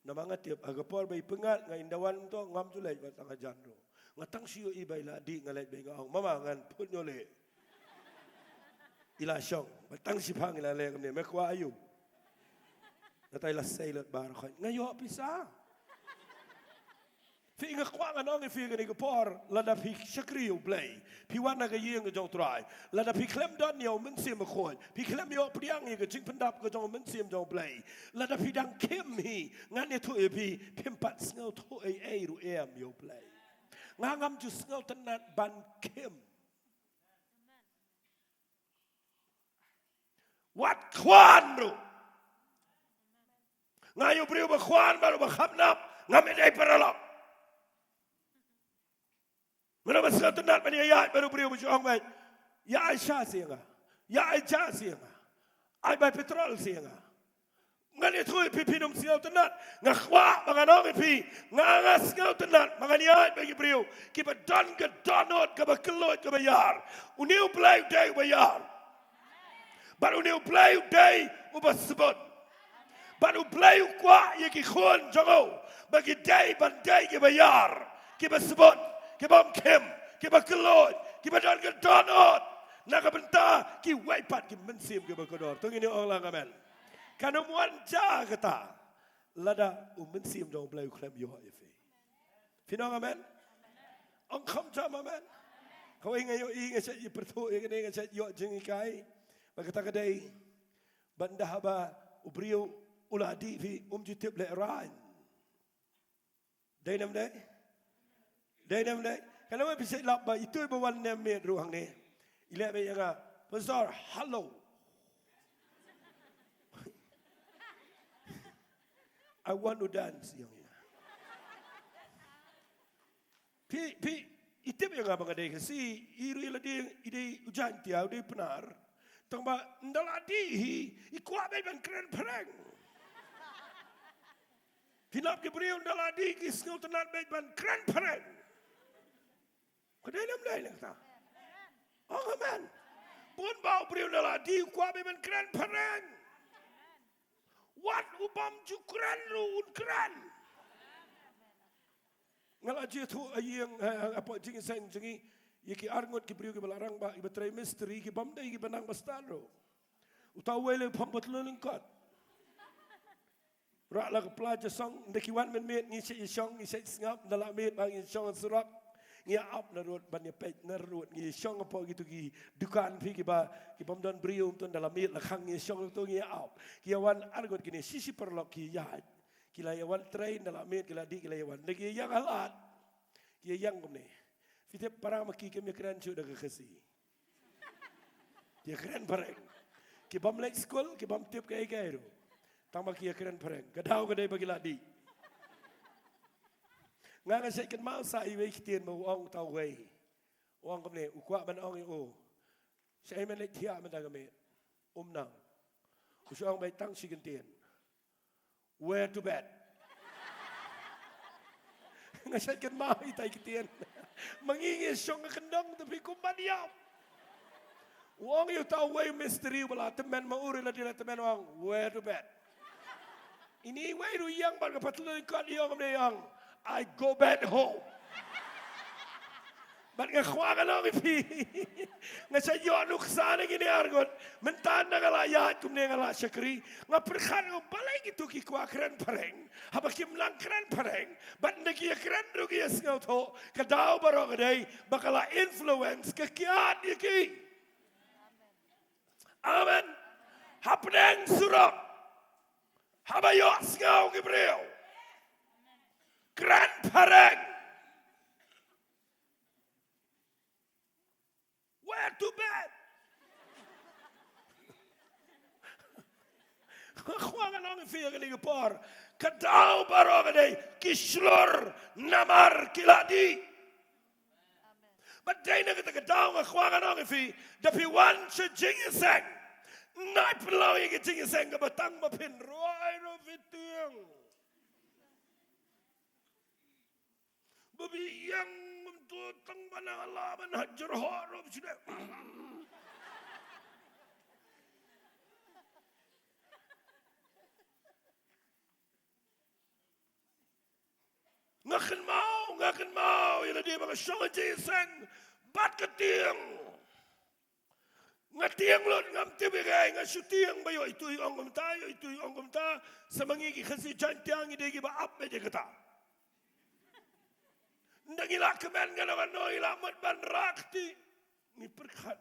Namar nga tip ha ka por ba i pyngngad nga, ynda wan mynta ngam ju leit wat tang hajan ruh. Nga tang shu ïohi ba i la dih, nga leit beit, nga ong, "Mama, ngan phut ñiuh lieh." I la shong, ba tang shiphang i la leh kumne, "Me kwah aïu?" Nga tip i la sa lut baroh, nga ïoh pisa. Phi, nga kwah ngan ong ïa phi kane ka por, lada phi shakri ïa U Blei, phi wan na ka ïing ka jong U Trai, lada phi khlem don ïa U Mynsiem Bakhuid, phi khlem ïoh pdiang ïa ka jingpyndap ka jong U Mynsiem jong U Blei, lada phi dang khim hi, ngan ïathuh ïa phi, phim pat sngewthuh ei ei ruh em ïa U Blei. Nga ngam ju sngewtynnat ban khim. Wat khwan ruh. Nga ïa u briew ba khwan bad uba khapnap, ngam ïadei paralok. Mano ba sngewtynnat ban ïaid bad u briew ba ju ong beit, ïa ai sha sha nga, ïa ai sha sha nga, ai bai petrol sha nga. Ngan ïathuh ïa phi, phin ym sngewtynnat. Nga kwah ba ngan ong ïa phi, nga, nga sngewtynnat ba ngan ïaid bad ki briew kiba don ka dohnud kaba kylluid kaba ïar. Une U Blei u dei uba ïar. Bad une U Blei u dei uba sbun. Bad U Blei u kwah ïa ki khun jong u ba ki dei ban dei kiba ïar, kiba sbun, kiba ym khim, kiba kylluid, kiba don ka dohnud. Na ka bynta kiwei pat ki mynsiem kiba kordor. To ngin ong lang amen. Kan ym wan jia kata lada U Mynsiem jong U Blei u khlem ïoh ïa phi. Phin ong amen? Ong kham jam amen. Kawei nga ïohi, nga shait ïa pyrthuh ïa kane, nga shait ïoh jinghikai. Ba kata ka dei, ban da haba u briew u la dih phi, um ju tip lehraiñ. Dei ne ym dei? Dei ne ym dei? Ka namar phi shait lap ba itu iba wan ne miet ruh hangne, i leh beit ïa nga, "Pastor, hello. I want to dance," ïa nga. Phi, phi, i tip ïa nga ba nga dei Khasi, i ruh i la dei, i dei u Jaiñtia, u dei Pnar. Tang ba ynda la dih hi, i kwah beit ban kren phareng. Phi lap ki briew ynda la dih ki sngewtynnat beit ban kren phareng. Ka dei ne ym dei ne kata? Ong amen. Bun ba u briew ynda la dih u kwah beit ban kren phareng. Wat u bym ju kren ruh un kren. Nga la ju ïathuh ha ïing, eh, hapoh jingïaseng jong ngi, ïa ki arngut ki briew kiba la rangbah, kiba trei mistri, ki bym dei kiba nang ba stad ruh. Uta uwei leh phong patlun lyngkot. Rah la ka pla jong song, ynda ki wan mynmiet ngi shait ïashong, ngi shait sngap, ynda la miet ba ngi shong ha surok. Ngi ïa ap na rud ban ïa peit na rud, ngi shong hapoh kito ki dukan phi kiba, ki bym don briew, to ynda la miet la khang ngi shong to ngi ïa ap. Ki ïa wan arngut kine shi shi paralok ki ïaid. Ki la ïa wan trei, ynda la miet ki la dih ki la ïa wan. Ynda ki ïa ïeng ha lad, ki ïa ïeng kumne. Phi tip para ma ki kim ïa kren shuh da ka Khasi. Ki ïa kren phareng. Ki bym leit skul, ki bym tip kaei kaei ruh. Tang ba ki ïa kren phareng. Ka daw ka dei ba ki la dih. Nga nga shait kynmaw sa iwei ktien ba u ong uta uwei. U ong kumne, u kwah ban ong ïa u, "Shaei men leit thiah mynta ka miet?" Um nang. U shu ong beit tang shi kyntien. "Where to bed?" Nga shait kynmaw ita i ktien. Ma ngi ngi shong ka kyndong te phi kum ban ïap. U ong ïa uta uwei u mistri uba la tymmen ma u ruh la dei la tymmen, u ong, "Where to bed?" Ine iwei ruh ïeng bad ka patlun lyngkot, i ong kumne, i ong, "I go bed home." Bad nga kwah ngan ong ïa phi, nga sa ïoh nuksa na kine arngut. Mynta ynda nga la ïaid kumne nga la shakri, nga pyrkhat nga, balei kito ki kwah kren phareng haba kim nang kren phareng. Bad ynda ki ïa kren ruh ki ïa sngewthuh. Ka daw baroh ka dei ba ka la influence ka kiad ïa ki. Amen. Hapdeng surok, haba ïohsngew ki briew, kren phareng. Where to bed? Nga kwah ngan ong ïa phi ha kane ka por, ka daw baroh ka dei ki shlur namar ki la dih. Bad dei na kata ka daw nga kwah ngan ong ïa phi, da phi wan sha jingïaseng, nai pynlong ïa ka jingïaseng kaba tang ba phin rwai ruh phi tieng. Ba phi ïeng kumto tang ban ïalam ban hajar hok ruh phi shu dei. Nga kynmaw, nga kynmaw ïa lade ba nga shong ha jingïaseng bad ka tieng. Nga tieng lut, ngam tip ïa kaei, nga shu tieng ba ïoh itu ong kumta, ïoh itu ong kumta. Sa ma ngi ki Khasi Jaiñtia ngi dei kiba ap beit ïa kata. Ynda ngi la kmen ngan ong ano, ngi la mut ban rah kti, ngi pyrkhat.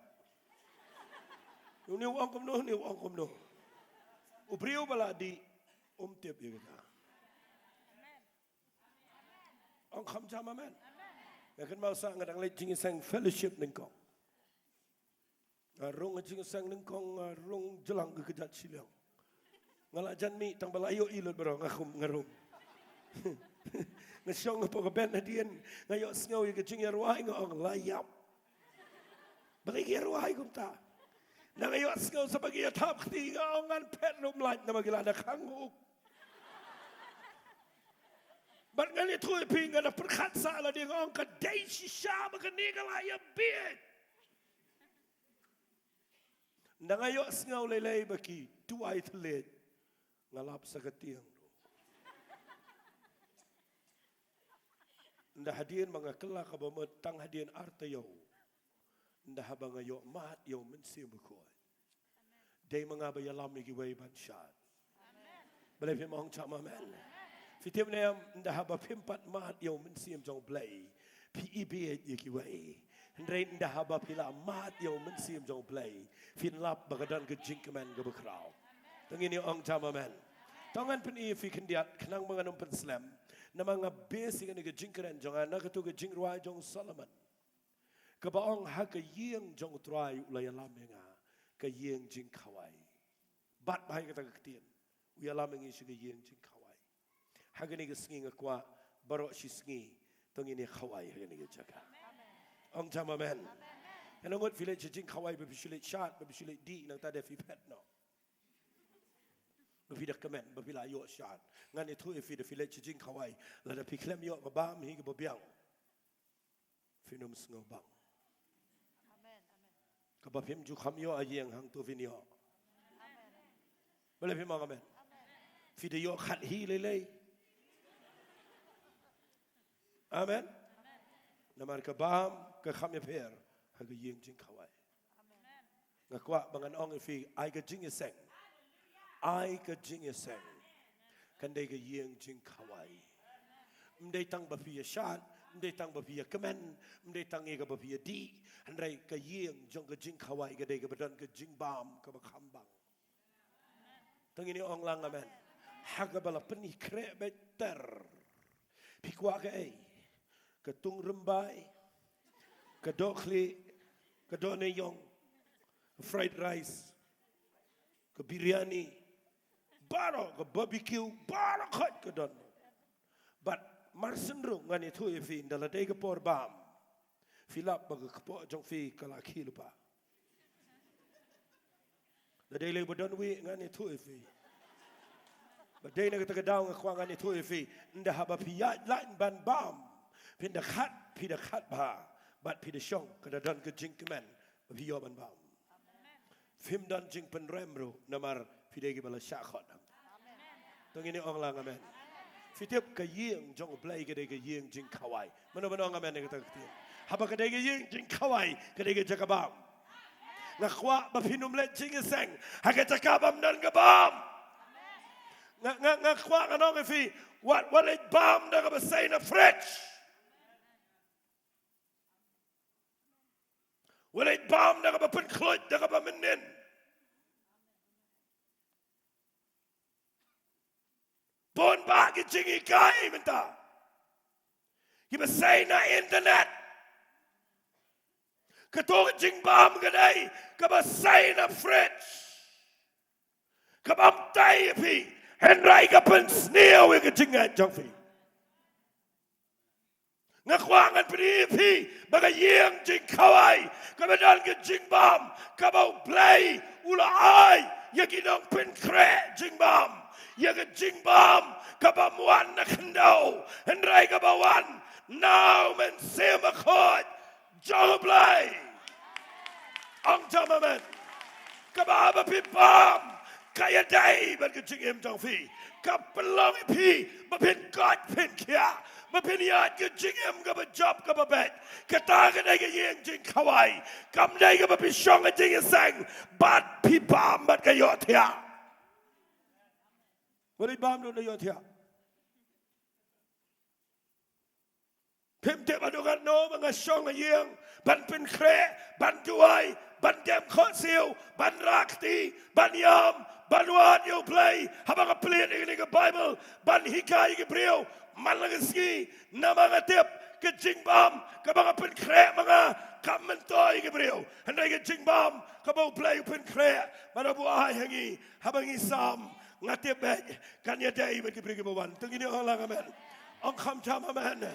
Une u ong kumno, une u ong kumno. U briew ba la dih um tip ïa kata. Ong kham jam amen. Nga kynmaw sa nga dang leit jingïaseng fellowship nyngkong. Nga rung ha jingïaseng nyngkong, nga rung jlang ka kjat shiliang. Nga la jan mih tang ba la ïohi lut baroh, nga khum, nga rung. Nga shong hapoh ka bench hadien, nga ïohsngew ïa ka jingïarwai, nga ong la ïap. Balei ki ïarwai kumta? Nga ïohsngew sa ba ki ïa thap kti, nga ong ngan phet ruh ym lait namar ki la da khang uk. Bad ngan ïathuh ïa phi, nga da pyrkhat sa lade, nga ong ka dei shisha ba kane ka la ïa bieit. Ynda nga ïohsngew lei lei ba ki duwai thylliej, nga lap sa ka tieng ruh. Ynda hadien ba nga kylla kaba mut tang hadien ar taïew, ynda haba nga ïoh mad ïa u Mynsiem Bakhuid, dei ma nga ba ïalam ïa kiwei ban shad. Balei phim ong jam amen? Phi tip ne em, ynda haba phim pat mad ïa u Mynsiem jong u Blei, phi ibieit ïa kiwei. Hynrei ynda haba phi la mad ïa u Mynsiem jong u Blei, phin lap ba ka don ka jingkmen kaba khraw. To ngin ïa ong jam amen. To ngan pyni ïa phi khyndiat, khnang ba ngan ym pynslem. Namar nga base ïa kane ka jingkren jong nga na kato ka jingrwai jong u Solomon, kaba ong ha ka ïing jong u Trai u la ïalam ïa nga ka ïing jingkhawai. Bad bha ïa kata ka ktien, u ïalam ïa ngi sha ka ïing jingkhawai. Ha kane ka sngi nga kwah baroh shi sngi to ngin ïa khawai ha kane ka jaka. Ong jam amen. Nga ngut phi leit sha jingkhawai ba phi shu leit shad, ba phi shu leit dih, nangta da phi phet noh. Ba phi da kmen, ba phi la ïoh shad. Ngan ïathuh ïa phi, da phi leit sha jingkhawai, lada phi khlem ïoh ka bam hi kaba biang, phin ym sngew bang. Kaba phim ju kham ïoh ha ïing hangto phin ïoh. Balei phim ong amen? Phi da ïoh khat hi lei lei. Amen. Namar ka bam ka kham ïapher ha ka ïing jingkhawai. Nga kwah ba ngan ong ïa phi, ai ka jingïaseng. Ai ka jingïaseng. Kan dei ka ïing jingkhawai. Ym dei tang ba phi ïa shad, ym dei tang ba phi ïa kmen, ym dei tang ïa kaba phi ïa dih. Hynrei ka ïing jong ka jingkhawai ka dei kaba don ka jingbam kaba kham bang. To ngin ïa ong lang amen. Ha kaba la pyni khreh beit ter. Phi kwah kaei? Ka tung rymbai, ka doh khlieh, ka doh neiïong, fried rice, ka biryani, baroh, ka barbecue, baroh khoit ka don. Bad mar shen ruh ngan ïathuh ïa phi, ynda la dei ka por bam, phi lap ba ka kpoh jong phi ka la khih lypa. Da dei lei ba don wi ngan ïathuh ïa phi. Ba dei na kata ka daw nga kwah ngan ïathuh ïa phi. Ynda haba phi ïaid laiñ ban bam, phin da khat, phi da khat bha. Bad phi da shong, ka da don ka jingkmen ba phi ïoh ban bam. Phim don jingpynrem ruh namar phi dei kiba la shah khot. To ngin ïa ong lang amen. Phi tip ka ïing jong u Blei ka dei ka ïing jingkhawai. Mano mano ong amen ïa kata ka ktien. Haba ka dei ka ïing jingkhawai ka dei ka jaka bam. Nga kwah ba phin ym leit jingïaseng ha ka jaka bym don ka bam. Nga, nga, nga kwah ngan ong ïa phi, wat, wat leit bam da kaba sei na fridge. Wat leit bam da kaba pynkhluit, da kaba mynnin. Ki jinghikai mynta kiba sei na internet. Kato ka jingbam ka dei kaba sei na fridge. Kaba ym tei ïa phi, hynrei ka pynsniew ïa ka jingngeit jong phi. Nga kwah ngan pyni ïa phi ba ka ïing jingkhawai kaba don ka jingbam kaba U Blei u la ai ïa ki nongpynkhreh jingbam, ïa ka jingbam kaba ym wan na khyndew, hynrei kaba wan na U Mynsiem Bakhuid jong U Blei. Ong jam amen. Kaba haba phi bam, ka ïadei bad ka jingim jong phi. Ka pynlong ïa phi ba phin koit phin khiah, ba phin ïaid ka jingim kaba jop kaba beit. Kata ka dei ka ïing jingkhawai. Kam dei kaba phi shong ha jingïaseng bad phi bam bad ka ïohthiah. Wat i bam don da ïohthiah. Phim tip haduh katno ba nga shong ha ïing ban pynkhreh, ban duwai, ban dem khohsiew, ban rah kti, ban ïam, ban wad ïa U Blei, haba nga plie ïa kane ka Baibl, ban hikai ïa ki briew man la ka sngi. Namar nga tip ka jingbam kaba nga pynkhreh ma nga kam myntoi ïa ki briew, hynrei ka jingbam kaba U Blei u pynkhreh, ba u buaid ha ngi, haba ngi sam, nga tip beit kan ïadei bad ki briew kiba wan. To ngin ong lang amen. Ong kham jam amen.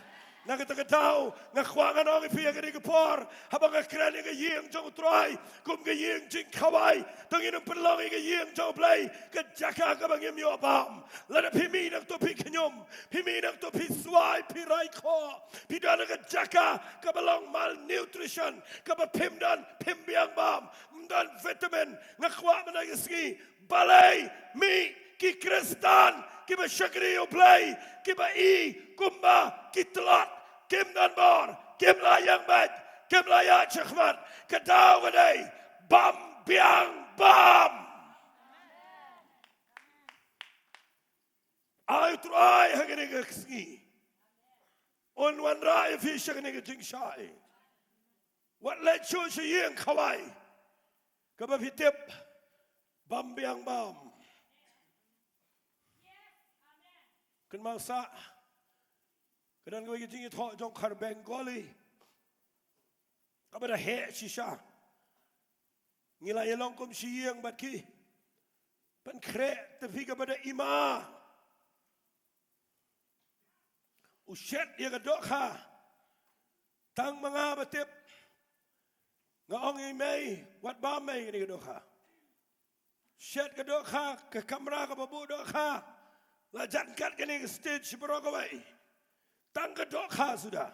Na kata ka daw nga kwah ngan ong ïa phi ha kane ka por, haba nga kren ïa ka ïing jong U Trai kum ka ïing jingkhawai, to ngin ym pynlong ïa ka ïing jong U Blei ka jaka kaba ngim ïoh bam. Lada phi mih nangto phi khñium, phi mih nangto phi swai, phi rai khoh, phi don ha ka jaka kaba long malnutrition, kaba phim don, phim biang bam, ym don vitamin, nga kwah mynta ka sngi, balei mih ki Khristan kiba shakri U Blei, kiba i kumba ki tlot, kim don bor, kim la ïeng beit, kim la ïaid shakhmat? Ka daw ka dei bam biang bam. Ai U Trai ha kane ka sngi un wanrah ïa phi sha kane ka jingshai. Wat leit shuh sha ïing khawai kaba phi tip bam biang bam. Kynmaw sah, ka don kawei ka jingïathoh jong ka Bengali kaba da heh shisha. Ngi la ïalong kum shi ïing bad ki. Pynkhreh te phi kaba da ima. U shet ïa ka dohkha. Tang ma nga ba tip. Nga ong ïa i mei, wat bam mei kane ka dohkha. Shet ka dohkha, ka kamra kaba buh dohkha. La jan kat kane ka stage baroh kawei. Tang ka dohkha suda.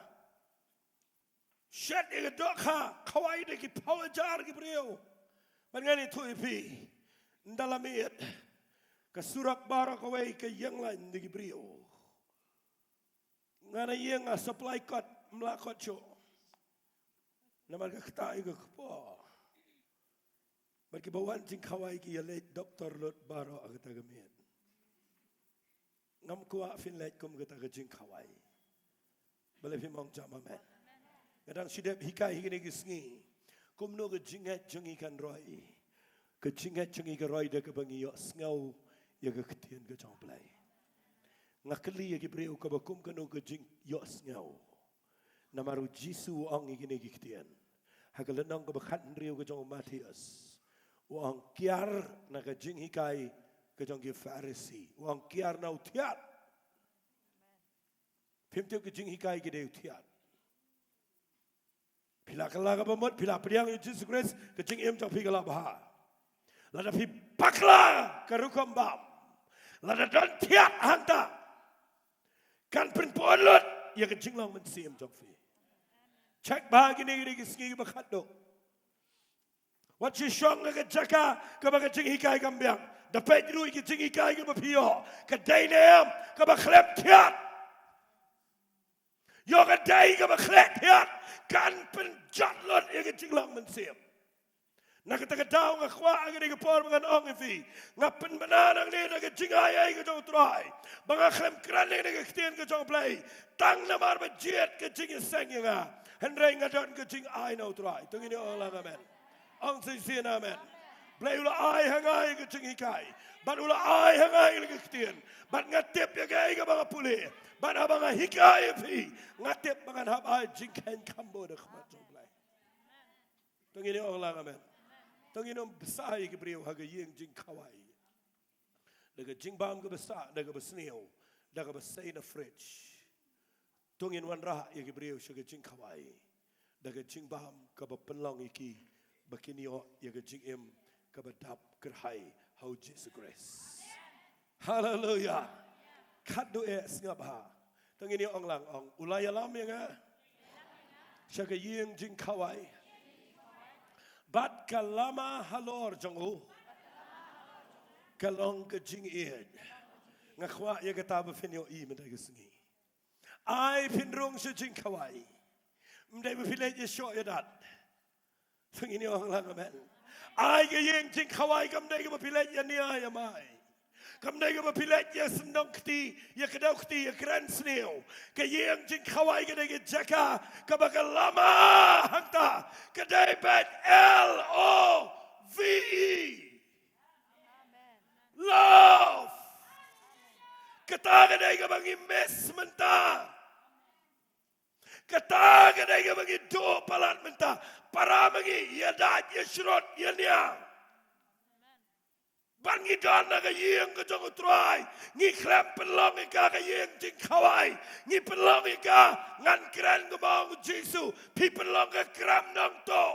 Shet ïa ka dohkha, khawai da ki phew hajar ki briew. Bad ngan ïathuh ïa phi, ynda la miet, ka surok baroh kawei ka ïeng lain da ki briew. Nga na ïing nga supply kot, ym lah kot shuh. Namar ka ktah ïa ka kpoh. Bad kiba wan jingkhawai ki ïaleit doktor lut baroh ha kata ka miet. Ngam kwah phin leit kum kata ka jingkhawai. Balei phim ong jam amen? Nga dang shu dep hikai hi kine ki sngi kumno ka jingngeit jong ngi kan roi. Ka jingngeit jong ngi ka roi da kaba ngi ïohsngew ïa ka ktien ka jong U Blei. Nga kylli ïa ki briew kaba kum kano ka jingïohsngew. Namar U Jisu u ong ïa kine ki ktien ha ka lynnong kaba khathynriew ka jong u Mathaios. U ong kiar na ka jinghikai ka jong ki Pharisi. U ong kiar na u thiat. Phim tip ka jinghikai ka dei u thiat. Phi la kylla kaba mut, phi la pdiang ïa U Jisu Khrist, ka jingim jong phi ka la bha. Lada phi bakla ka rukom bam, lada don thiat hangta, kan pynpon lut ïa ka jinglong mynsiem jong phi. Check bha kine, kine ki sngi kiba khatduh. Wat shu shong ha ka jaka kaba ka jinghikai kam biang. Da peit ruh ïa ka jinghikai kaba phi ïoh, ka dei ne em kaba khlem thiat? Ïoh ka dei kaba khlem thiat, kan pynjot lut ïa ka jinglong mynsiem. Na kata ka daw nga kwah ha kane ka por ba ngan ong ïa phi, nga pynbna nangne da ka jingai ei ka jong U Trai ba nga khlem kren ïa kane ka ktien ka jong U Blei tang namar ba jied ka jingïaseng ïa nga, hynrei nga don ka jingai na U Trai. To ngin ong lang amen. Ong shisien amen. Blei u la ai ha nga ïa ka jinghikai. Bad u la ai ha nga ïa ka ktien. Bad nga tip ïa kaei kaba nga pule. Bad haba nga hikai ïa phi, nga tip ba ngan hap ai jingkheiñ kham bor da ka khmat jong Blei. To ngin ong lang amen. To ngin ym bsa ïa ki briew ha ka ïing jingkhawai. Da ka jingbam kaba sah, da kaba sniew, da kaba sei na fridge. To ngin wanrah ïa ki briew sha ka jingkhawai. Da ka jingbam kaba pynlong ïa ki ba kin ïoh ïa ka jingim kaba dap kyrhai ha u Jisu Khrist. Haleluya. Khatduh eh sngap ha. To ngin ïa ong lang ong. U la ïalam ïa nga sha ka ïing jingkhawai. Bad ka lama halor jong u ka long ka jingïeit. Nga kwah ïa kata ba phin ïohi mynta ka sngi. Ai phin rung sha jingkhawai. Ym dei ba phi leit ïa shoh ïa dat. To ngin ïa ong lang amen. Ai ka ïing jingkhawai kam dei kaba phi leit ïa nia ïa mai. Kam dei kaba phi leit ïa sngewdon kti, ïa kdew kti, ïa kren sniew. Ka ïing jingkhawai ka dei ka jaka kaba ka lama hangta ka dei bad L O V E. Love. Kata ka dei kaba ngi miss mynta. Kata ka dei kaba ngi duh palat mynta. Para ma ngi, ïa dait, ïa shrot, ïa niang. Bad ngi don ha ka ïing ka jong u Trai. Ngi khlem pynlong ïa ka ka ïing jingkhawai. Ngi pynlong ïa ka ngan kren kumba ong u Jisu. Phi pynlong ka krem nongtuh.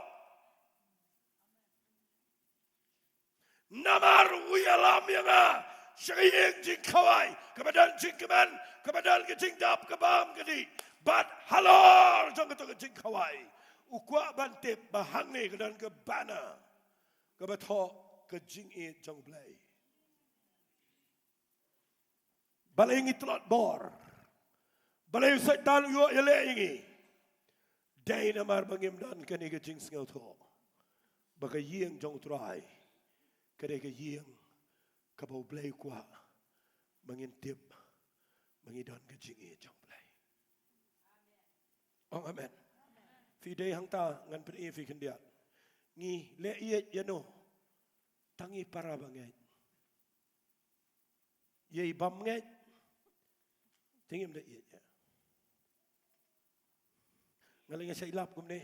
Namar u ïalam ïa nga sha ka ïing jingkhawai kaba don jingkmen, kaba don ka jingdap, ka bam ka dih. Bad halor jong kato ka jingkhawai u kwah ban tip ba hangne ka don ka banner kaba thoh ka jingïeit jong Blei. Balei ngi tlot bor? Balei u Soitan u ïoh ïaleh ïa ngi? Dei namar ba ngim don kane ka jingsngewthuh ba ka ïing jong u Trai ka dei ka ïing kaba u Blei u kwah ba ngin tip ba ngi don ka jingïeit jong u Blei. Ong amen. Phi dei hangta ngan pyni ïa phi khyndiat. Ngi leh ïeit ïano? Tang ïa i para bangeit. Ïa i bymngeit te ngim da ïeit ïa. Nga leh nga shait lap kumne.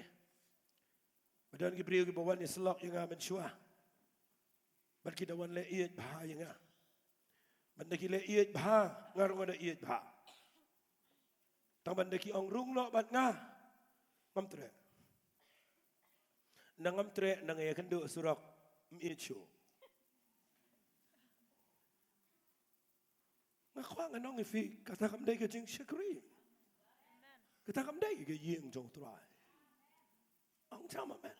Ba don ki briew kiba wan ïasyllok ïa nga mynshuwa. Bad ki da wan leh ïeit bha ïa nga. Bad da ki leh ïeit bha nga ruh nga da ïeit bha. Tang ban da ki ong rung noh bad nga. Ngam treh. Na ngam treh na nga ïakynduh surok ym ïeit shuh. Nga kwah ngan ong ïa phi kata kam dei ka jingshakri. Kata kam dei ka ïing jong u Trai. Ong jam amen.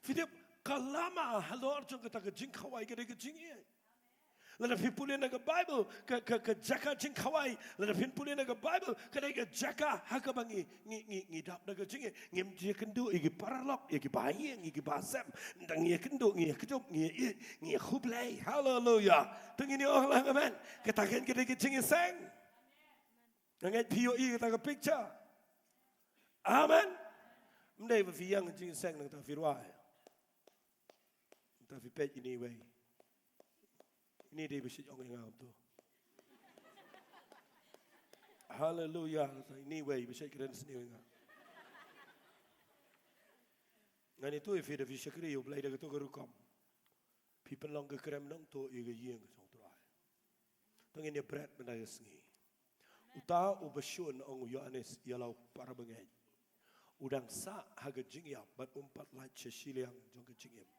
Phi tip ka lama halor jong kata ka jingkhawai ka dei ka jingïeit. Lada phi pule na ka Bible ka, ka, ka jaka jingkhawai, lada phin pule na ka Bible ka dei ka jaka ha kaba ngi, ngi, ngi, ngi dap da ka jingïeit. Ngim ju ïakynduh ïa ki paralok, ïa ki bahaïing, ïa ki bahasem. Tang ngi ïakynduh, ngi ïakynduh, ngi ïa, ngi ïakhublei. Haleluya. Tang ngin ïa ong lang amen. Kata kan ka dei ka jingïaseng. Nga ngeit phi ïohi kata ka picture. Amen. Ym dei ba phi ïeng jingïaseng nangta phi rwai. Nangta phi peit ine iwei. Ine dei ba shait ong ïa nga kumto. Haleluya. Nangta ine iwei ba shait kren sniew ïa nga. Ngan ïathuh ïa phi da phi shakri ïa u Blei da kato ka rukom. Phi pynlong ka krem nongtuh ïa ka ïing ka jong u Trai. To ngin ïa bret mynta ka sngi. Uta uba shun, ong u Ïoannis, ïa la u para bangeit, u dang sah ha ka jingïap bad um pat lait sha shiliang jong ka jingim.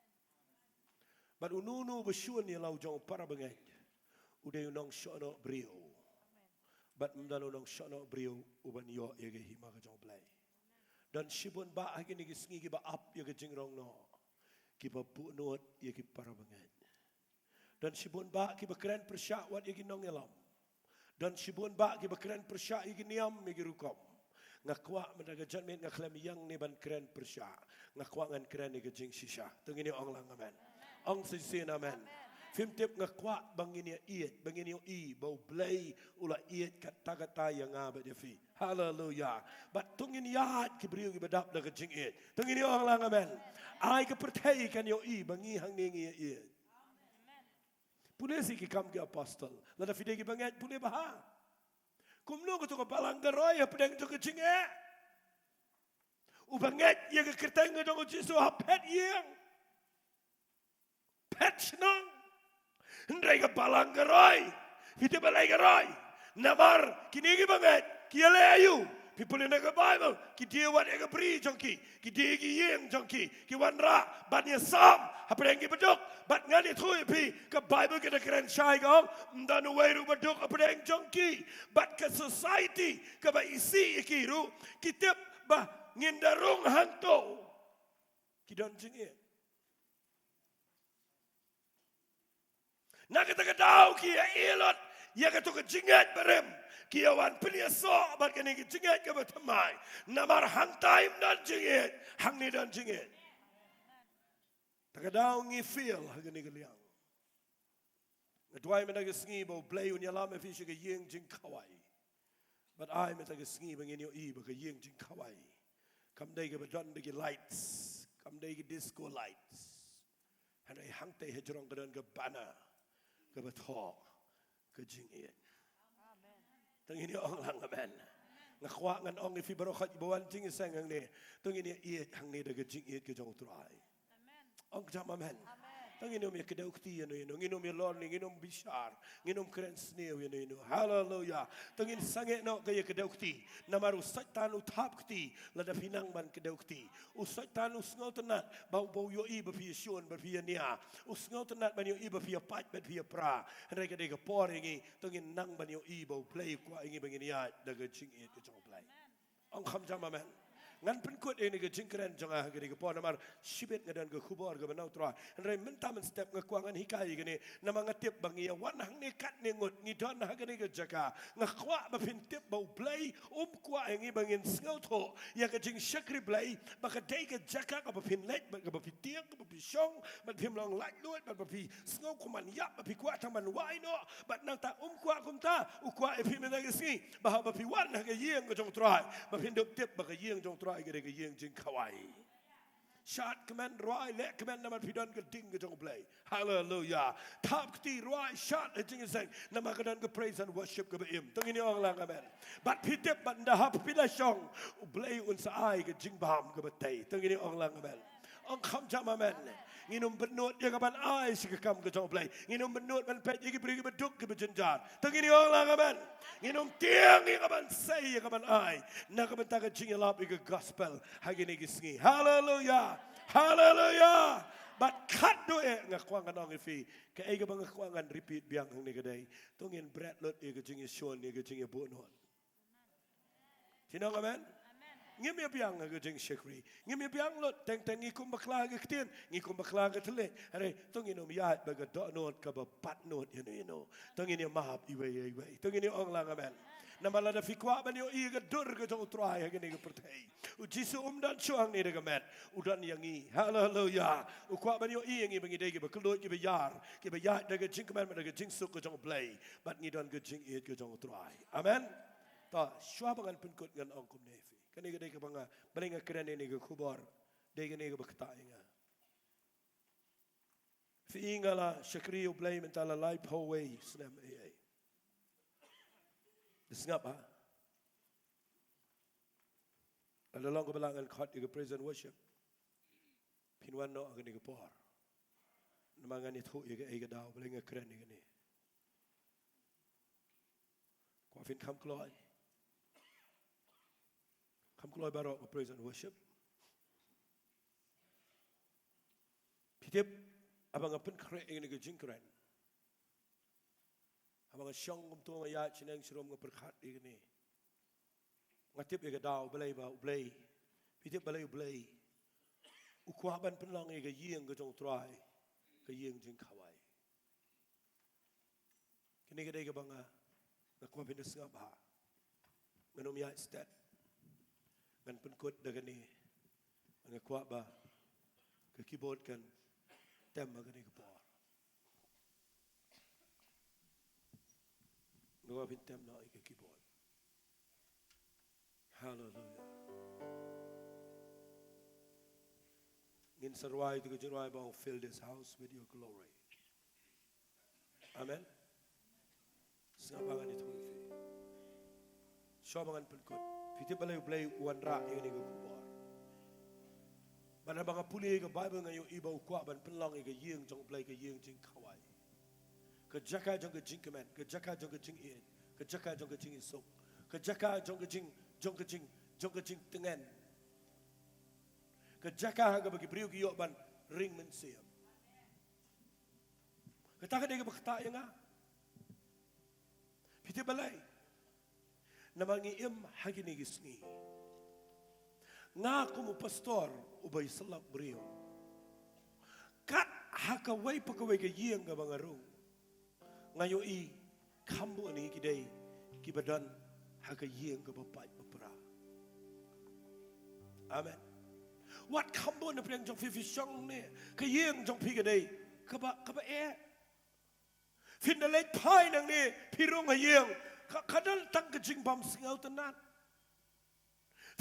Bad uno uno uba shun ïa la u jong u para bangeit u dei u nongshohnoh briew. Bad ym don u nongshohnoh briew uban ïoh ïa ka hima ka jong u Blei. Don shibun bah ha kine ki sngi kiba ap ïa ka jingrong noh, kiba buhnud ïa ki para bangeit. Don shibun bah kiba kren pyrshah wat ïa ki nongïalam. Don shibun bah kiba kren pyrshah ïa ki niam, ïa ki rukom. Nga kwah mynta ka janmiet nga khlem ïeng ne ban kren pyrshah. Nga kwah ngan kren ïa ka jingshisha. To ngin ïa ong lang amen. Ong shisien amen. Phim tip, nga kwah ba ngin ïa ïeit, ba ngin ïohi ba U Blei u la ïeit katta katta ïa nga bad ïa phi. Haleluya. Bad to ngin ïaid ki briew kiba dap da ka jingïeit. To ngin ïa ong lang amen. Ai ka pyrthei kan ïohi ba ngi hangne ngi ïa ïeit. Pule sha ki Kam ki Apostol. Lada phi dei kiba ngeit, pule bha. Kumno kato ka balang ka roi hapdeng jong ka jingeh? Uba ngeit ïa ka kyrteng ka jong U Jisu ha phet ïing, phet shnong. Hynrei ka balang ka roi. Phi tip balei ka roi? Namar kine kiba ngeit ki ïaleh aïu? Phi pule na ka Baibl, ki die wat ïa ka bri jong ki, ki die ki ïing jong ki, ki wanrah ban ïasam hapdeng ki baduk. Bad ngan ïathuh ïa phi, ka Baibl ka da kren shai, ka ong, ym don uwei ruh baduk hapdeng jong ki. Bad ka society kaba isih ïa ki ruh, ki tip ba ngin da rung hangto, ki don jingïeit. Na kata ka daw ki ïa ïeh lut ïa kato ka jingngeit barim, ki ïa wan pynïasoh bad kane ka jingngeit kaba thymmai. Namar hangtai ym don jingngeit, hangne don jingngeit. Ta ka daw ngi fail ha kane ka liang. Nga duwai mynta ka sngi ba U Blei un ïalam ïa phi sha ka ïing jingkhawai. Bad ai mynta ka sngi ba ngin ïohi ba ka ïing jingkhawai kam dei kaba don da ki lights, kam dei ki disco lights. Hynrei hangtei hajrong ka don ka banner kaba thoh ka jingïeit. To ngin ïa ong lang amen. Nga kwah ngan ong ïa phi baroh kiba wan jingïaseng hangne, to ngin ïa ïeit hangne da ka jingïeit ka jong U Trai. Ong jam amen. To ngin ym ïa kdew kti ïano ïano, ngin ym ïa lorni, ngin ym bishar, ngin ym kren sniew ïano ïano. Haleluya. To ngin sangeh noh ka ïa kdew kti. Namar u Soitan u thap kti lada phi nang ban kdew kti. U Soitan u sngewtynnat ba u, ba u ïohi ba phi ïa shun, ba phi ïa nia. U sngewtynnat ban ïohi ba phi ïa pait bad phi ïa pra. Hynrei ka dei ka por ïa ngi, to ngin nang ban ïohi ba U Blei u kwah ïa ngi ba ngin ïaid da ka jingïeit ka jong U Blei. Ong kham jam amen. Ngan pynkut ïa kane ka jingkren jong nga ha kane ka por namar shibit nga don ka khubor kaba na U Trai. Hynrei mynta mynstep nga kwah ngan hikai ïa kane namar nga tip ba ngi ïa wan hangne katne ngut ngi don ha kane ka jaka. Nga kwah ba phin tip ba U Blei um kwah ïa ngi ba ngin sngewthuh ïa ka jingshakri Blei, ba ka dei ka jaka kaba phin leit bad kaba phi tieng, kaba phi shong, bad phim long laitluid, bad ba phi sngewkmen ïap, ba phi kwah tang ban wai noh. Bad nangta um kwah kumta, u kwah ïa phi mynta ka sngi ba haba phi wan ha ka ïing ka jong U Trai, ba phin dup tip ba ka ïing jong U Trai ka dei ka ïing jingkhawai. Shad kmen, rwai, leh kmen namar phi don ka ding ka jong U Blei. Haleluya. Thap kti, rwai, shad ha jingïaseng namar ka don ka praise and worship kaba im. To ngin ïa ong lang amen. Bad phi tip ba ynda haba phi la shong, U Blei un sa ai ka jingbam kaba tei. To ngin ïa ong lang amen. Ong kham jam amen. Ngin ym bynnud ïa ka ban ai sha ka kam ka jong U Blei. Ngin ym bynnud ban peit ïa ki briew kiba duk kiba jynjar. To ngin ïa ong lang amen. Ngin ym tieng ïa ka ban sei, ïa ka ban ai na ka bynta ka jingïalap ïa ka gospel ha kine ki sngi. Haleluya. Haleluya. Bad khatduh eh nga kwah ngan ong ïa phi, kaei kaba nga kwah ngan repeat biang hangne ka dei, to ngin bret lut ïa ka jingïashun, ïa ka jingïabuhnud. Phin ong amen? Ngim ïa biang ha ka jingshakri. Ngim ïa biang lut teng teng ngi kum bakla ha ka ktien, ngi kum bakla ha ka thylliej. Hynrei to ngin ym ïaid bad ka dohnud kaba batnud ïano ïano. To ngin ïa map iwei ïa iwei. To ngin ïa ong lang amen. Namar lada phi kwah ban ïohi ïa ka dur ka jong U Trai ha kane ka pyrthei, U Jisu um don shuh hangne da ka met. U don ïa ngi. Haleluya. U kwah ban ïohi ïa ngi ba ngi dei kiba kylluid, kiba ïar, kiba ïaid da ka jingkmen, da ka jingsuk ka jong U Blei. Bad ngi don ka jingïeit ka jong U Trai. Amen. Ta, shuwa ba ngan pynkut ngan ong kumne ïa phi. Kane ka dei kaba nga, balei nga kren ïa kane ka khubor. Dei kane kaba ktah ïa nga. Phi i nga la shakri U Blei mynta la laiphew wei snem ei ei. Da sngap ha. Lada long kaba lah ngan khot ïa ka praise and worship. Phin wan noh ha kane ka por. Namar ngan ïathuh ïa kaei ka daw balei nga kren ïa kane. Kwah phin kham kloi. Kham kloi baroh ka praise and worship. Phi tip, haba nga pynkhreh ïa kane ka jingkren, haba nga shong kumto nga ïaid shaneng sharum nga pyrkhat ïa kane, nga tip ïa ka daw balei ba U Blei. Phi tip balei U Blei u kwah ban pynlong ïa ka ïing ka jong U Trai ka ïing jingkhawai. Kane ka dei kaba nga, nga kwah phin da sngap bha. Ngan ym ïaid stet. Ngan pynkut da kane. Nga kwah ba ka keyboard kan tem ha kane ka por. Nga pynthame noh ïa ka keyboard. Hallelujah. Ngin sa rwai ïa ka jingrwai ba ong, "Fill this house with your glory." Amen. Sngap ba ngan ïathuh ïa phi. Shuwa ba ngan pynkut, phi tip balei U Blei u wanrah ïa kane ka khubor? Bad haba nga pule ïa ka Baibl nga ïohi ba u kwah ban pynlong ïa ka ïing jong U Blei ka ïing jingkhawai. Ka jaka jong ka jingkmen, ka jaka jong ka jingïeit, ka jaka jong ka jingisuk, ka jaka jong ka jing, jong ka jing, jong ka jingtngen. Ka jaka ha kaba ki briew ki ïoh ban ring mynsiem. Kata ka dei kaba ktah ïa nga. Phi tip balei? Namar ngi im ha kine ki sngi. Nga kum u pastor uba ïasyllok briew, kat ha kawei pa kawei ka ïing kaba nga rung, nga ïohi kham bun na ngi ki dei kiba don ha ka ïing kaba pait ba pra. Amen. Wat kham bun na pdeng jong phi, phi shong ne ka ïing jong phi ka dei kaba, kaba eh. Phin da leit phai nangne, phi rung ha ïing, ka, ka don tang ka jingbym sngewtynnad.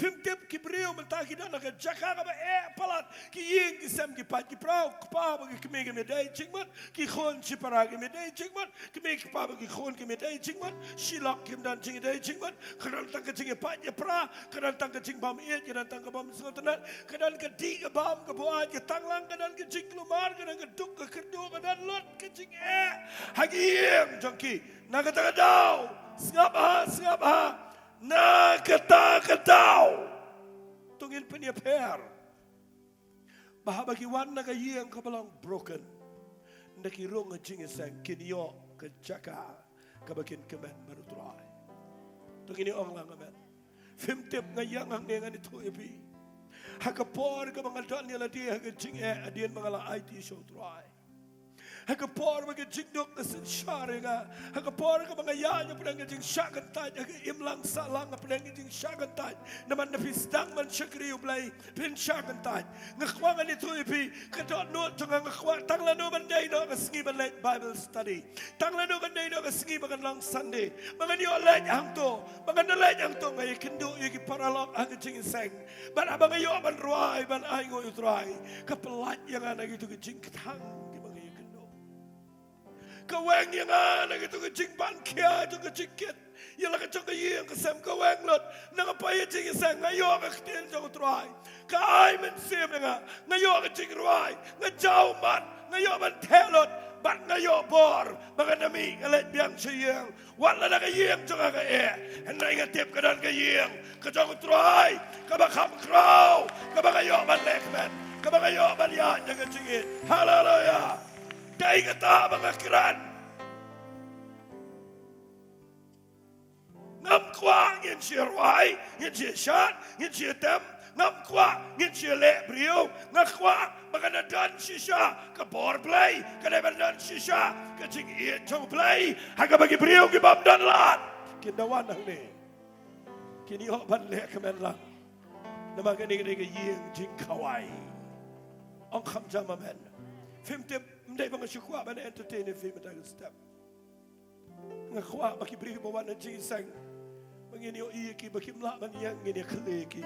Phim tip, ki briew mynta ki don ha ka jaka kaba eh palat, ki ïing ki sem ki pait ki pra, u kpa bad ki kmie kim ïadei jingmut, ki khun shipara kim ïadei jingmut, kmie kpa bad ki khun kim ïadei jingmut, shi lok kim don jingïadei jingmut, ka don tang ka jingïapait ïapra, ka don tang ka jingbym ïeit, ka don tang ka bym sngewtynnad, ka don ka dih ka bam ka buaid, ka tanglang, ka don ka jingkulmar, ka don ka duk ka kyrduh, ka don lut ka jingeh ha ki ïing jong ki. Na kata ka daw, sngap ha, sngap ha, na kata ka daw, to ngin pynïapher ba haba ki wan na ka ïing kaba long broken, ynda ki rung ha jingïaseng, kin ïoh ka jaka kaba kin kmen bad U Trai. To ngin ïa ong lang amen. Phim tip, nga ïeng hangne ngan ïathuh ïa phi. Ha ka por kaba nga don ïa lade ha ka jingeh, hadien ba nga la aiti sha U Trai, ha ka por ba ka jingduk ka synshar ïa nga, ha ka por kaba nga ïaid hapdeng ka jingshah kyntait, ha ka imlang sahlang hapdeng ka jingshah kyntait, namar na phi sdang ban shakri U Blei phin shah kyntait. Nga kwah ngan ïathuh ïa phi, ka dohnud jong nga, nga kwah tang lano ban dei noh ka sngi ban leit Bible study, tang lano ban dei noh ka sngi ba kan long Sunday, ba ngan ïoh leit hangto, ba ngan da leit hangto. Nga ïakynduh ïa ki paralok ha ka jingïaseng, bad haba nga ïoh ban rwai, ban ainguh ïa U Trai, ka pyllait ïa nga na kito ki jingkthang kiba nga ïakynduh. Ka weng ïa nga na kito ki jingban khia, kito ki jingkit ïa la ka jong ka ïing ka sem, ka weng lut. Na nga poi ha jingïaseng, nga ïoh ka ktien jong U Trai, ka ai mynsiem ïa nga, nga ïoh ka jingrwai, nga jaw mat, nga ïoh ban theh lut, bad nga ïoh bor ba ngan da mih, nga leit biang sha ïing. Wat lada ka ïing jong nga ka eh, hynrei nga tip ka don ka ïing ka jong U Trai kaba kham khraw, kaba nga ïoh ban lehkmen, kaba nga ïoh ban ïaid ïa ka jingïeit. Haleluya. Dei kata ba nga kren. Ngam kwah ngin shu rwai, ngin shu shad, ngin shu tem. Ngam kwah ngin shu leh briew. Nga kwah ba kan da don shisha ka bor Blei, kan da don shisha ka jingïeit jong Blei ha kaba ki briew ki bym don lad kin da wan hangne, kin ïoh ban lehkmen lang. Namar kane ka dei ka ïing jingkhawai. Ong kham jam amen. Phim tip, ym dei ba nga shu kwah ban entertain ïa phi mynta ka step. Nga kwah ba ki briew kiba wan ha jingïaseng, ba ngin ïohi ïa ki ba kim lah ban ïeng, ngin ïa khlieh ïa ki.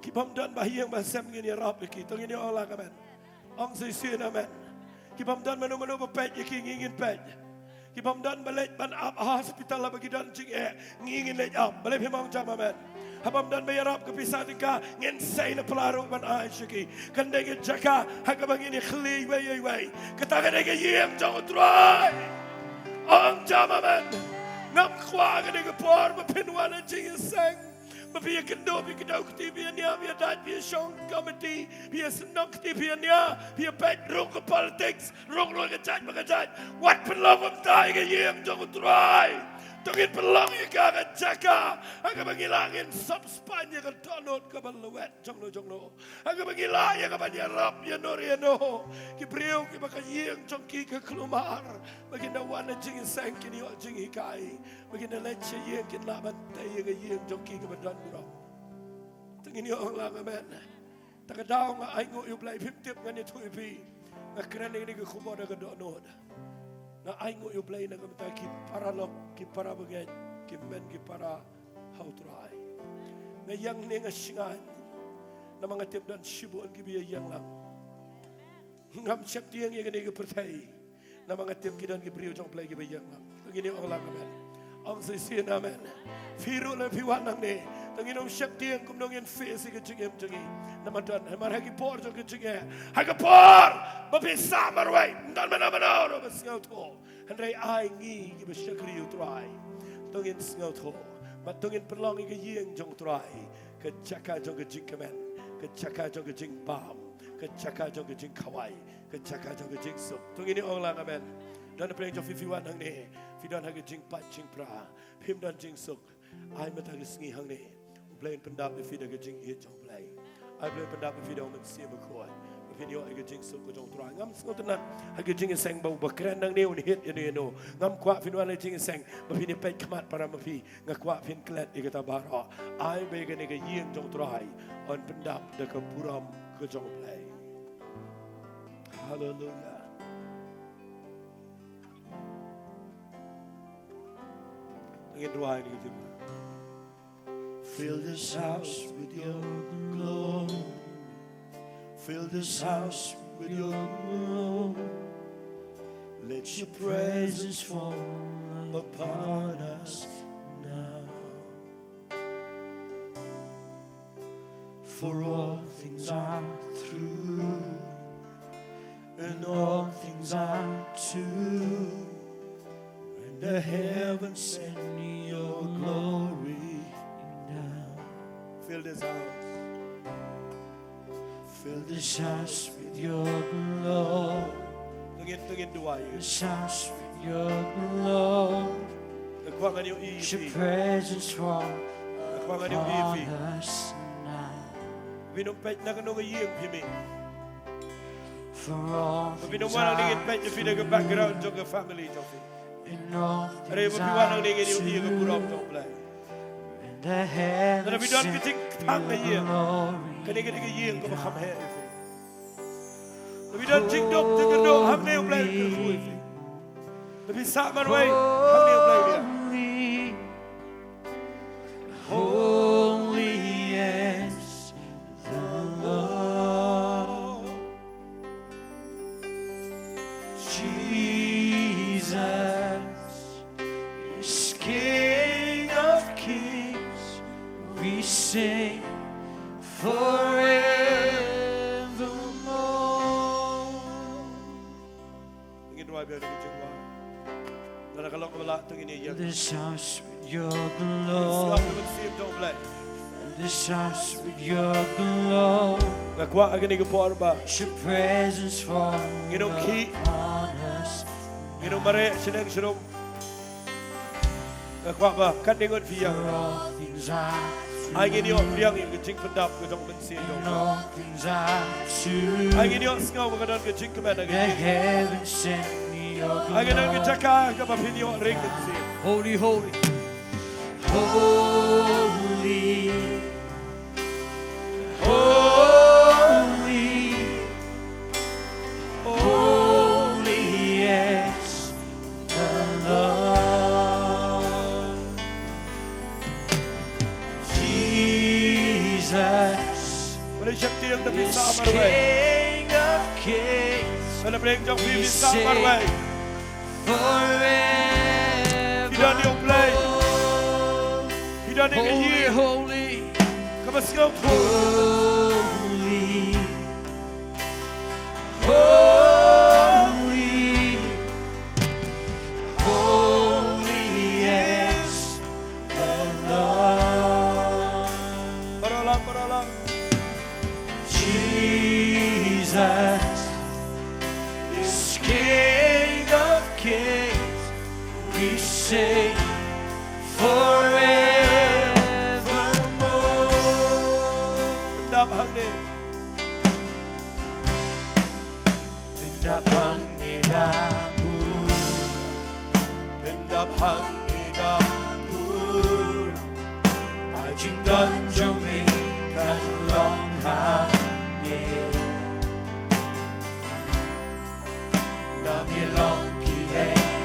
Ki bym don ba ha ïing ba sem, ngin ïarap ïa ki. To ngin ïa ong lang amen. Ong shisien amen. Ki bym don mano mano ba peit ïa ki, ngi ngin peit. Ki bym don ba leit ban ap ha hospital haba ki don jingeh, ngi ngin leit ap. Balei phim ong jam amen? Haba ym don ba ïarap ka pisa tyngka, ngin sei na pla ruh ban ai sha ki. Kan dei ka jaka ha kaba ngin ïa khlieh iwei ïa iwei. Kata ka dei ka ïing jong U Trai. Ong jam amen. Ngam kwah ka dei ka por ba phin wan ha jingïaseng, ba phi ïakynduh, phi kdew kti, phi ïania, phi ïadait, phi ïashong komiti, phi ïasyndon kti, phi ïania, phi ïapeit, rung ka politics, rung ruh ka jait ba ka jait. Wat pynlong kumta ïa ka ïing jong U Trai. To ngin pynlong ïa ka ka jaka ha kaba ngi lah ngin sop spaiñ ïa ka dohnud kaba lwet jong no jong no, ha kaba ngi lah ïa ka ban ïarap ïa no ïa no. Ki briew kiba ka ïing jong ki ka kulmar, ba kin da wan ha jingïaseng kin ïoh jinghikai, ba kin da leit sha ïing kin lah ban tei ïa ka ïing jong ki kaba don burom. To ngin ïa ong lang amen. Ta ka daw nga ainguh ïa U Blei, phim tip, ngan ïathuh ïa phi. Nga kren ïa kane ka khubor da ka dohnud. Nga ai nguh ïa U Blei na ka bynta ki paralok, ki para bangeit, ki hynmen ki para ha U Trai. Nga ïeng hangne nga shngaiñ namar nga tip don shibun kiba ïeng lang. Ngam sheptieng ïa kane ka pyrthei namar nga tip ki don ki briew jong U Blei kiba ïeng lang. To ngin ong lang amen. Ong shisien amen. Phi ruh lada phi wan hangne, to ngin ym sheptieng kumno ngin face ïa ka jingim jong ngi. Namar don, namar ha ki por jong ka jingim, ha ka por ba phi sah marwei, ym don mano mano ruh ba sngewthuh. Hynrei ai ngi kiba shakri U Trai, to ngin sngewthuh bad to ngin pynlong ïa ka ïing jong U Trai ka jaka jong ka jingkmen, ka jaka jong ka jingbam, ka jaka jong ka jingkhawai, ka jaka jong ka jingsuk. To ngin ong lang amen. Don na pdeng jong phi, phi wan hangne, phi don ha ka jingpait jingpra, phim don jingsuk. Ai mynta ka sngi hangne, U Blei un pyndap ïa phi da ka jingïeit jong U Blei. Ai U Blei un pyndap ïa phi da U Mynsiem Bakhuid, ba phin ïoh ïa ka jingsuk ka jong U Trai. Ngam sngewtynnat ha ka jingïaseng ba uba kren hangne un hiar ïano ïano. Ngam kwah phin wan ha ka jingïaseng ba phin ïa peit khmat para ma phi. Nga kwah phin klet ïa kata baroh. Ai ba ïa kane ka ïing jong U Trai yn pyndap da ka burom ka jong U Blei. Haleluia. Ngin duwai ïa kane ka jingduwai. Fill this house with your glory. Fill this house with your glory. Let your presence fall upon us now. For all things are through, and all things are true, and the heavens send your glory down. Fill this house. Fill this house with your glory. To ngin, to ngin duwai. This house with your glory. Nga kwah ngan ïohi ïa phi. Your presence fall upon us now. Nga kwah ngan ïohi ïa phi. Phin ym peit na kano ka ïing phi mih. For all things are true. Phin ym wan hangne ngin peit ïa phi da ka background jong ka family jong phi. Hynrei ba phi wan hangne ngin ïohi ïa ka burom jong U Blei. Lada phi don ka jingkthang ha ïing, kane ka dei ka ïing kaba kham heh ïa phi. Lada phi don jingduk jingkyrduh, hangne U Blei un kyrkhu ïa phi. Lada phi sah marwei, hangne U Blei un ïa. Holy is the Lord. Jesus is King of kings, we sing forevermore. Ngin duwai biang ïa ka jingduwai. Lada ka long kaba lah, to ngin ïa ïeng. This house with your glory. Sngap ïa ka mynsiem jong U Blei. This house with your glory. Nga kwah ha kane ka por ba your presence fall upon us. Ngin ym khih. Ngin ym mareh shaneng shanong. Nga kwah ba katne ngut phi ïa. For all things are true. Ai ngin ïoh biang ïa ka jingpyndap ka jong U Mynsiem jong U Blei. And all things are true. Ai ngin ïoh sngew ba ka don ka jingkmen ha ka jingim. The heavens send your glory. Ai ka don ka jaka kaba phin ïoh ring Mynsiem. Holy, holy. Holy. Holy, holy is the Lord. Jesus is King of kings. Lada pdeng jong phi phi sah marwei. Forever. Phi don ïa U Blei. Phi don ïa ka ïing. Holy, holy. Kaba sngewthuh. Holy. Holy. Holy is the Lord. Baroh lang, baroh lang. Jesus is King of kings. We sing forevermore. Pyndap hangne. Pyndap hangne da bun. Pyndap hangne da bun. Ai jingdon jong me kan long hangne. Namar long ki leh.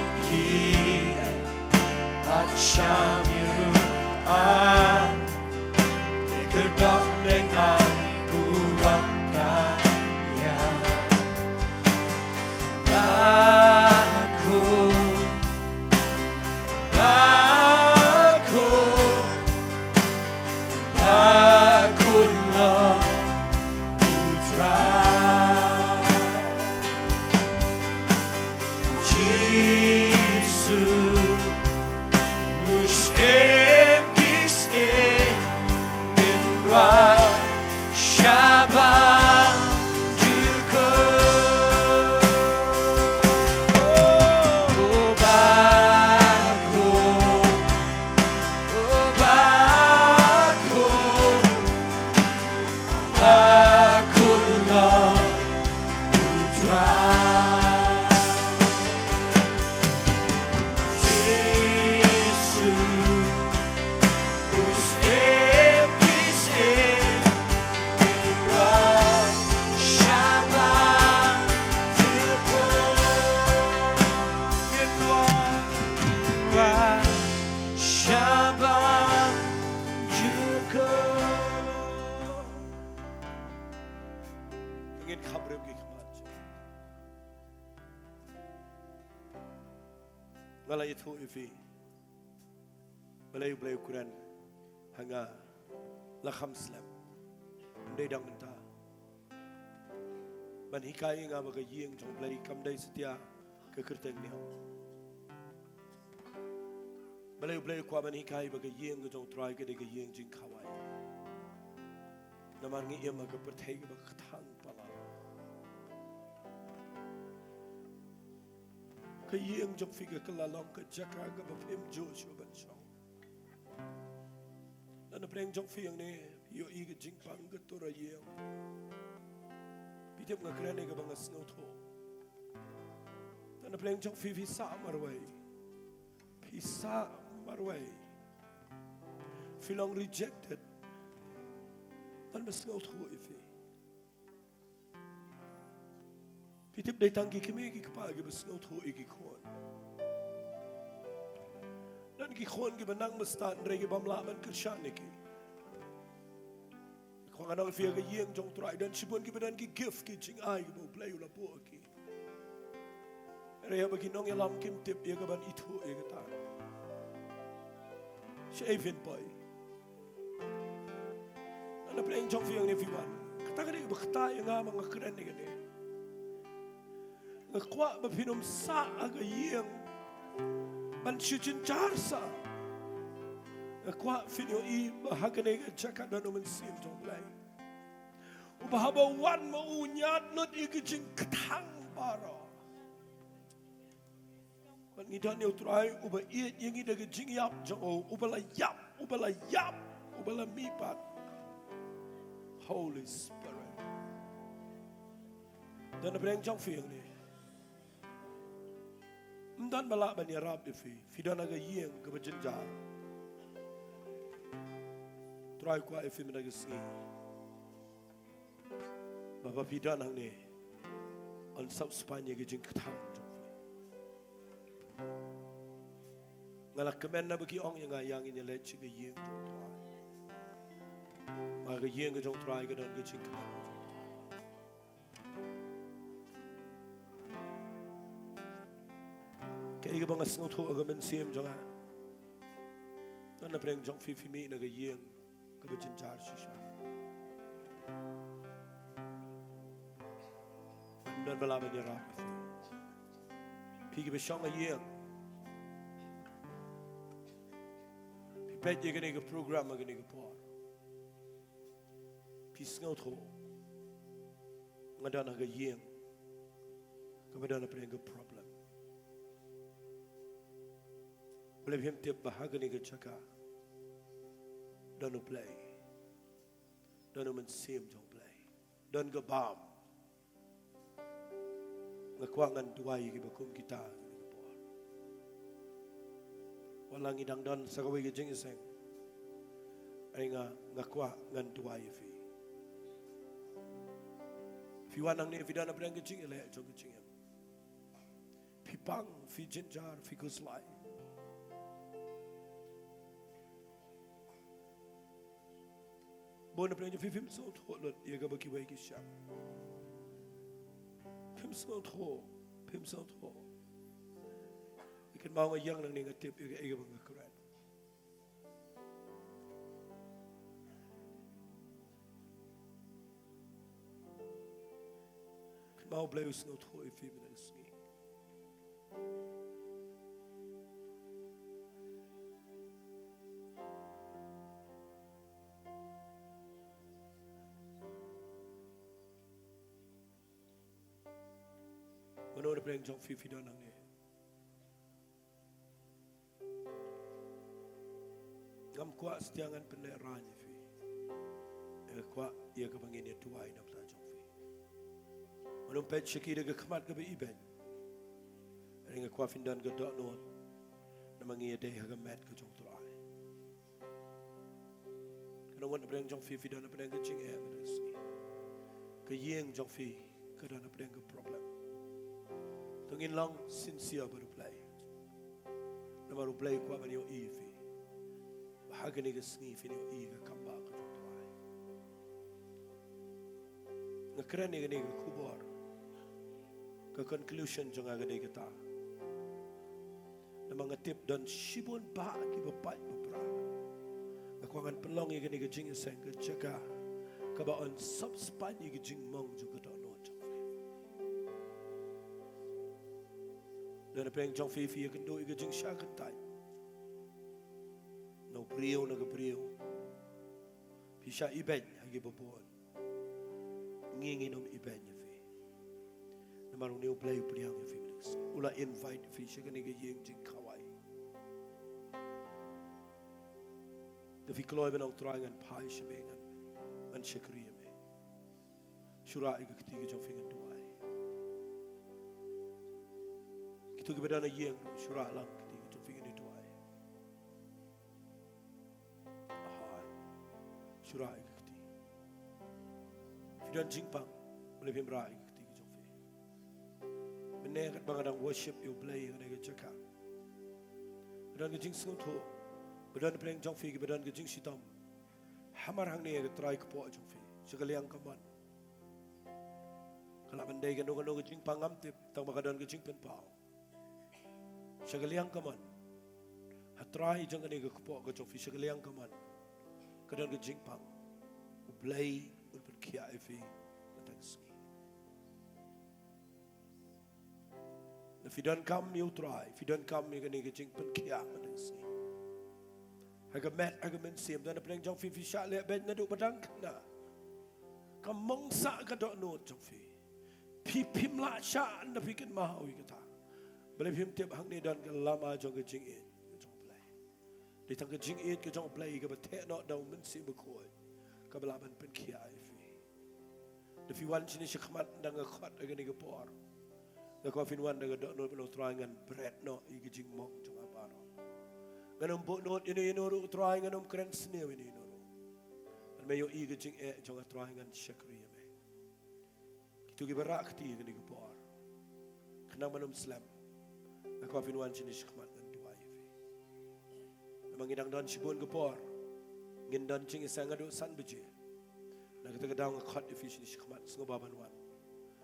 Ngin kham rim ki khmat. Nga la ïathuh ïa phi. Balei U Blei u kren ha nga la kham slem. Ym dei dang mynta. Ban hikai ïa nga ba ka ïing jong U Blei kam dei satia ka kyrteng niam. Balei U Blei u kwah ban hikai ba ka ïing ka jong U Trai ka dei ka ïing jingkhawai. Namar ngi im ha ka pyrthei kaba kthang palat. Ka ïing jong phi ka la long ka jaka kaba phim juh shuh ban shong. Don napdeng jong phi hangne, phi ïohi ka jingpang ka tur ïing. Phi tip nga kren ïa kaba nga sngewthuh. Don napdeng jong phi, phi sah marwei. Phi sah marwei. Phi long rejected. Don ba sngewthuh ïa phi. Phi tip dei tang ki kmie ki kpa kiba sngewthuh ïa ki khun. Don ki khun kiba nang ba stad hynrei ki bym lah ban kyrshan ïa ki. Nga kwah ngan ong ïa phi ha ka ïing jong U Trai don shibun kiba don ki gift ki jingai kiba U Blei u la buh ha ki. Hynrei haba ki nongïalam kim tip ïa ka ban ithuh ïa kata. Shaei phin poi. Don napdeng jong phi hangne phi wan. Kata ka dei kaba ktah ïa nga ba nga kren ïa kane. Nga kwah ba phin ym sah ha ka ïing ban shu jynjar sah. Nga kwah phin ïohi ba ha kane ka jaka don U Mynsiem jong U Blei. Uba haba u wan ma u ñiad lut ïa ki jingkthang baroh. Bad ngi don ïa U Trai uba ïeit ïa ngi da ka jingïap jong u, uba la ïap, uba la ïap, uba la mihpat. Holy Spirit. Don napdeng jong phi hangne. Ym don ba lah ban ïarap ïa phi. Phi don ha ka ïing kaba jynjar. U Trai u kwah ïa phi mynta ka sngi. Ba haba phi don hangne, un sop spah ïa ki jingkthang jong phi. Nga la kmen naba ki ong ïa nga ïa ngin ïaleit sha ka ïing jong U Trai. Ba ka ïing ka jong U Trai ka don ka jingkmen. Kaei kaba nga sngewthuh ha ka mynsiem jong nga. Don napdeng jong phi, phi mih na ka ïing kaba jynjar shisha. Ym don ba lah ban ïarap ïa phi. Phi kiba shong ha ïing. Phi peit ïa kane ka program ha kane ka por. Phi sngewthuh. Nga don ha ka ïing kaba don napdeng ka problem. Balei phim tip ba ha kane ka jaka don U Blei. Don U Mynsiem jong U Blei. Don ka bam. Nga kwah ngan duwai ïa kiba kum kita ha kane ka por. Wat la ngi dang don sa kawei ka jingïaseng. Ai nga, nga kwah ngan duwai ïa phi. Phi wan hangne phi don napdeng ka jingïaleh jong ka jingim. Phi pang, phi jynjar, phi khuslai. Bun napdeng jong phi phim sngewthuh lut ïa kaba kiwei ki shem. Phim sngewthuh, phim sngewthuh. Ïa kynmaw nga ïeng nangne nga tip ïa kaei kaba nga kren. Kynmaw U Blei u sngewthuh ïa phi mynta ka sngi. Mano napdeng jong phi phi don hangne. Ngam kwah stia ngan pynlehraiñ ïa phi. Nga kwah ïa kaba ngin ïa duwai na bynta jong phi. Ngan ym peit sha ki da ka khmat kaba ibeiñ. Hynrei nga kwah phin don ka dohnud. Namar ngi ïadei ha ka met ka jong U Trai. Ka nongwan napdeng jong phi phi don napdeng ka jingeh mynta ka sngi. Ka ïing jong phi ka don napdeng ka problem. To ngin long sincere bad U Blei. Namar U Blei u kwah ban ïohi ïa phi. Ba ha kane ka sngi phin ïohi ïa ka kambah ka jong U Trai. Nga kren ïa kane ka khubor, ka conclusion jong nga ka dei kata. Namar nga tip don shibun bah kiba pait ba pra. Nga kwah ngan pynlong ïa kane ka jingïaseng ka jaka kaba yn sop spah ïa ka jingmong jong ka dohnud jong phi. Don na pdeng jong phi, phi ïakynduh ïa ka jingshah kyntait na u briew na ka briew. Phi shah ibeiñ ha kiba bun. Ngi ngin ym ibeiñ ïa phi. Namar une u Blei u pdiang ïa phi mynta ka sngi. U la invite phi sha kane ka ïing jingkhawai. Te phi kloi ban ong, Trai, ngan phai sha me, ngan, ngan shakri ïa me. Shu rah ïa ka kti ka jong phi, ngan duwai. Kito kiba don ha ïing, shu rah lang ka kti ka jong phi, ngan duwai. Ahoi. Shu rah ïa ka kti. Phi don jingpang, balei phim rah ïa ka kti ka jong phi? Mynne katba nga dang worship ïa u Blei ha kane ka jaka, ba don ka jingsngewthuh, ba don pdeng jong phi kiba don ka jingshitom. Hamar hangne ïa ka trai kpoh jong phi sha ka liang kamon. Ka lah ban dei kano kano ka jingpang ngam tip, tangba ka don ka jingpynpaw. Sha ka liang kamon, ha trai jong kane ka kpoh ka jong phi, sha ka liang kamon, ka don ka jingpang. U Blei un pynkhiah ïa phi mynta ka sngi. Lada phi donkam ïa u Trai, phi donkam ïa kane ka jingpynkhiah mynta ka sngi, ha ka met ha ka mynsiem, don na pdeng jong phi, phi shah leh beit naduh ba dang khynnah. Ka mong sah ka dohnud jong phi. Phi phim lah shah, ynda phi kynmaw ïa kata. Balei phim tip hangne don ka lama jong ka jingïeit ka jong u Blei? Dei tang ka jingïeit ka jong u Blei kaba theh noh da u Mynsiem Bakhuid, kaba lah ban pynkhiah ïa phi. Lada phi wan shane shakhmat ynda nga khot ha kane ka por, nga kwah phin wan da ka dohnud ban ong, Trai, ngan bret noh ïa ka jingmong jong nga baroh. Ngan ym buh nud ïano ïano ruh, Trai, ngan ym kren sniew ïano ïano ruh. Ngan, me ïohi ka jingeh jong nga, Trai, ngan shakri ïa me. Kito kiba rah kti ha kane ka por, khnang ban ym slem, nga kwah phin wan shane shakhmat, ngan duwai ïa phi. Namar ngi dang don shibun ka por, ngin don jingïaseng haduh san baje. Na kata ka daw nga khot ïa phi shane shakhmat, sngewbha ban wan.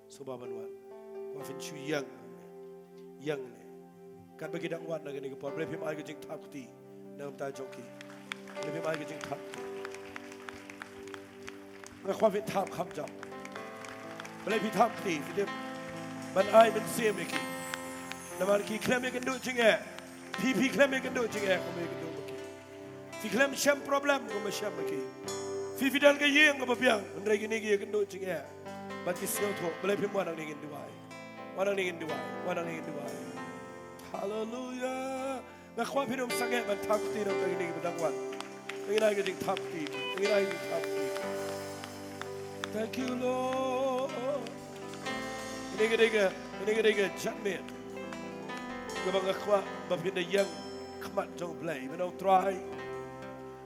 Sngewbha ban wan. Kwah phin shu ïeng, ïeng ne. Katba ki dang wan na kane ka por, balei phim ai ka jingthap kti na ka bynta jong ki? Balei phim ai ka jingthap kti? Nga kwah phin thap kham jam. Balei phi thap kti? Phi tip, ban ai mynsiem ïa ki. Namar ki khlem ïakynduh jingeh. Phi, phi khlem ïakynduh jingeh, kumba ïakynduh ma ki. Phi khlem shem problem, kumba shem ma ki. Phi, phi don ka ïing kaba biang, hynrei kine ki ïakynduh jingeh. Bad ki sngewthuh, balei phim wan hangne ngin duwai. Wan hangne ngin duwai, wan hangne ngin duwai. Haleluya. Nga kwah phin ym sangeh ban thap kti na ka bynta kine kiba dang wan. Ngin ai ka jingthap kti, ngin ai ka jingthap kti. Thank you, Lord. Kane ka dei ka, kane ka dei ka jingmut kaba nga kwah ba phin da ïeng khmat jong u Blei, ban ong, Trai,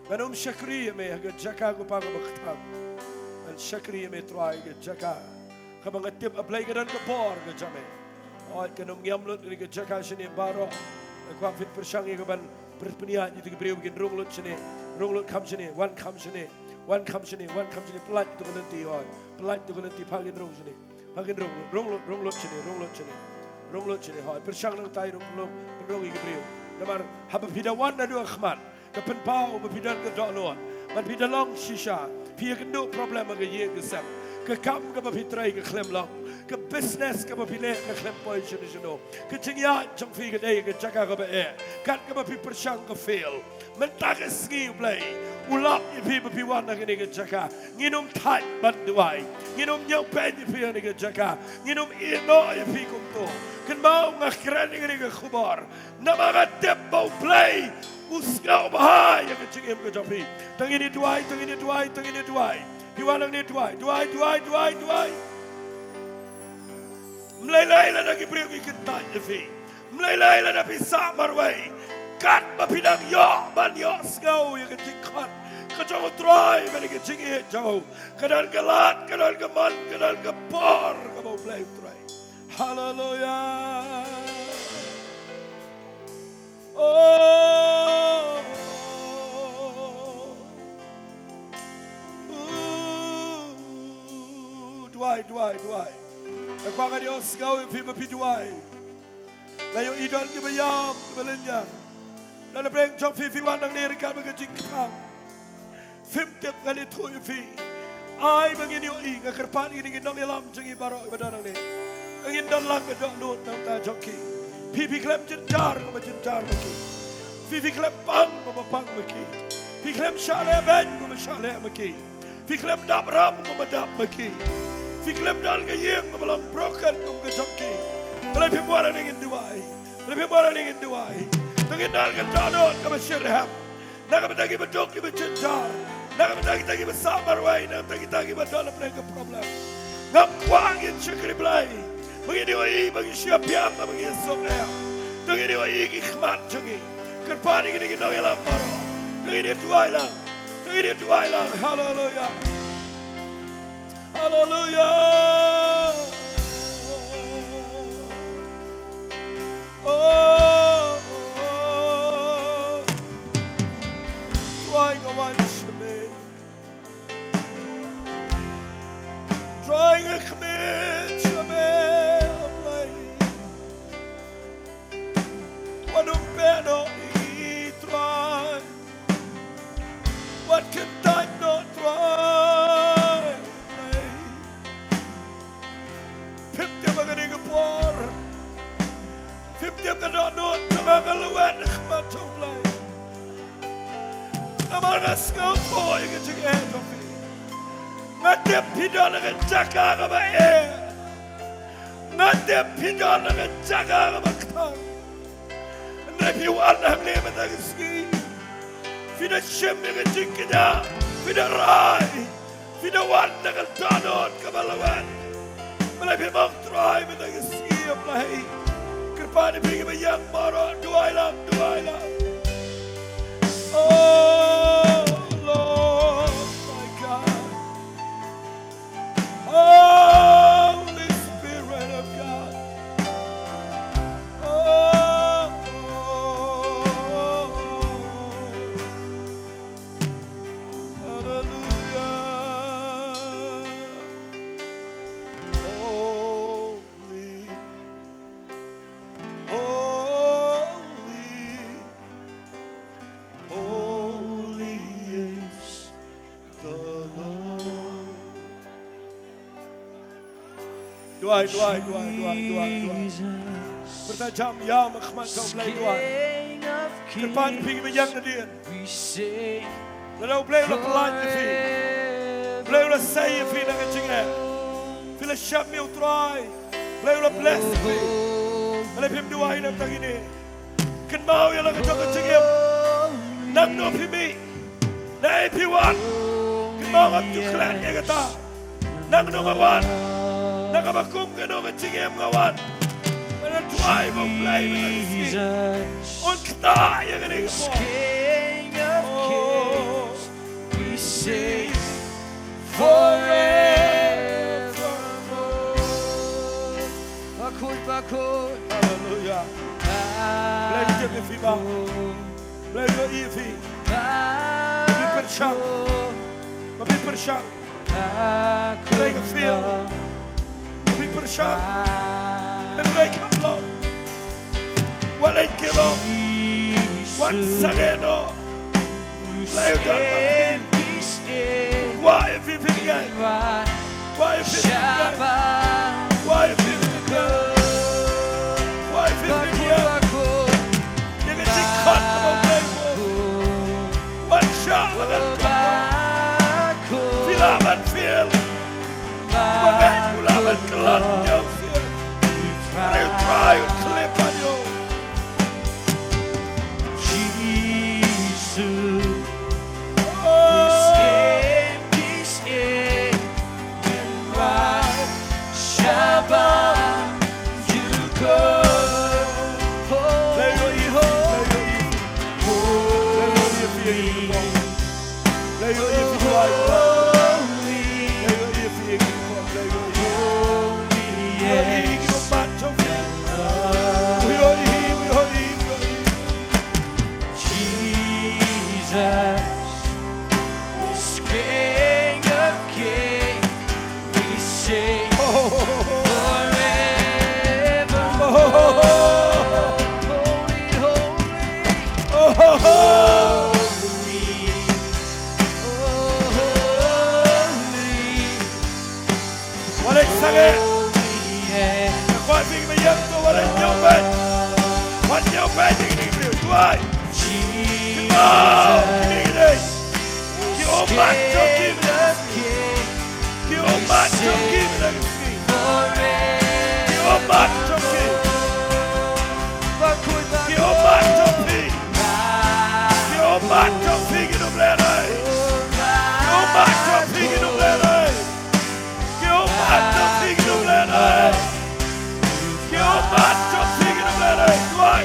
ngan ym shakri ïa me ha ka jaka, ko Pa, kaba kthang. Ngan shakri ïa me, Trai, ha ka jaka kaba nga tip, A Blei, ka don ka bor ka jong me. Hooid, kan ym ngiam lut ïa ka jaka shane baroh. Nga kwah phin pyrshang ïa ka ban pynïaid ïa ki briew, kin rung lut shane, rung lut kham shane, wan kham shane, wan kham shane, wan kham shane, pyllait to ka lynti, hooid. Pyllait to ka lynti, phah kin rung shane. Phah kin rung lut, rung lut, rung lut shane, rung lut shane. Rung lut shane, hooid. Pyrshang nangtai, rung, rung, rung ïa ki briew. Namar haba phi da wan naduh ha khmat, ka pynpaw ba phi don ka dohnud, ba phi da long shisha, phi ïakynduh problem ha ka ïing ka sem. Ka kam kaba phi trei ka khlem long, ka business kaba phi leh ka khlem poi shano shano. Ka jingïaid jong phi ka dei ha ka jaka kaba eh. Kat kaba phi pyrshang ka fail. Mynta ka sngi, Blei u lap ïa phi ba phi wan ha kane ka jaka. Ngin ym thait ban duwai. Ngin ym ñiewbeiñ ïa phi ha kane ka jaka. Ngin ym ïehnoh ïa phi kumto. Kynmaw, nga kren ïa kane ka khubor namar nga tip ba U Blei u sngewbha ïa ka jingim ka jong phi. To ngin ïa duwai, to ngin ïa duwai, to ngin ïa duwai. Phi wan hangne, duwai, duwai, duwai, duwai, duwai. Ym lei lei lada ki briew ki kyntait ïa phi. Ym lei lei lada phi sah marwei. Katba phi dang ïoh ban ïohsngew ïa ka jingkhot ka jong U Trai bad ïa ka jingïeit jong u, ka don ka lad, ka don ka mon, ka don ka bor kaba U Blei u trei. Haleluya. Oh. Ooh, duwai. Duwai, duwai. Nga kwah ngan ïohsngew ïa phi ba phi duwai. Nga ïohi don kiba ïam, kiba lynñiar. Na pdeng jong phi, phi wan nangne ryngkat bad ka jingkyrpad. Phim tip, ngan ïathuh ïa phi. Ai ba ngin ïohi, nga kyrpad ïa kine ki nongïalam jong ngi baroh ba don nangne. Ba ngin don lang ka dohnud na ka bynta jong ki. Phi, phi khlem jynjar, kumba jynjar ma ki. Phi, phi khlem pang, kumba pang ma ki. Phi khlem shah lehbeiñ, kumba shah leh ma ki. Phi khlem dap ram, kumba dap ma ki. Phi khlem don ka ïing kaba long broken kum ka jong ki. Balei phim wan nangne ngin duwai? Balei phim wan nangne ngin duwai? To ngin don ka dohnud kaba shitrhem na ka bynta kiba duk, kiba jynjar, na ka bynta kita kiba sah marwei, na ka bynta kita kiba don na pdeng ka problem. Ngam kwah ngin shakri Blei ba ngin ïohi, ba ngin shah biang, ba ngin suk ïa. To ngin ïohi ki khmat jong ngi. Kyrpad ïa kine ki nongïalam baroh. To ngin ïa duwai lang. To ngin ïa duwai lang. Haleluya. Haleluya. Oh, oh, oh. Trai nga wan sha me. Trai nga khmih sha me, oh Blei. Wat ym pynïoh ïa ngi Trai. Wat kyntait noh Trai. Phim tip ba kane ka por, phim tip ka dohnud jong nga ka lwet ha khmat jong U Blei. Namar nga sngewthuh ïa ka jingeh jong phi. Nga tip phi don ha ka jaka kaba eh. Nga tip phi don ha ka jaka kaba khang. Hynrei phi wan hangne mynta ka sngi. Phi da shim ïa ka jingkñia. Phi da rai. Phi da wan da ka dohnud kaba lwet. Balei phim ong Trai mynta ka sngi, oh Blei? Kyrpad ïa phi kiba ïeng baroh, duwai lang, duwai lang. Oh Lord, my God. Holy Spirit of God. Oh, oh, oh. Hallelujah. Holy, holy, holy is the Lord. Duwai, duwai, duwai, duwai, duwai, duwai. Pyrta jam ïa ma khmat jong U Blei, duwai. Kyrpad ïa phi kiba ïeng nadien. Lada U Blei u la pynlait ïa phi, U Blei u la sei ïa phi na ka jingeh, phi la shah ïa U Trai, U Blei u la bless ïa phi. Balei phim duwai na ka bynta kine? Kynmaw ïa la ka jong ka jingim. Nangno phi mih, naei phi wan. Kynmaw, ngam ju klet ïa kata. Nangno nga wan, na kaba kum kano ka jingim nga wan. Nga duwai ba U Blei mynta ka sngi un ktah ïa kane ka por. Oh. Bakhuid, bakhuid. Haleluya. Blei tip ïa phi ba, Blei ïohi ïa phi. Phi pyrshang, ba phi pyrshang. Hynrei ka fail. Phi pyrshang, hynrei kam long. Wat leit ki long. Wan sangeh noh. Leit don bad phi. Kwah ïa phi phin ïaid. Kwah ïa phi phin ïaid. Kwah ïa phi phin ïaid. Kwah ïa phi phin ïaid. Ïa ka jingkhot kaba U Blei u buh. Wan shah la ka. Phi lah ban fail. Ba ngi u lah ban khlad ïa u sien. Hynrei U Trai un khlem ban ïoh. Jisu. Oh. Phi ba ïeng to, wat ñiew beiñ. Wat ñiew beiñ ïa kine ki briew. Duwai. Ki ummat jong ki ba ïeng. Ki ummat jong ki ba ïeng. Ki ummat jong ki. Ki ummat jong phi. Ki ummat jong phi ki dum lehrai. Ki ummat jong phi ki dum lehrai. Ki ummat jong phi ki dum lehrai. Ki ummat jong phi ki dum lehrai. Duwai.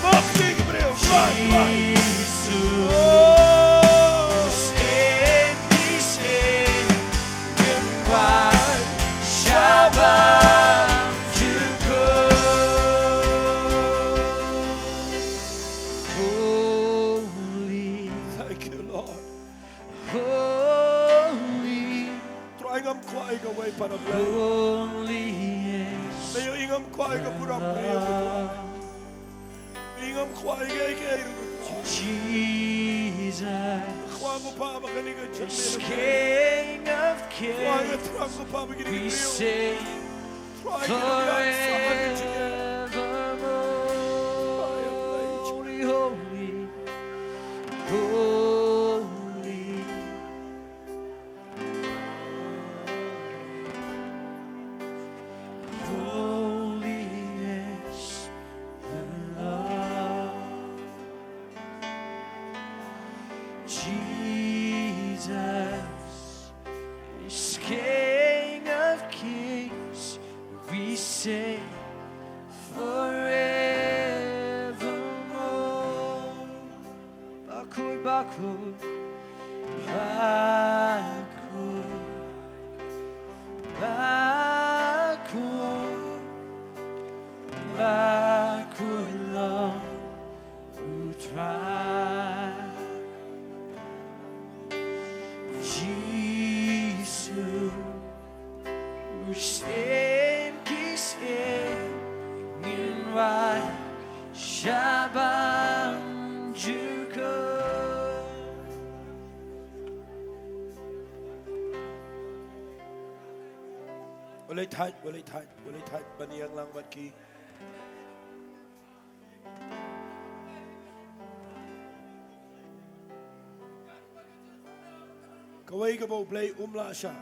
Bok ki briew. Duwai, duwai. Oh. Thank you, Lord. Holy. Trai, ngam kwah ïa kawei pat, Blei. Holy, yes. Blei, ngam kwah ïa ka pura briew, Trai. Ngam kwah ïa kaei kaei ruh. Jesus. Kwah, ko Pa, ba kane ka jingim, King of Kings, kwah ïa ka thrang, ko Pa, ba kine ki briew, we sing, Trai, ki dang ïaid sah ha ka jingim. Forevermore. Trai, Blei. Holy, holy, holy. Holy is the Lord. Jesus is King of Kings. We sing forevermore. Bakhraw, bakhraw, bakhraw, bakhraw, bakhraw long U Trai. Jisu, u syiem ki syiem, ngin wan shabar jong u. Wat leit thait, wat leit thait, wat leit thait ban ïeng lang bad ki. Kawei kaba U Blei um lah shuh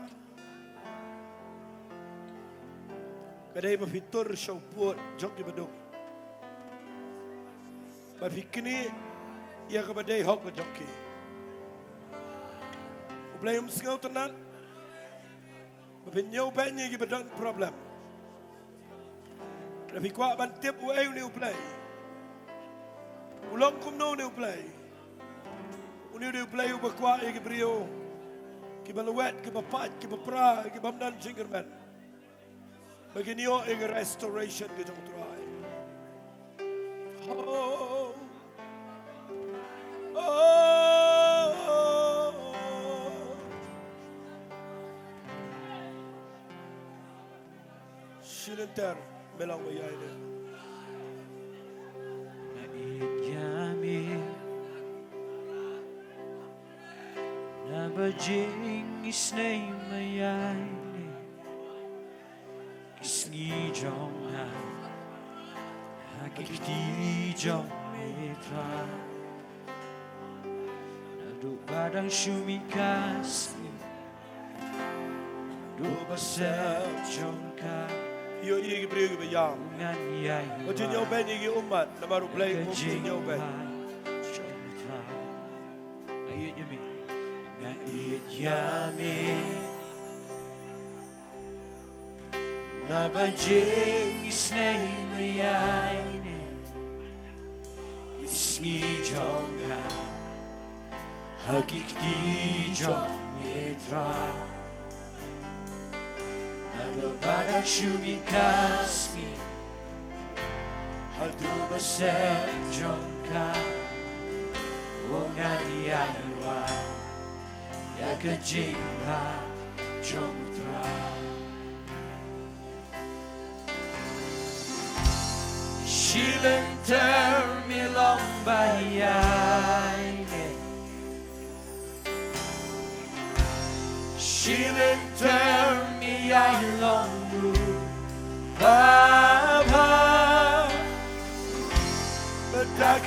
ka dei ba phi tur sha u pud jong ki baduk, ba phi knieh ïa kaba dei hok ka jong ki. U Blei um sngewtynnat ba phin ñiew beiñ ïa kiba don problem. Lada phi kwah ban tip uei une U Blei, u long kumno une U Blei, une U Blei uba kwah ïa ki briew kiba lwet, kiba pait, kiba pra, kiba ym don jingkyrmen, ba kin ïoh ïa ka restoration ka jong U Trai. Oh. Oh. Shi lynter me long ba ïaineh. Nga ïeit ïa me. Naba jingïaseng me ïaineh. Ki sngi jong nga ha ki kti jong me Trai. Naduh ba dang shu mih ka sngi, naduh ba sep jong ka. Ïoh ïa ki briew kiba ïam. Ngan ïai. Wat ju ñiew beiñ ïa ki ummat namar U Blei um ju ñiew beiñ. Jong me Trai. Nga ïeit ïa me. Nga ïeit ïa me. Naba jingïaseng me ïaineh. Ki sngi jong nga ha ki kti jong me Trai. Naduh ba dang shu mih ka sngi haduh ba sep jong ka. Oh ngan ïai wan ïa ka jingpang jong U Trai. Shi lynter me long ba ïaineh. Shi lynter me ïai long u ba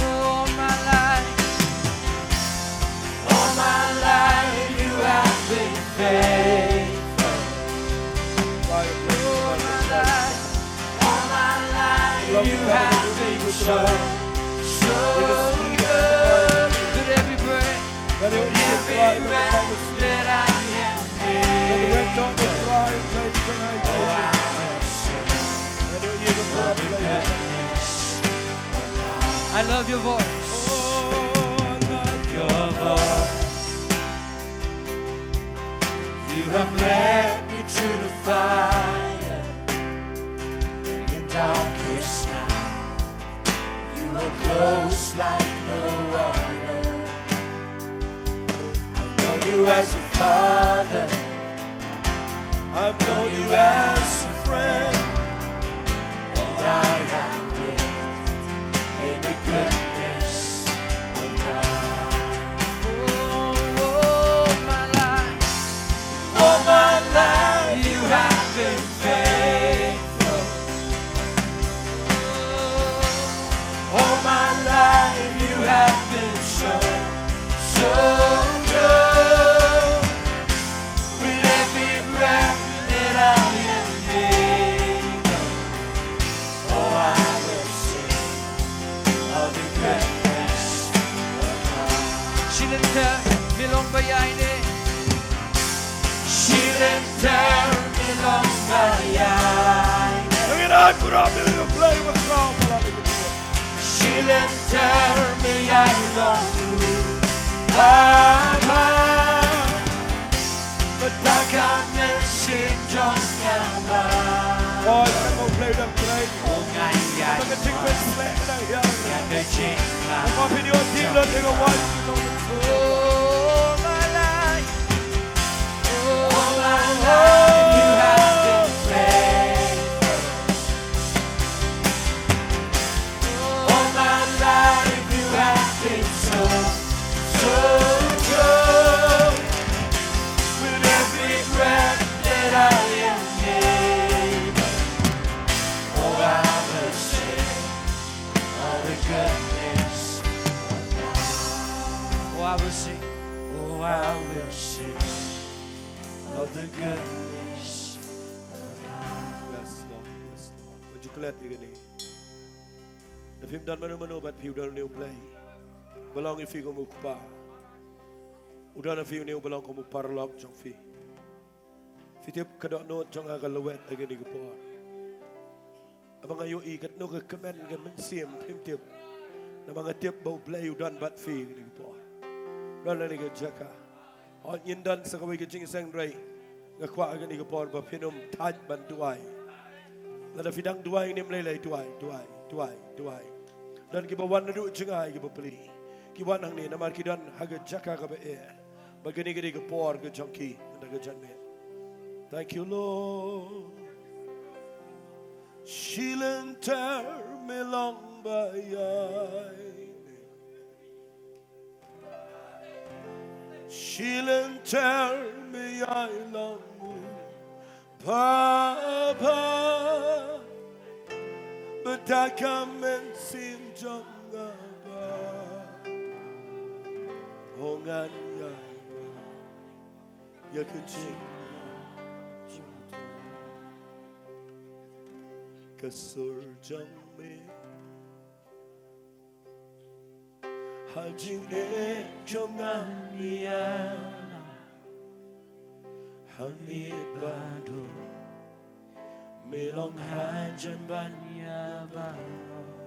All my life, all my life you have been faithful. All my life, all my life you have been so, so good. With every breath, with every breath that I am able, I love your voice. Oh, I love your voice. You have led me through the fire and darkest night. You are close like no other. I know you as a father. I know you as a friend. And I am lived in the goodness of God. Oh, all my life, all my life you have been faithful. All my life you have been so, so good. With every breath that I am able, oh, I will sing of the goodness of God. Shi lynter mi long ba ïaineh. Shi lynter mi long ba ïaineh. Ngin ai burom ïa u Blei ba khraw palat. Shi lynter mi ïai long u Baba. Bad da ka mynsiem jong nga ba. Oi, ka mo Blei dang trei. Ong nga ïa. Ka jingpynsleh da ïa. Ïa ka jingpynsleh. Ka pynïoh di lon ïa ka wan. Oh, my life. Oh, my life, you have been faithful. All my life you have been so, so good. With every breath that I am able, oh, I will sing of the goodness of God. Oh, I will sing. Oh, I will sing. Yes, Lord. Yes, Lord. Wat ju klet ïa kane. Da phim don mano mano bad phi, u don une u Blei uba long ïa phi kum u kpa. U don ïa phi une uba long kum u paralok jong phi. Phi tip ka dohnud jong nga ka lwet ha kane ka por. Haba nga ïohi katno ka kmen ka mynsiem, phim tip. Namar nga tip ba u Blei u don bad phi ha kane ka por. Don ha kane ka jaka. Hooid, ngin don sa kawei ka jingïaseng hynrei nga kwah ha kane ka por ba phin ym thait ban duwai. Lada phi dang duwai ngin ym lei lei, duwai, duwai, duwai, duwai. Don kiba wan naduh jngai kiba plie. Ki wan hangne namar ki don ha ka jaka kaba eh. Bad kane ka dei ka por ka jong ki, mynta ka janmiet. Thank you, Lord. Shi lynter me long ba ïai. Shi lynter me ïai long u Papa. Bad da ka mynsiem jong nga ba u ngan ïai wan ïa ka jingïap jong u. Ka sur jong me ha jingim jong nga ïa ha miet ba duk. Me long hajan ban ïa baroh.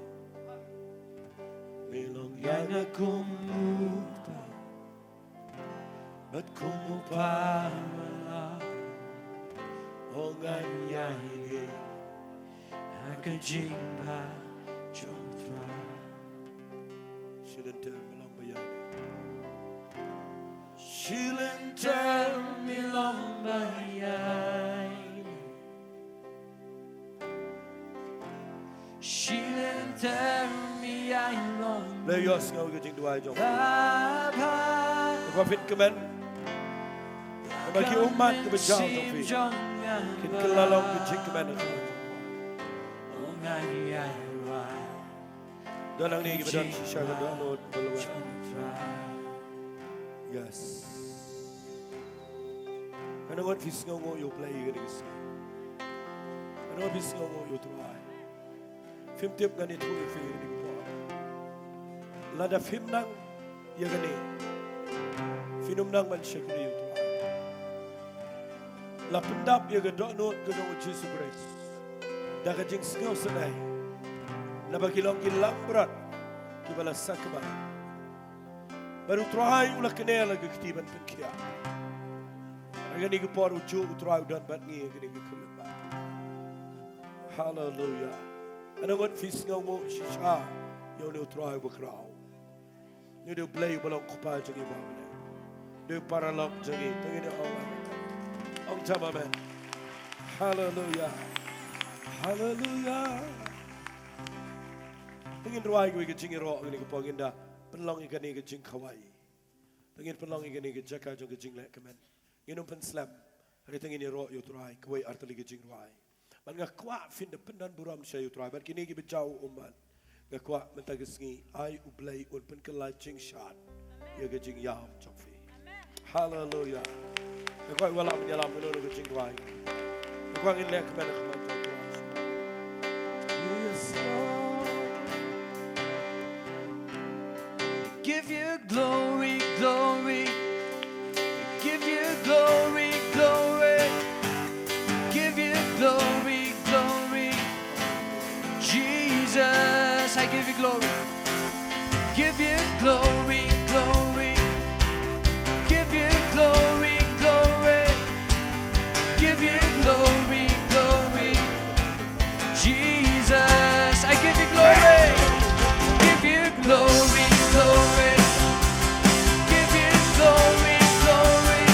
Me long ïa nga kum u kpa bad kum u paralok. U ngan ïai leit ha ka jingpyrshah jong u Trai. Shi lynter me long ba ïai. Shi lynter me long ba ïai. Shi lynter me ïai long. Blei, ïohsngew ïa ka jingduwai jong phi. Papa. Ba phin kmen. Ba ki ummat kiba jaw jong phi kin kylla long ka jingkmen. Don hangne kiba don shisha ka dohnud ba lwet. Yes. Nga nang ong phi sngewnguh ïa u Blei ïa kane ka sngi. Nga nang ong phi sngewnguh ïa u Trai. Phim tip ngan ïathuh ïa phi ïa kane ka por. Lada phim nang ïa kane, phin ym nang ban shakri ïa u Trai. La pyndap ïa ka dohnud ka jong u Jisu Khrist da ka jingsngewsynei. Naba ki long ki langbrot kiba la sakma. Bad u Trai u la kynnoh la ka kti ban pynkhiah. Ha kane ka por u juh u Trai u don bad ngi ha kane ka khyllipmat. Haleluya. Nga nang ong phi sngewnguh shisha ïa une u Trai uba khraw. Une u dei u Blei uba long u Kpa jong ngi ba ha bneng. U dei u paralok jong ngi. Te ngin ong amen. Ong jam amen. Haleluya. Haleluya. Te ngin rwai kawei ka jingïaroh ha kane ka por, ngin da pynlong ïa kane ka jingkhawai. Te ngin pynlong ïa kane ka jaka jong ka jingleh kmen. Ngin ym pynslem. Hynrei te ngin ïaroh ïa u Trai kawei ar tylli ka jingrwai. Bad nga kwah phin da pyndonburom sha ïa u Trai bad kine kiba jaw ummat. Nga kwah mynta ka sngi ai u Blei un pynkylla jingshad ïa ka jingïap jong phi. Haleluya. Nga kwah wallam ïalam kano kano ka jingrwai. Nga kwah ngin leh kmen ha khmat jong u Trai. Yes, Lord. Give you glory, glory. Give you glory, glory. Give you glory, glory. Jesus, I give you glory. Give you glory, glory. Give you glory, glory. Give you glory, glory. Jesus, I give you glory. Give you glory, glory. Give you glory, glory.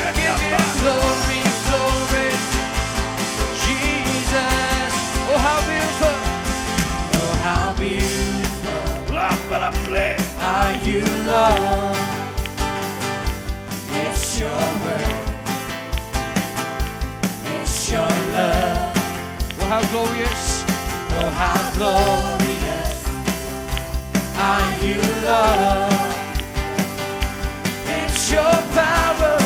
Give you glory, glory. Jesus, oh how beautiful. Oh how beautiful. Love, love, play. Are you, Lord? It's your word. It's your love. Oh, how glorious. Oh, how glorious are you, Lord. It's your power.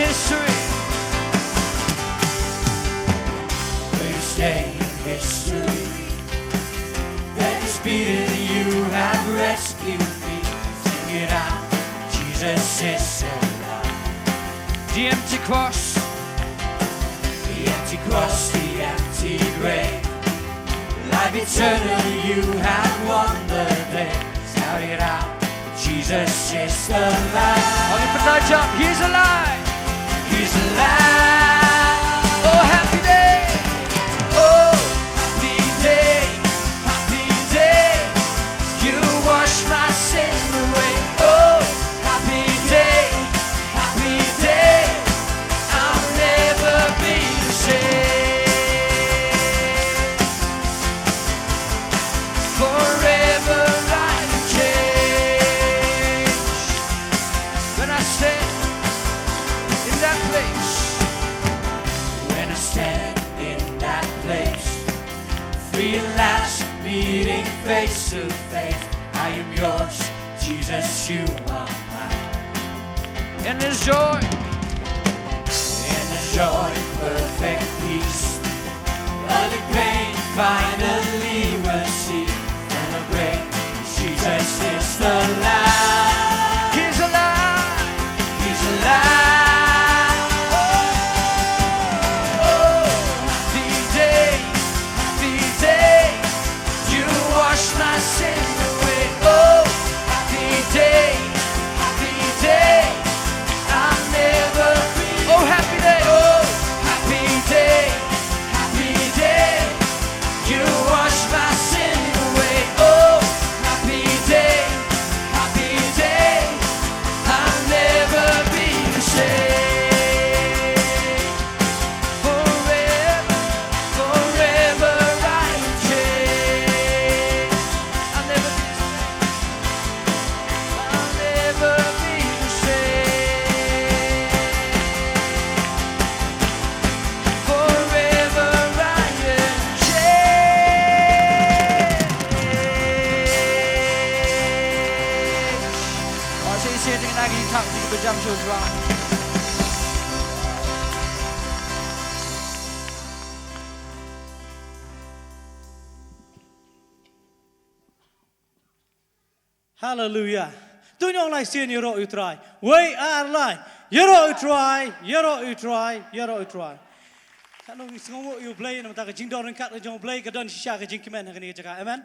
History. First day in history. That is beating you have rescued me. Sing it out. Jesus is alive. The empty cross. The empty cross, the empty grave. Life eternal, you have won the day. Shout it out. Jesus is alive. Only for that job, he's alive. He's alive. Oh, happy day. Oh, happy day. Happy day. You wash my sin away. Oh, happy day. Happy day. I'll never be the same. Forever I am changed. When I stand in that place. When I stand in that place. Free at last, meeting face to face. I am yours, Jesus, you are mine. In his joy. In his joy, perfect peace. Early pain, finally we'll see. Celebrate, Jesus is alive. He's alive. He's alive. Oh, happy day, happy day. You wash my sin away. Oh, happy day, happy day. I'll never be. Oh, happy day. Oh, happy day, happy day. You wash my sin away. Oh, happy day, happy day. I'll never be the same. Forever, forever I am changed. I'll never be the same. I'll never be the same. Forever I am changed. Aw, sa shisien ngi nang ïa thap ïa ki ba jam shuh shuh. Haleluia. To ngin ong lai sien, ïaroh ïa u Trai. Wei ar lai. Ïaroh ïa u Trai, ïaroh ïa u Trai, ïaroh ïa u Trai. Katno ngi sngewnguh ïa u Blei namar ka jingdon ryngkat ka jong u Blei ka don shisha ka jingkmen ha kane ka jaka. Amen.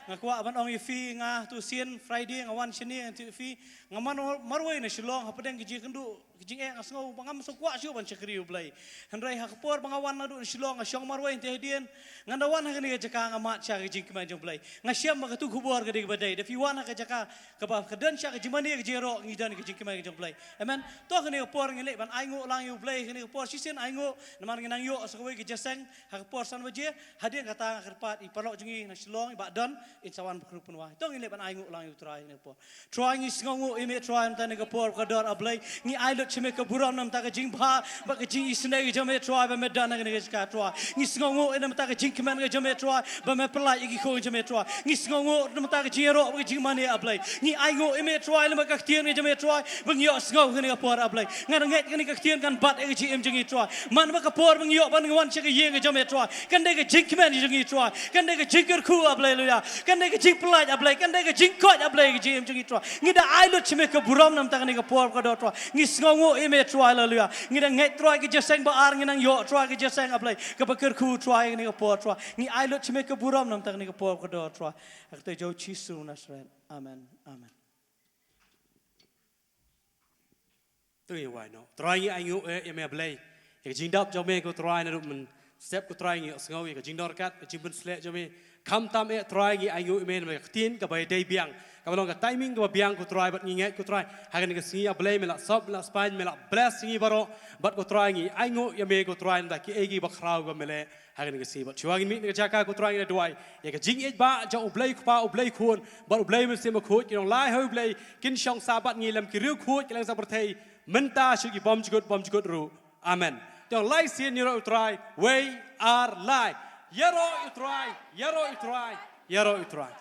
Nga kwah ban ong ïa phi, nga to sien Friday nga wan shane, nga tip ïa phi. Nga man marwei na Shillong hapdeng ka jingkynduh ka jingeh, nga sngew ba ngam sngewkwah shuh ban shakri ïa u Blei. Hynrei ha ka por ba nga wan naduh na Shillong, nga shong marwei hynrei hadien ngan da wan ha kane ka jaka, nga mad sha ka jingkmen jong u Blei. Nga shem ba katu ka khubor ka dei kaba dei. Da phi wan ha ka jaka kaba ka don sha ka jingmane ka jingïaroh, ngi don ka jingkmen ka jong u Blei. Amen. To kane ka por ngi leit ban ainguh lang ïa u Blei, kane ka por shisien ainguh namar ngi nang ïoh sa kawei ka jingïaseng ha ka por san baje. Hadien kata nga kyrpad ïa i paralok jong ngi na Shillong, i Bah Don, in sa wan ba kyrpad ïa u. To ngin leit ban ainguh lang ïa u Trai ha kane ka por. Trai, ngi sngewnguh ïa me Trai, namar kane ka por kaba kordor, A Blei. Ngi ai lut sha me ka burom namar ka jingbha bad ka jingisynei ka jong me Trai, ba me don ha kane ka jaka Trai. Ngi sngewnguh ïa namar ka jingkmen ka jong me Trai, ba me pyllait ïa ki khun jong me Trai. Ngi sngewnguh namar ka jingïaroh bad ka jingmane, A Blei. Ngi ainguh ïa me Trai, namar ka ktien ka jong me Trai, ba ngi ïohsngew ha kane ka por, A Blei. Nga ngeit kane ka ktien kan bat ïa ka jingim jong ngi Trai. Man ba ka por ba ngi ïoh ban wan sha ka ïing ka jong me Trai, kan dei ka jingkmen jong ngi Trai, kan dei ka jingkyrkhu, A Blei, haleluia. Kan dei ka jingpyllait, A Blei, kan dei ka jingkoit, A Blei, ka jingim jong ngi Trai. Ngi da ai lut sha me ka burom namar kane ka por kaba kordor Trai. Ngi sngewnguh ïa me Trai, haleluia. Ngi da ngeit Trai ka jingïaseng ba ar ngi nang ïoh Trai, ka jingïaseng, A Blei, kaba kyrkhu Trai, kane ka por Trai. Ngi ai lut sha me ka burom namar kane ka por kaba kordor Trai. Ha ka kyrteng jong u Jisu Nasaret. Amen. Amen. To ngin wai noh. Trai, ngi ainguh ïa me, A Blei, ïa ka jingdap jong me ko Trai, naduh mynstep ko Trai ngi ïohsngew ïa ka jingdonkam, ka jingpynsleh jong me. Khamtam eh Trai, ngi ainguh ïa me namar ka ktien kaba dei biang, kaba long ka timing kaba biang ko Trai, bad ngi ngeit ko Trai, ha kane ka sngi, A Blei, me la sop, me la spaiñ, me la bless ïa ngi baroh. Bad ko Trai, ngi ainguh ïa me ko Trai namar kiei kiei bakhraw ba me leh ha kane ka sngi. Bad shuwa ngin mih na ka jaka ko Trai, ngi da duwai ïa ka jingïeit ba jong U Blei Kpa, U Blei Khun bad U Blei Mynsiem Bakhuid, kin long lai ha U Blei, kin shong sah bad ngi lem ki riewkhuid, ki leng sah pyrthei, mynta sha ki bymjukut bymjukut ruh. Amen. To ngin ong lai sien, ïaroh ïa U Trai. Wei ar lai. Ïaroh ïa U Trai, ïaroh ïa U Trai, ïaroh ïa U Trai.